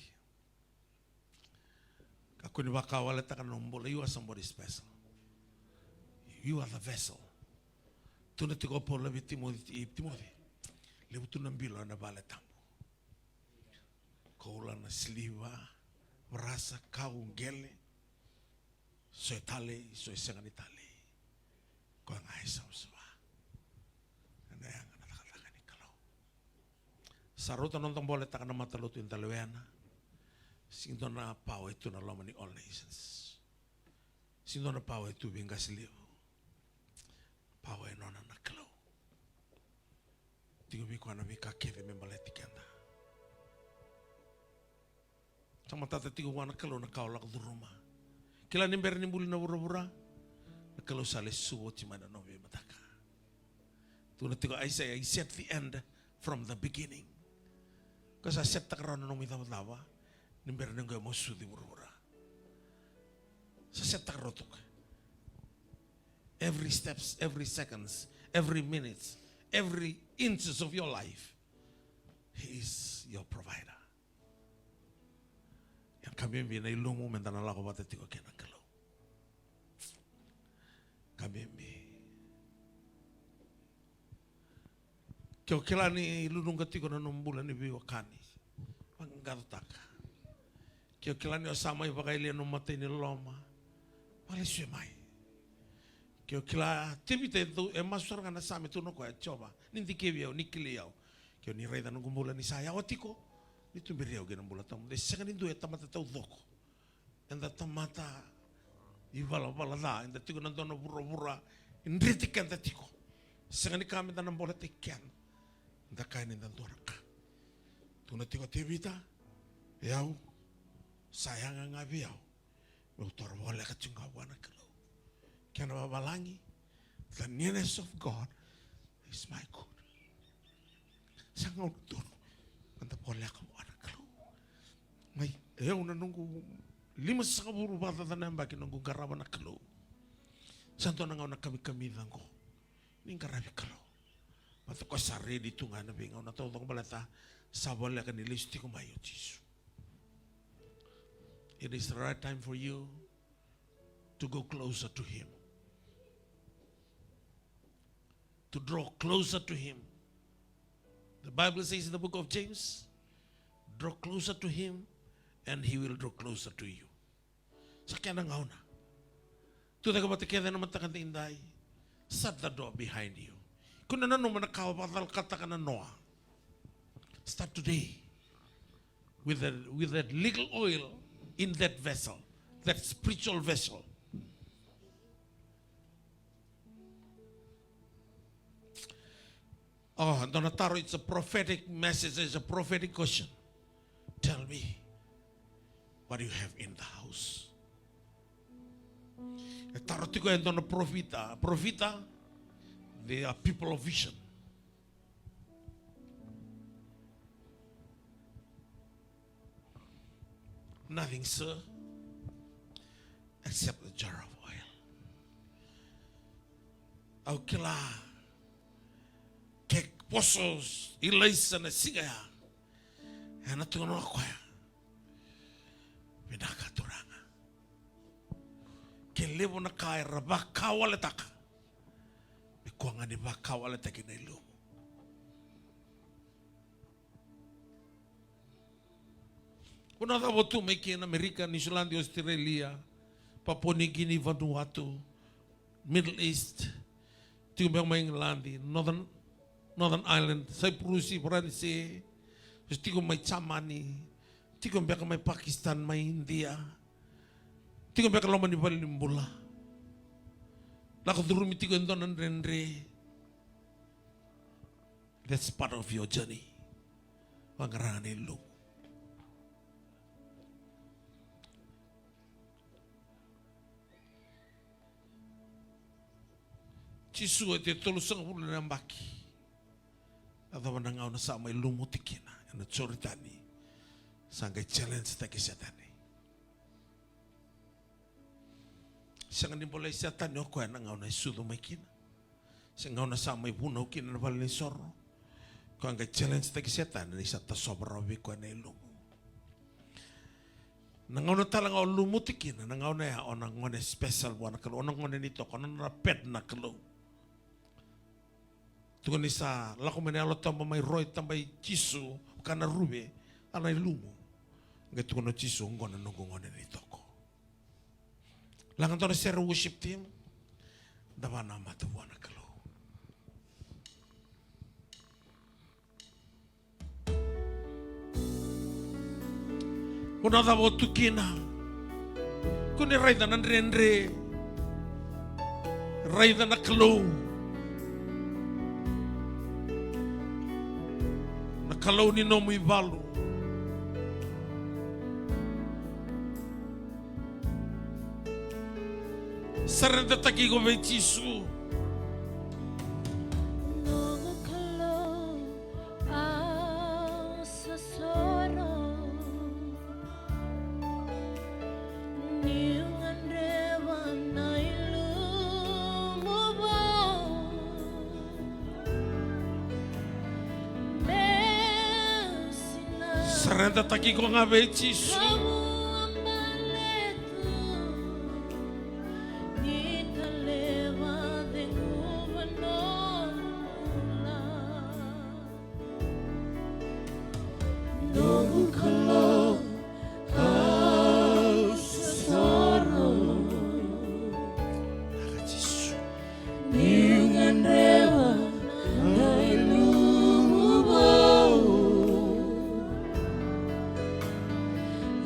Kakua ni vakawaletaka na nomu bula. You are somebody special. You are the vessel. Tukuna tiko o Paula vei Timoci, i Timoci. Levu tu na bilo ena vale tabu. Koula, na siliva, varasa, kau, qele. So e talei, so e sega ni talei. Koya ga e savasava. Ena yaga na cakacaka ni Kalou. Sa rauta na noda boletaka na matalotu eda lewena. Sega ni dua na power e tu na loma ni All Nations. Sega ni dua na power e tu vei qase levu. Power e nona na Kalou. Tiko vei koya na veika kece me baleti keda. Sa matata tiko vua na Kalou na ka o lako curuma. Kila ni bera ni buli na vuravura, na Kalou sa lesuva oti mai na nona veimataka. Tukuna tiko Aisea, he set the end from the beginning. Ko sa set taka rawa na nomu icavacava ni bera ni qo mo sucu i vuravura. Sa set taka rawa toka. Every steps, every seconds, every minutes, every inches of your life, he is your provider. Ia ka bibi na ilumu meda na lako vata tiko kei na Kalou. Ka bibi. Ke o kila ni lunuqa tiko na nomu bula ni veiwekani, vaqaqacotaka. Ke o kila ni o sa mai vakayalia nomu matai ni loma, vakalesuya mai. Ke o kila, Tevita e dau, e masu sara ga na Same, tukuna o koya, Jiova, ni dikevi au, ni kilai au. Ke o ni raica noqu bula ni sa yawa tiko, ni tuberi au ki na bula tawamudu. E sega ni dua e tamata taucoko. Eda tamata ivalavala ca, eda tiko na dua na vuravura e dreti keda tiko. Sega ni ka meda na boletaki keda. Da kaya ni da dua na ka. Tukuna tiko o Tevita, e au, sa yaga ga vei au meu taura voleka tiko ga vua na Kalou. Kena vavalagi, the nearness of God is my good. Sa gauna donu meda voleka vua na Kalou. Mai, e au na noqu limasagavulu vakacaca na yabaki noqu qarava na Kalou. Sa dua na gauna kamikamica oqo ni qaravi Kalou. Vata koya sa redi tu ga ena veigauna taucoko baleta sa voleka ni lesu tiko mai o Jisu. It is the right time for you to go closer to Him. To draw closer to Him. The Bible says in the book of James, draw closer to Him and He will draw closer to you. Sa kena gauna. Tucake vata kece ena mataka daidai. Shut the door behind you. Kua ni nanuma na ka o vakacalakataka na noa. Start today with a, with that little oil in that vessel, that spiritual vessel. Oh, dua na taro, it's a prophetic message, it's a prophetic question. Tell me what you have in the house. E taro tiko e dua na parofita. Parofita, they are people of vision. Nothing, sir, except the jar of oil. Au kila ke vosa o Ilaisa na siga ya, ena tukuna o koya, vinaka Turaga. Ke levu na ka era vakawaletaka, me kua ga ni vakawaletaki na ilumu. Vanua cava o tu mai kina, Amerika, Niusiladi, Australia, Papua New Guinea, Vanuatu, Middle East, tiko beka mai Igiladi, Northern, Northern Ireland, Saipurusi, Varanise, tiko mai Jamani, tiko beka mai Pakistan, mai India, tiko beka loma ni valenibula. Lako curumi tiko e dua na dredre. That's part of your journey. Vaqara na ilumu. Jisu e tolusagavulu na yabaki. Yacova na gauna sa mai lumuti kina ena Joritani. Sa qai challenge taki Setani. Sega ni bolei Setani o koya na gauna e sucu mai kina. Se gauna sa mai vunau kina na valenisoro. Koya qai challenge taki Setani ni sa tasova rawa vei koya na ilumu. Na gauna tale ga o lumuti kina, na gauna ya o na gone special vua na Kalou, o na gone ni toko, o na nona pet na Kalou. Tukuni sa lako mai na Yalo Tabu mai roi taba i Jisu, ka na ruve, a na ilumu. Qai tukuna o Jisu, oqo na noqu gone ni toko. Laga dua na sere worship team. Da vanamata vua na Kalou. Ko na cava o tu kina. Ko ni raica na dredre. Raica na Kalou. Na Kalou ni nomu ivalu. Saredetaki iko vei Jisu. Saredataki iko ga vei Jisu. Noqu Kalou, au sa soro. Vinaka Jisu. Niu gadreva na ilumu vou.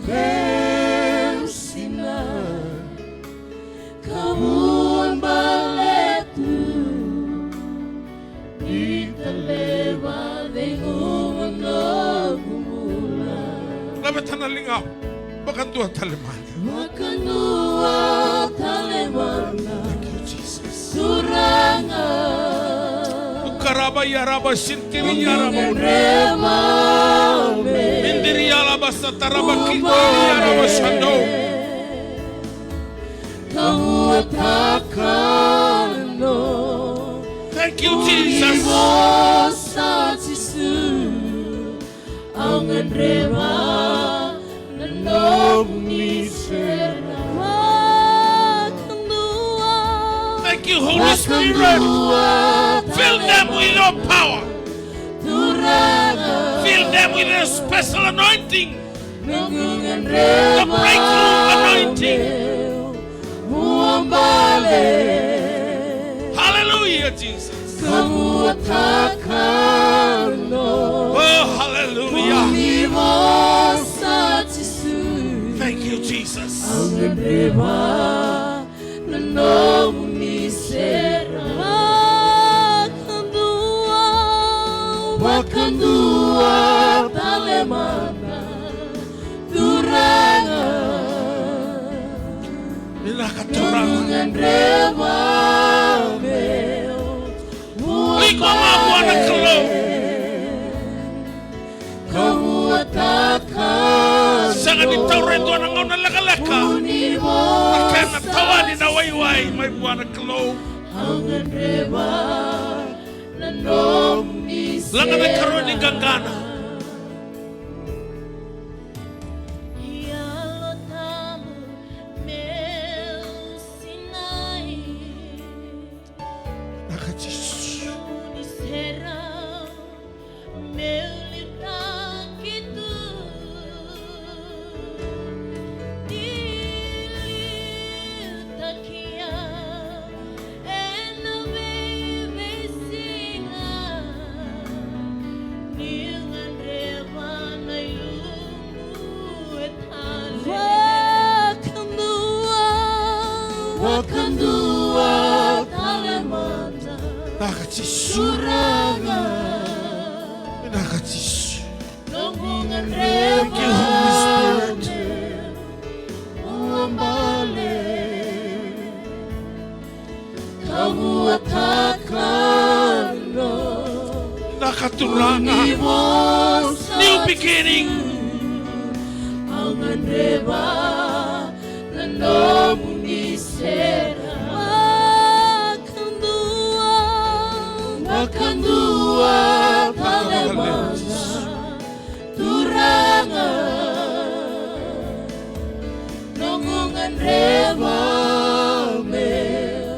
Vei au sinai ka vua bale tu. Ni taleva cegu noqu bula. Laveta na ligamu. Vakadua tale mada. Vakadua tale mada. Thank you, Jesus. Turaga. Ukaraba yaraba sintiri yaraba. Au gadreva me. Mindiri yaraba sataraba kitiri yaraba sando. Ka vuataka no. Thank you, Jesus. Vosa Jisu, au gadreva na nomuni sere. Vakadua. Thank you, Holy Spirit. Vakadua. Fill them with your power. Turaga. Fill them with your special anointing. The breakthrough anointing. Hallelujah, Jesus. Oh, hallelujah. Thank you, Jesus. Na nomuni sere. Vakadua, vakadua tale mada, Turaga. Vinaka Turaga. Au gadreva meu. Iko ga vua na Kalou. Sega ni taura e dua na gauna lekaleka na kena tawani na waiwai mai vua na Kalou. Laga na ikarua ni qaqana. Vinaka Jisu. Vakadua, vakadua tale mada. Vinaka Jisu. Turaga. Vinaka Jisu. Thank you, Holy Spirit. Vinaka Turaga. New beginning. Au gadreva na nomuni sere. Vakadua, vakadua tale mada. Turaga, noqu gadreva meu.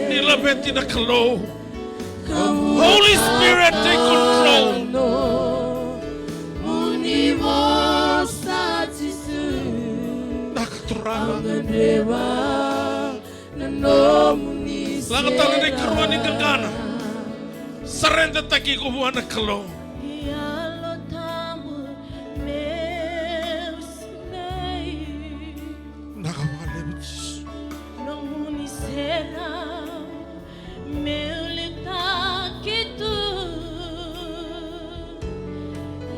Ni laveti na Kalou. Holy Spirit, take control. Vinaka Turaga. Laga tale na ikarua ni qaqana. Saredataki iko vua na Kalou. Vinaka vakalevu Jisu. Nomuni sere meu liutaki tu.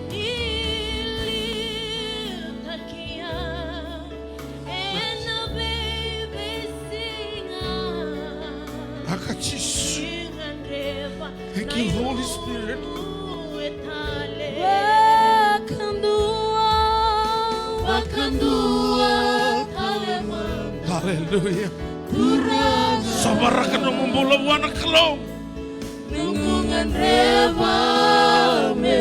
Ni liutaki au ena veiveisiga. Vinaka Jisu. Thank you, Holy Spirit. Vakadua, vakadua tale mada. Hallelujah. Turaga. Sovaraka nomu bula vua na Kalou. Noqu gadreva me.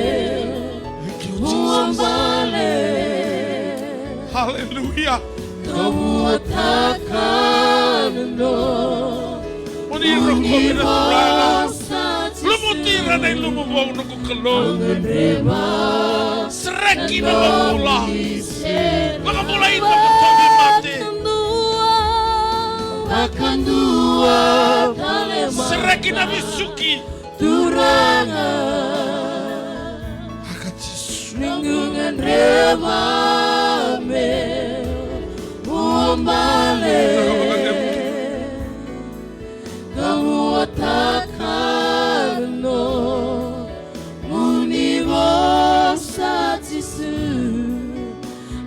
Aleluya. Ka vuataka na nomuni vosa, Jisu. Lumuti ira na ilumu vou, noqu Kalou. Sereki na vakabula. Vakabulai na vakatovi mate. Sereki na vesuki. Turaga, vinaka Jisu. Noqu gadreva meu bale, ka vuataka na nomuni vosa, Jisu.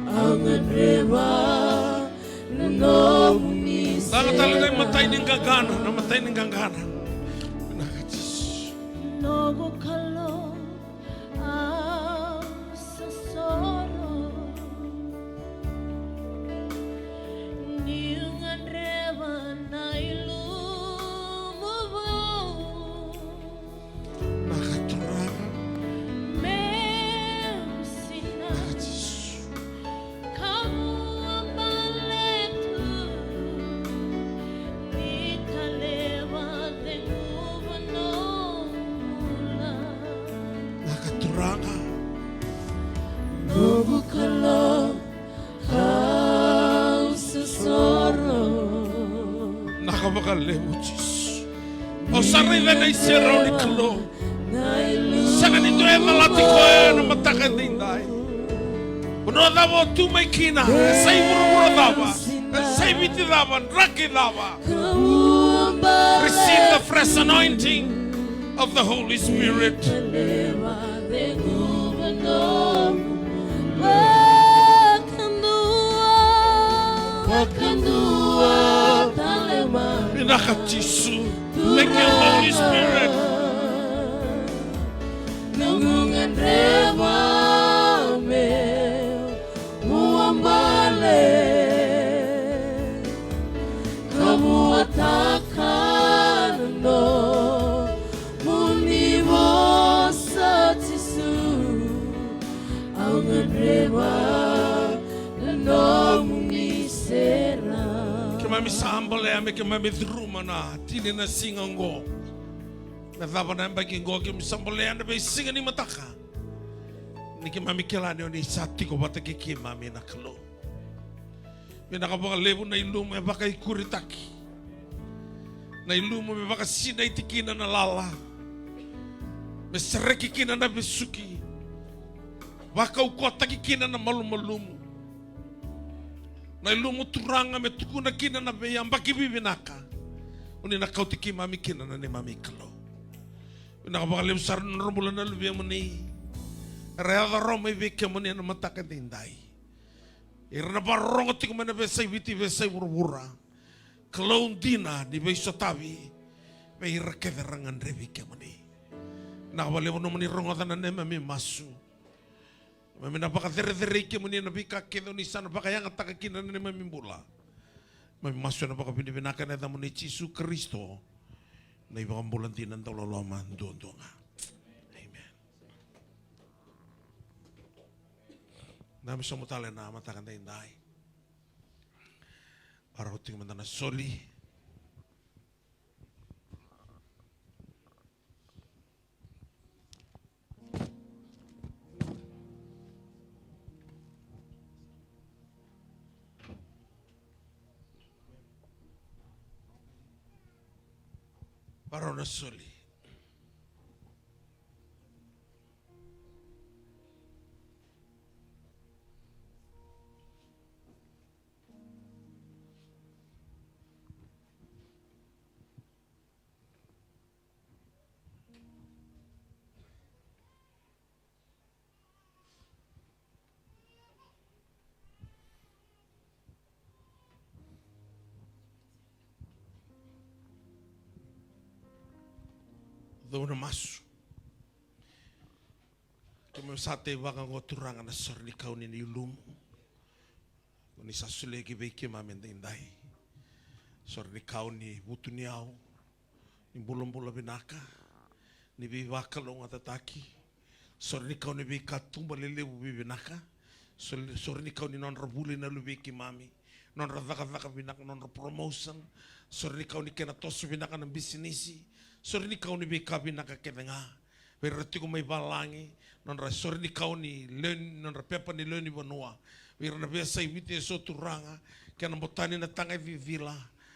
Au gadreva na nomuni sereki. Tale na imatai ni qaqana, na imatai ni qaqana. Vinaka Jisu. Noqu Kalou, au sa soro niu gadreva na ilumu vou. Vinaka Turaga. Meu sinai. Vinaka Jisu. Ka vuabale tu ni ka levu cegu vanua. Vinaka Turaga. Noqu Kalou, au sa soro. Vinaka vakalevu Jisu. Au sa raica na iserau ni Kalou. Sega ni dua e calati koya ena mataka edaidai. Vanua cava o tu mai kina, e sa i vuravura cava, e sa i Viti cava, draki cava. Receive the fresh anointing of the Holy Spirit. Vinaka Jisu. Thank you, Holy Spirit. Noqu gadreva meu vuabale, ka vuataka na nomuni vosa, Jisu. Au gadreva na nomuni serau. Keimami sa bolea me keimami curuma na tini na siga oqo. Me cava na yabaki oqo, keimami sa bolea na veisiga ni mataka. Ni keimami kila ni oni sa tiko vata kei keimami na Kalou. Vinaka vakalevu na ilumu e vakaikuritaki. Na ilumu me vakasinaiti kina na lala. Me sereki kina na vesuki. Vakaukauwataki kina na malumalumu. Na ilumu Turaga me tukuna kina na veiyabaki vivinaka. Oni na kauti keimami kina na neimami Kalou. Vinaka vakalevu sara na nodra bula na luvemuni. Era yaco rawa mai vei kemuni ena mataka edaidai. Ira na vakarorogo tiko mai na veiyasai Viti, veiyasai vuravura. Kalou dina ni veisotavi vei ira kece era gadrevi kemuni. Vinaka vakalevu nomuni rogoca na neimami masu. Keimami na vakacerecerei kemuni ena veika kece oni sa na vakayagataka kina na neimami bula. Keimami masu ena vakavinavinaka ena yacamuni Jisu Karisito, na iVakabula dina dauloloma duadua ga. Amen. Da mai sauma tale na mataka edaidai. Varau tiko mada na soli. Varau na soli. Dou na masu. Keimami sa teivaka oqo Turaga na sore ni kau ni ilumu. Ko ni sa solia ki vei keimami edaidai. Sore ni kau ni vutuniyau, ni bulabula vinaka, ni veivakalougatataki. Sore ni kau ni veikatuba lelevu vivinaka. Sori, sori ni kau ni nodra vuli na luvei keimami, nodra cakacaka vinaka, nodra promotion. Sori ni kau ni kena toso vinaka na bisinisi. Sori ni kau ni veika vinaka kece ga vei ira tiko mai valagi, nodra sori ni kau ni lewe, nodra pepa ni lewe ni vanua, vei ira na veiyasai Viti eso, Turaga, kena botani na taga e cicila,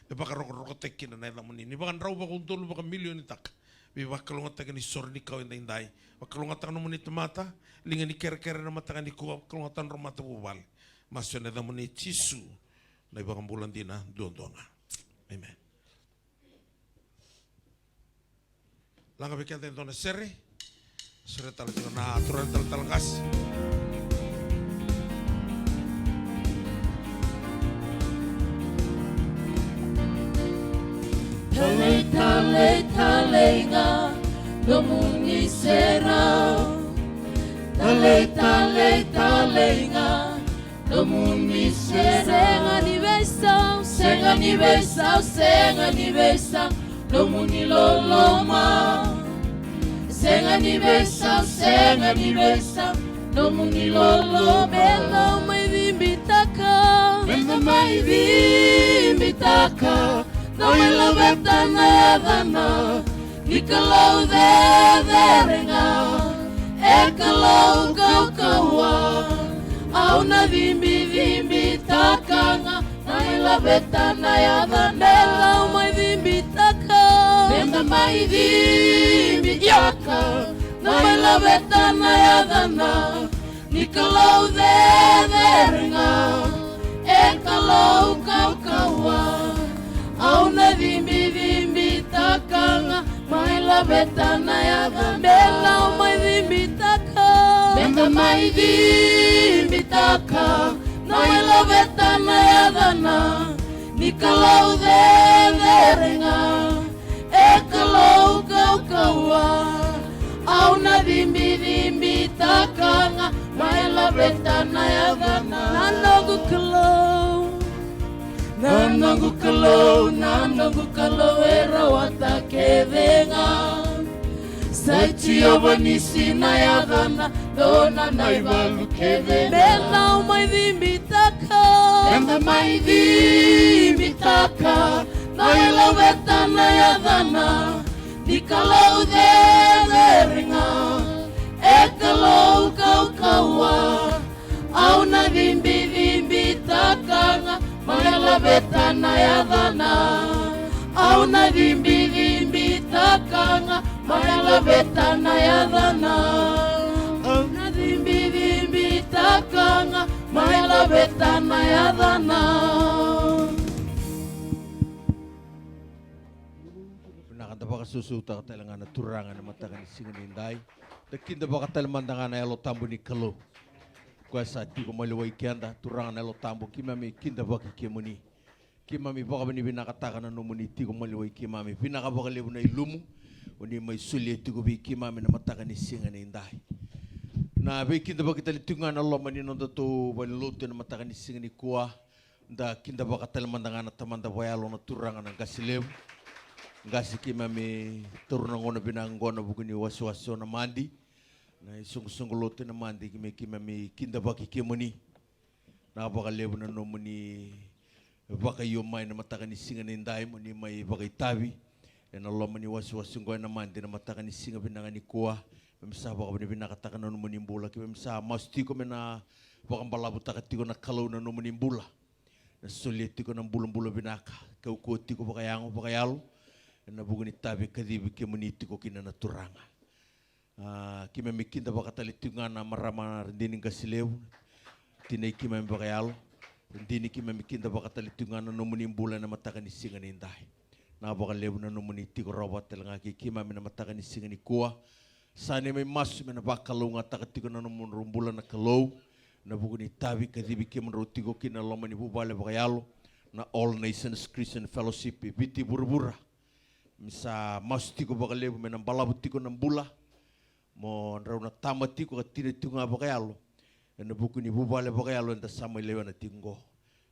me vakarokorokotaki kina na yacamuni, ni vakadrau vakaudolu, vakamilionitaka. Veivakalougatataki ni sori ni kau edaidai. Vakalougatataka nomuni tamata, liga ni kerekere na mataka nikua, vakalougatataka nodra matavuvale. Masu ena yacamuni Jisu, na iVakabula dina duadua ga. Amen. Laga vei keda e dua na sere. Sere tale tiko na turaga talatala qase. Talei, talei, talei ga nomuni sere. Talei, talei, talei ga nomuni sere. Sega ni veisau, sega ni veisau, sega ni veisau nomuni loloma. Sega ni veisau, sega ni veisau nomuni loloma. Meda mai cibitaka, meda mai cibitaka, na mai laveta na yacana ni Kalou cecere ga, e Kalou kaukauwa. Au na cibicibitaka ga, na mai laveta na yacana. Meda mai cibitaka, meda mai cibitaka, na mai laveta na yacana ni Kalou cecere ga, e Kalou kaukauwa. Au na cibicibitaka ga, mai laveta na yacana. Meda mai cibitaka, meda mai cibitaka, na mai laveta na yacana ni Kalou cecere ga, e Kalou kaukauwa. Au na cibicibitaka ga, mai laveta na yacana. Na noqu Kalou, na noqu Kalou, na noqu Kalou e rawata kece ga. Sa Jiova Nisi na yacana, dua na ivalu kece ga. Meda mai cibitaka, meda mai cibitaka, mai laveta na yacana ni Kalou cecere ga, e Kalou kaukauwa. Au na cibicibitaka ga, mai laveta na yacana. Au na cibicibitaka ga, mai laveta na yacana. Au na cibicibitaka ga, mai laveta na yacana. Vinaka, da vakasosoutaka tale ga na Turaga ena mataka ni siga nidai. Da kidavaka tale mada ga na Yalo Tabu ni Kalou. Koya sa tiko maliwai keda, Turaga na Yalo Tabu, keimami kidavaki kemuni. Keimami vakavinavinakataka na nomuni tiko maliwai keimami. Vinaka vakalevu na ilumu oni mai solia tiko vei keimami na mataka ni siga nidai. Na veikidavaki tale tiko ga na loma ni nodatou valenilotu ena mataka ni siga nikua. Da kidavaka tale mada ga na tamada vakayalo na Turaga na qase levu. Qase, keimami taura na gauna vinaka oqo ena vuku ni wasewase o Namadi, na isoqosoqo lotu e Namadi, keimami, keimami kidavaki kemuni. Vinaka vakalevu na nomuni vakaio mai na mataka ni siga nidai, moni mai vakaitavi ena loma ni wasewase oqo e Namadi na mataka ni siga vinaka nikua. Keimami sa vakavinavinakataka na nomuni bula. Keimami sa masu tiko me na vakabalavutaka tiko na Kalou na nomuni bula. Na solia tiko na bulabula vinaka, kaukauwa tiko vakayago, vakayalo, ena vuku ni itavi kacivi kemuni tiko kina na Turaga. A, keimami kidavaka tale tiko ga na marama Radini Qase Levu, tinai keimami vakayalo. Radini, keimami kidavaka tale tiko ga na nomuni bula ena mataka ni siga nidai. Vinaka vakalevu na nomuni tiko rawa vata tale ga kei keimami na mataka ni siga nikua. Sa neimami masu me na vakalougatataka tiko na nomudrau bula na Kalou, ena vuku ni itavi kacivi kemudrau tiko kina ena loma ni vuvale vakayalo na All Nations Christian Fellowship e Viti vuravura. Keimami sa masu tiko vakalevu me na balavu tiko na bula, mo drau na tama tiko ka tina tiko ga vakayalo ena vuku ni vuvale vakayalo eda sa mai lewena tiko oqo.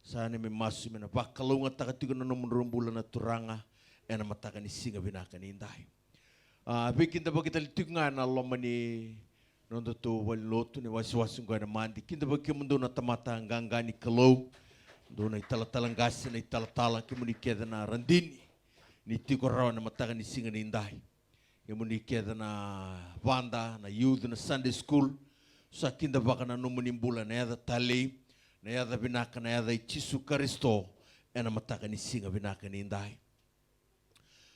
Sa neimami masu me na vakalougatataka tiko na nomudrau bula na Turaga ena mataka ni siga vinaka nidai. A, veikidavaki tale tiko ga ena loma ni Nodatou valenilotu, na iwasewase qo ena Madi. Kidavaki kemudou na tamata qaqa ni Kalou. Dou na italatala qase, na italatala, kemuni kece na radini. Ni tiko rawa ena mataka ni siga nidai. Kemuni kece na vada, na youth, na Sunday school. Sa kidavaka na nomuni bula, na yaca talei, na yaca vinaka, na yaca i Jisu Karisito, ena mataka ni siga vinaka nidai.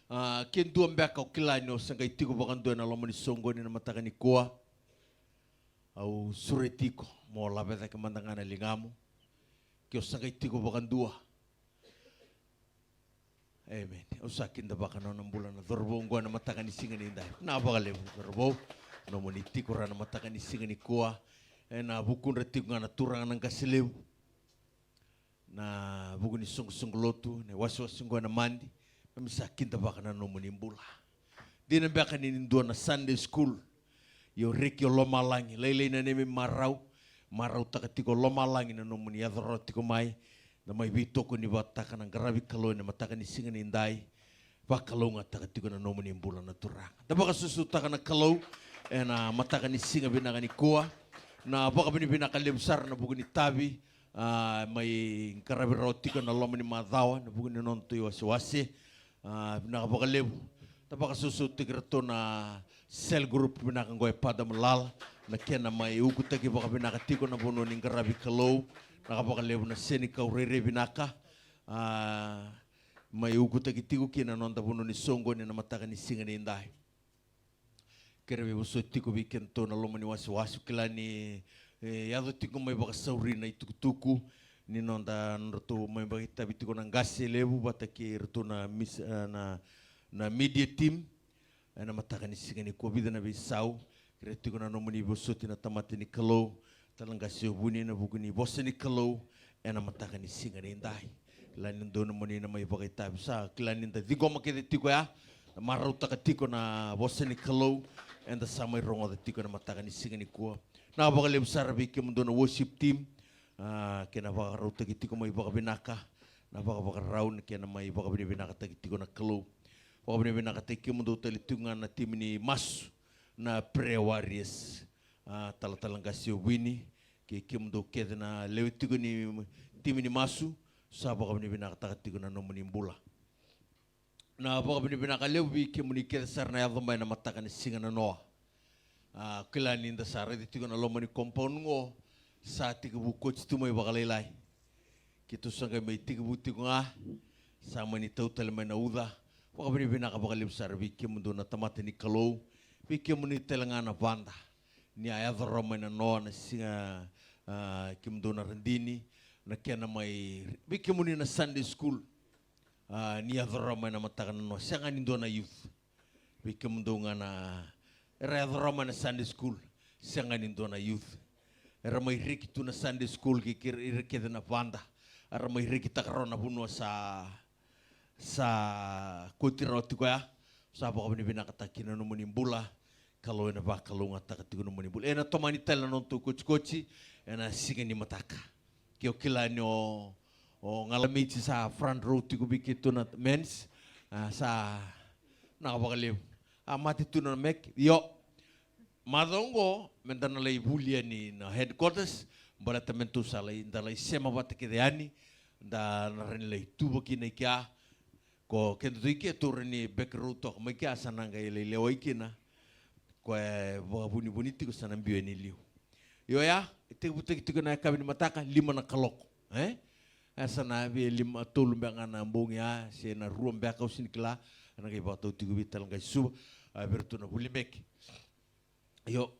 A, ke dua beka o kila ni o sa qai tiko vakadua ena loma ni soqoni na mataka nikua, au sureti iko mo laveta cake mada ga na ligamu. Ke o sa qai tiko vakadua. Amen. Au sa kidavaka na nona bula na cauravou oqo ena mataka ni siga nidai. Na vakalevu cauravou, nomuni tiko rawa na mataka ni siga nikua. Ena vukudra tiko ga na turaga na qase levu. Na vuku ni soqosoqo lotu, na iwasewase qo ena Madi, keimami sa kidavaka na nomuni bula. Dina beka ni dua na Sunday school. Io, reki o lomalagi, lailai na neimami marau, marautaka tiko o lomalagi na nomuni yaco rawa tiko mai, da mai veitokoni vakataka na qaravi Kalou ena mataka ni siga nidai. Vakalougatataka tiko na nomuni bula na Turaga. Da vakasausautaka na Kalou ena mataka ni siga vinaka nikua. Na vakavinavinaka levu sara na vuku ni tavi, a, mai qaravi rawa tiko ena loma ni macawa, na vuku ni nodatou iwasewase. A, vinaka vakalevu. Da vakasausautaki iratou na cell group vinaka qo e Pada Malala, na kena mai ukutaki vakavinaka tiko na vanua ni qaravi Kalou. Vinaka vakalevu na senikau rairai vinaka. A, mai ukutaki tiko kina na noda vanua ni soqoni ena mataka ni siga nidai. Kere veivosoti tiko vei kedatou na loma ni wasewase, kila ni, e, yaco tiko mai vakasauri na itukutuku ni noda, nodratou mai vakaitavi tiko na qase levu vata kei iratou na mis-, e, na, na media team. Ena mataka ni siga nikua, vica na veisau. Kere tiko na nomuni vosoti na tamata ni Kalou, Talaqase Ovuni, ena vuku ni vosa ni Kalou ena mataka ni siga nidai. Kila ni dou na mani na mai vakaitavi, sa kila ni da ciqoma kece tiko ya, da marautaka tiko na vosa ni Kalou eda sa mai rogoca tiko ena mataka ni siga nikua. Na vakalevu sara vei kemudou na worship team, a, kei na vakarautaki tiko mai vakavinaka, na vakavakarau, na kena mai vakavinavinakataki tiko na Kalou. Vakavinavinakataki kemudou tale tiko ga na timi ni masu, na Prayer Warriors, a, Talatala Qase Ovini, kei kemudou kece na lewe tiko ni timi ni masu, sa vakavinavinakataka tiko na nomuni bula. Na vakavinavinaka levu vei kemuni kece sara na yaco mai na mataka ni siga nanoa. A, kila ni da sa raica tiko na loma ni compound qo, sa tekivu koti tu mai vakalailai. Keitou sa qai mai tekivu tiko ga, sa mani tau tale mai na uca. Vakavinavinaka vakalevu sara vei kemudou na tamata ni Kalou, vei kemuni tale ga na vada. Ni a yaco rawa mai nanoa na siga, a, kemudou na radini, na kena mai, vei kemuni na Sunday school. A, ni yaco rawa mai na mataka nanoa, sega ni dua na youth. Vei kemudou ga na, era yaco rawa mai na Sunday school, sega ni dua na youth. Era mai reki tu na Sunday school kei, kei ira kece na vada. Era mai rekitaka rawa na vanua sa, sa koti rawa tiko ya. Sa vakavinavinakataki na nomuni bula. Kalou ena vakalougatataka tiko na nomuni bula. Ena tomani tale na nodatou kotikoti ena siga ni mataka. Ke o kila ni o, o Galameiti sa front row tiko vei keitou na men's. A, sa na vakalevu. A, mate tu na meke. Io. Macawa oqo, meda na lai vuli yani na headquarters, baleta me tou sa lai, da lai sema vata kece yani, da na rawa ni lai tuva kina i kea. Ko kedatou i ke, tou rawa ni back row toka mai kea, sa na qai lai lewai kina. Ko e vakavunivuni tiko sa na biu yani liu. Io ya, e tekivutaki tiko na yakavi ni mataka, lima na kaloko, e? E sa na via lima, tolu beka ga na bogi ya, se na rua beka, au sega ni kila, ena qai vakatau tiko vei Talaqase Suva, a, vei iratou na vuli meke. Io,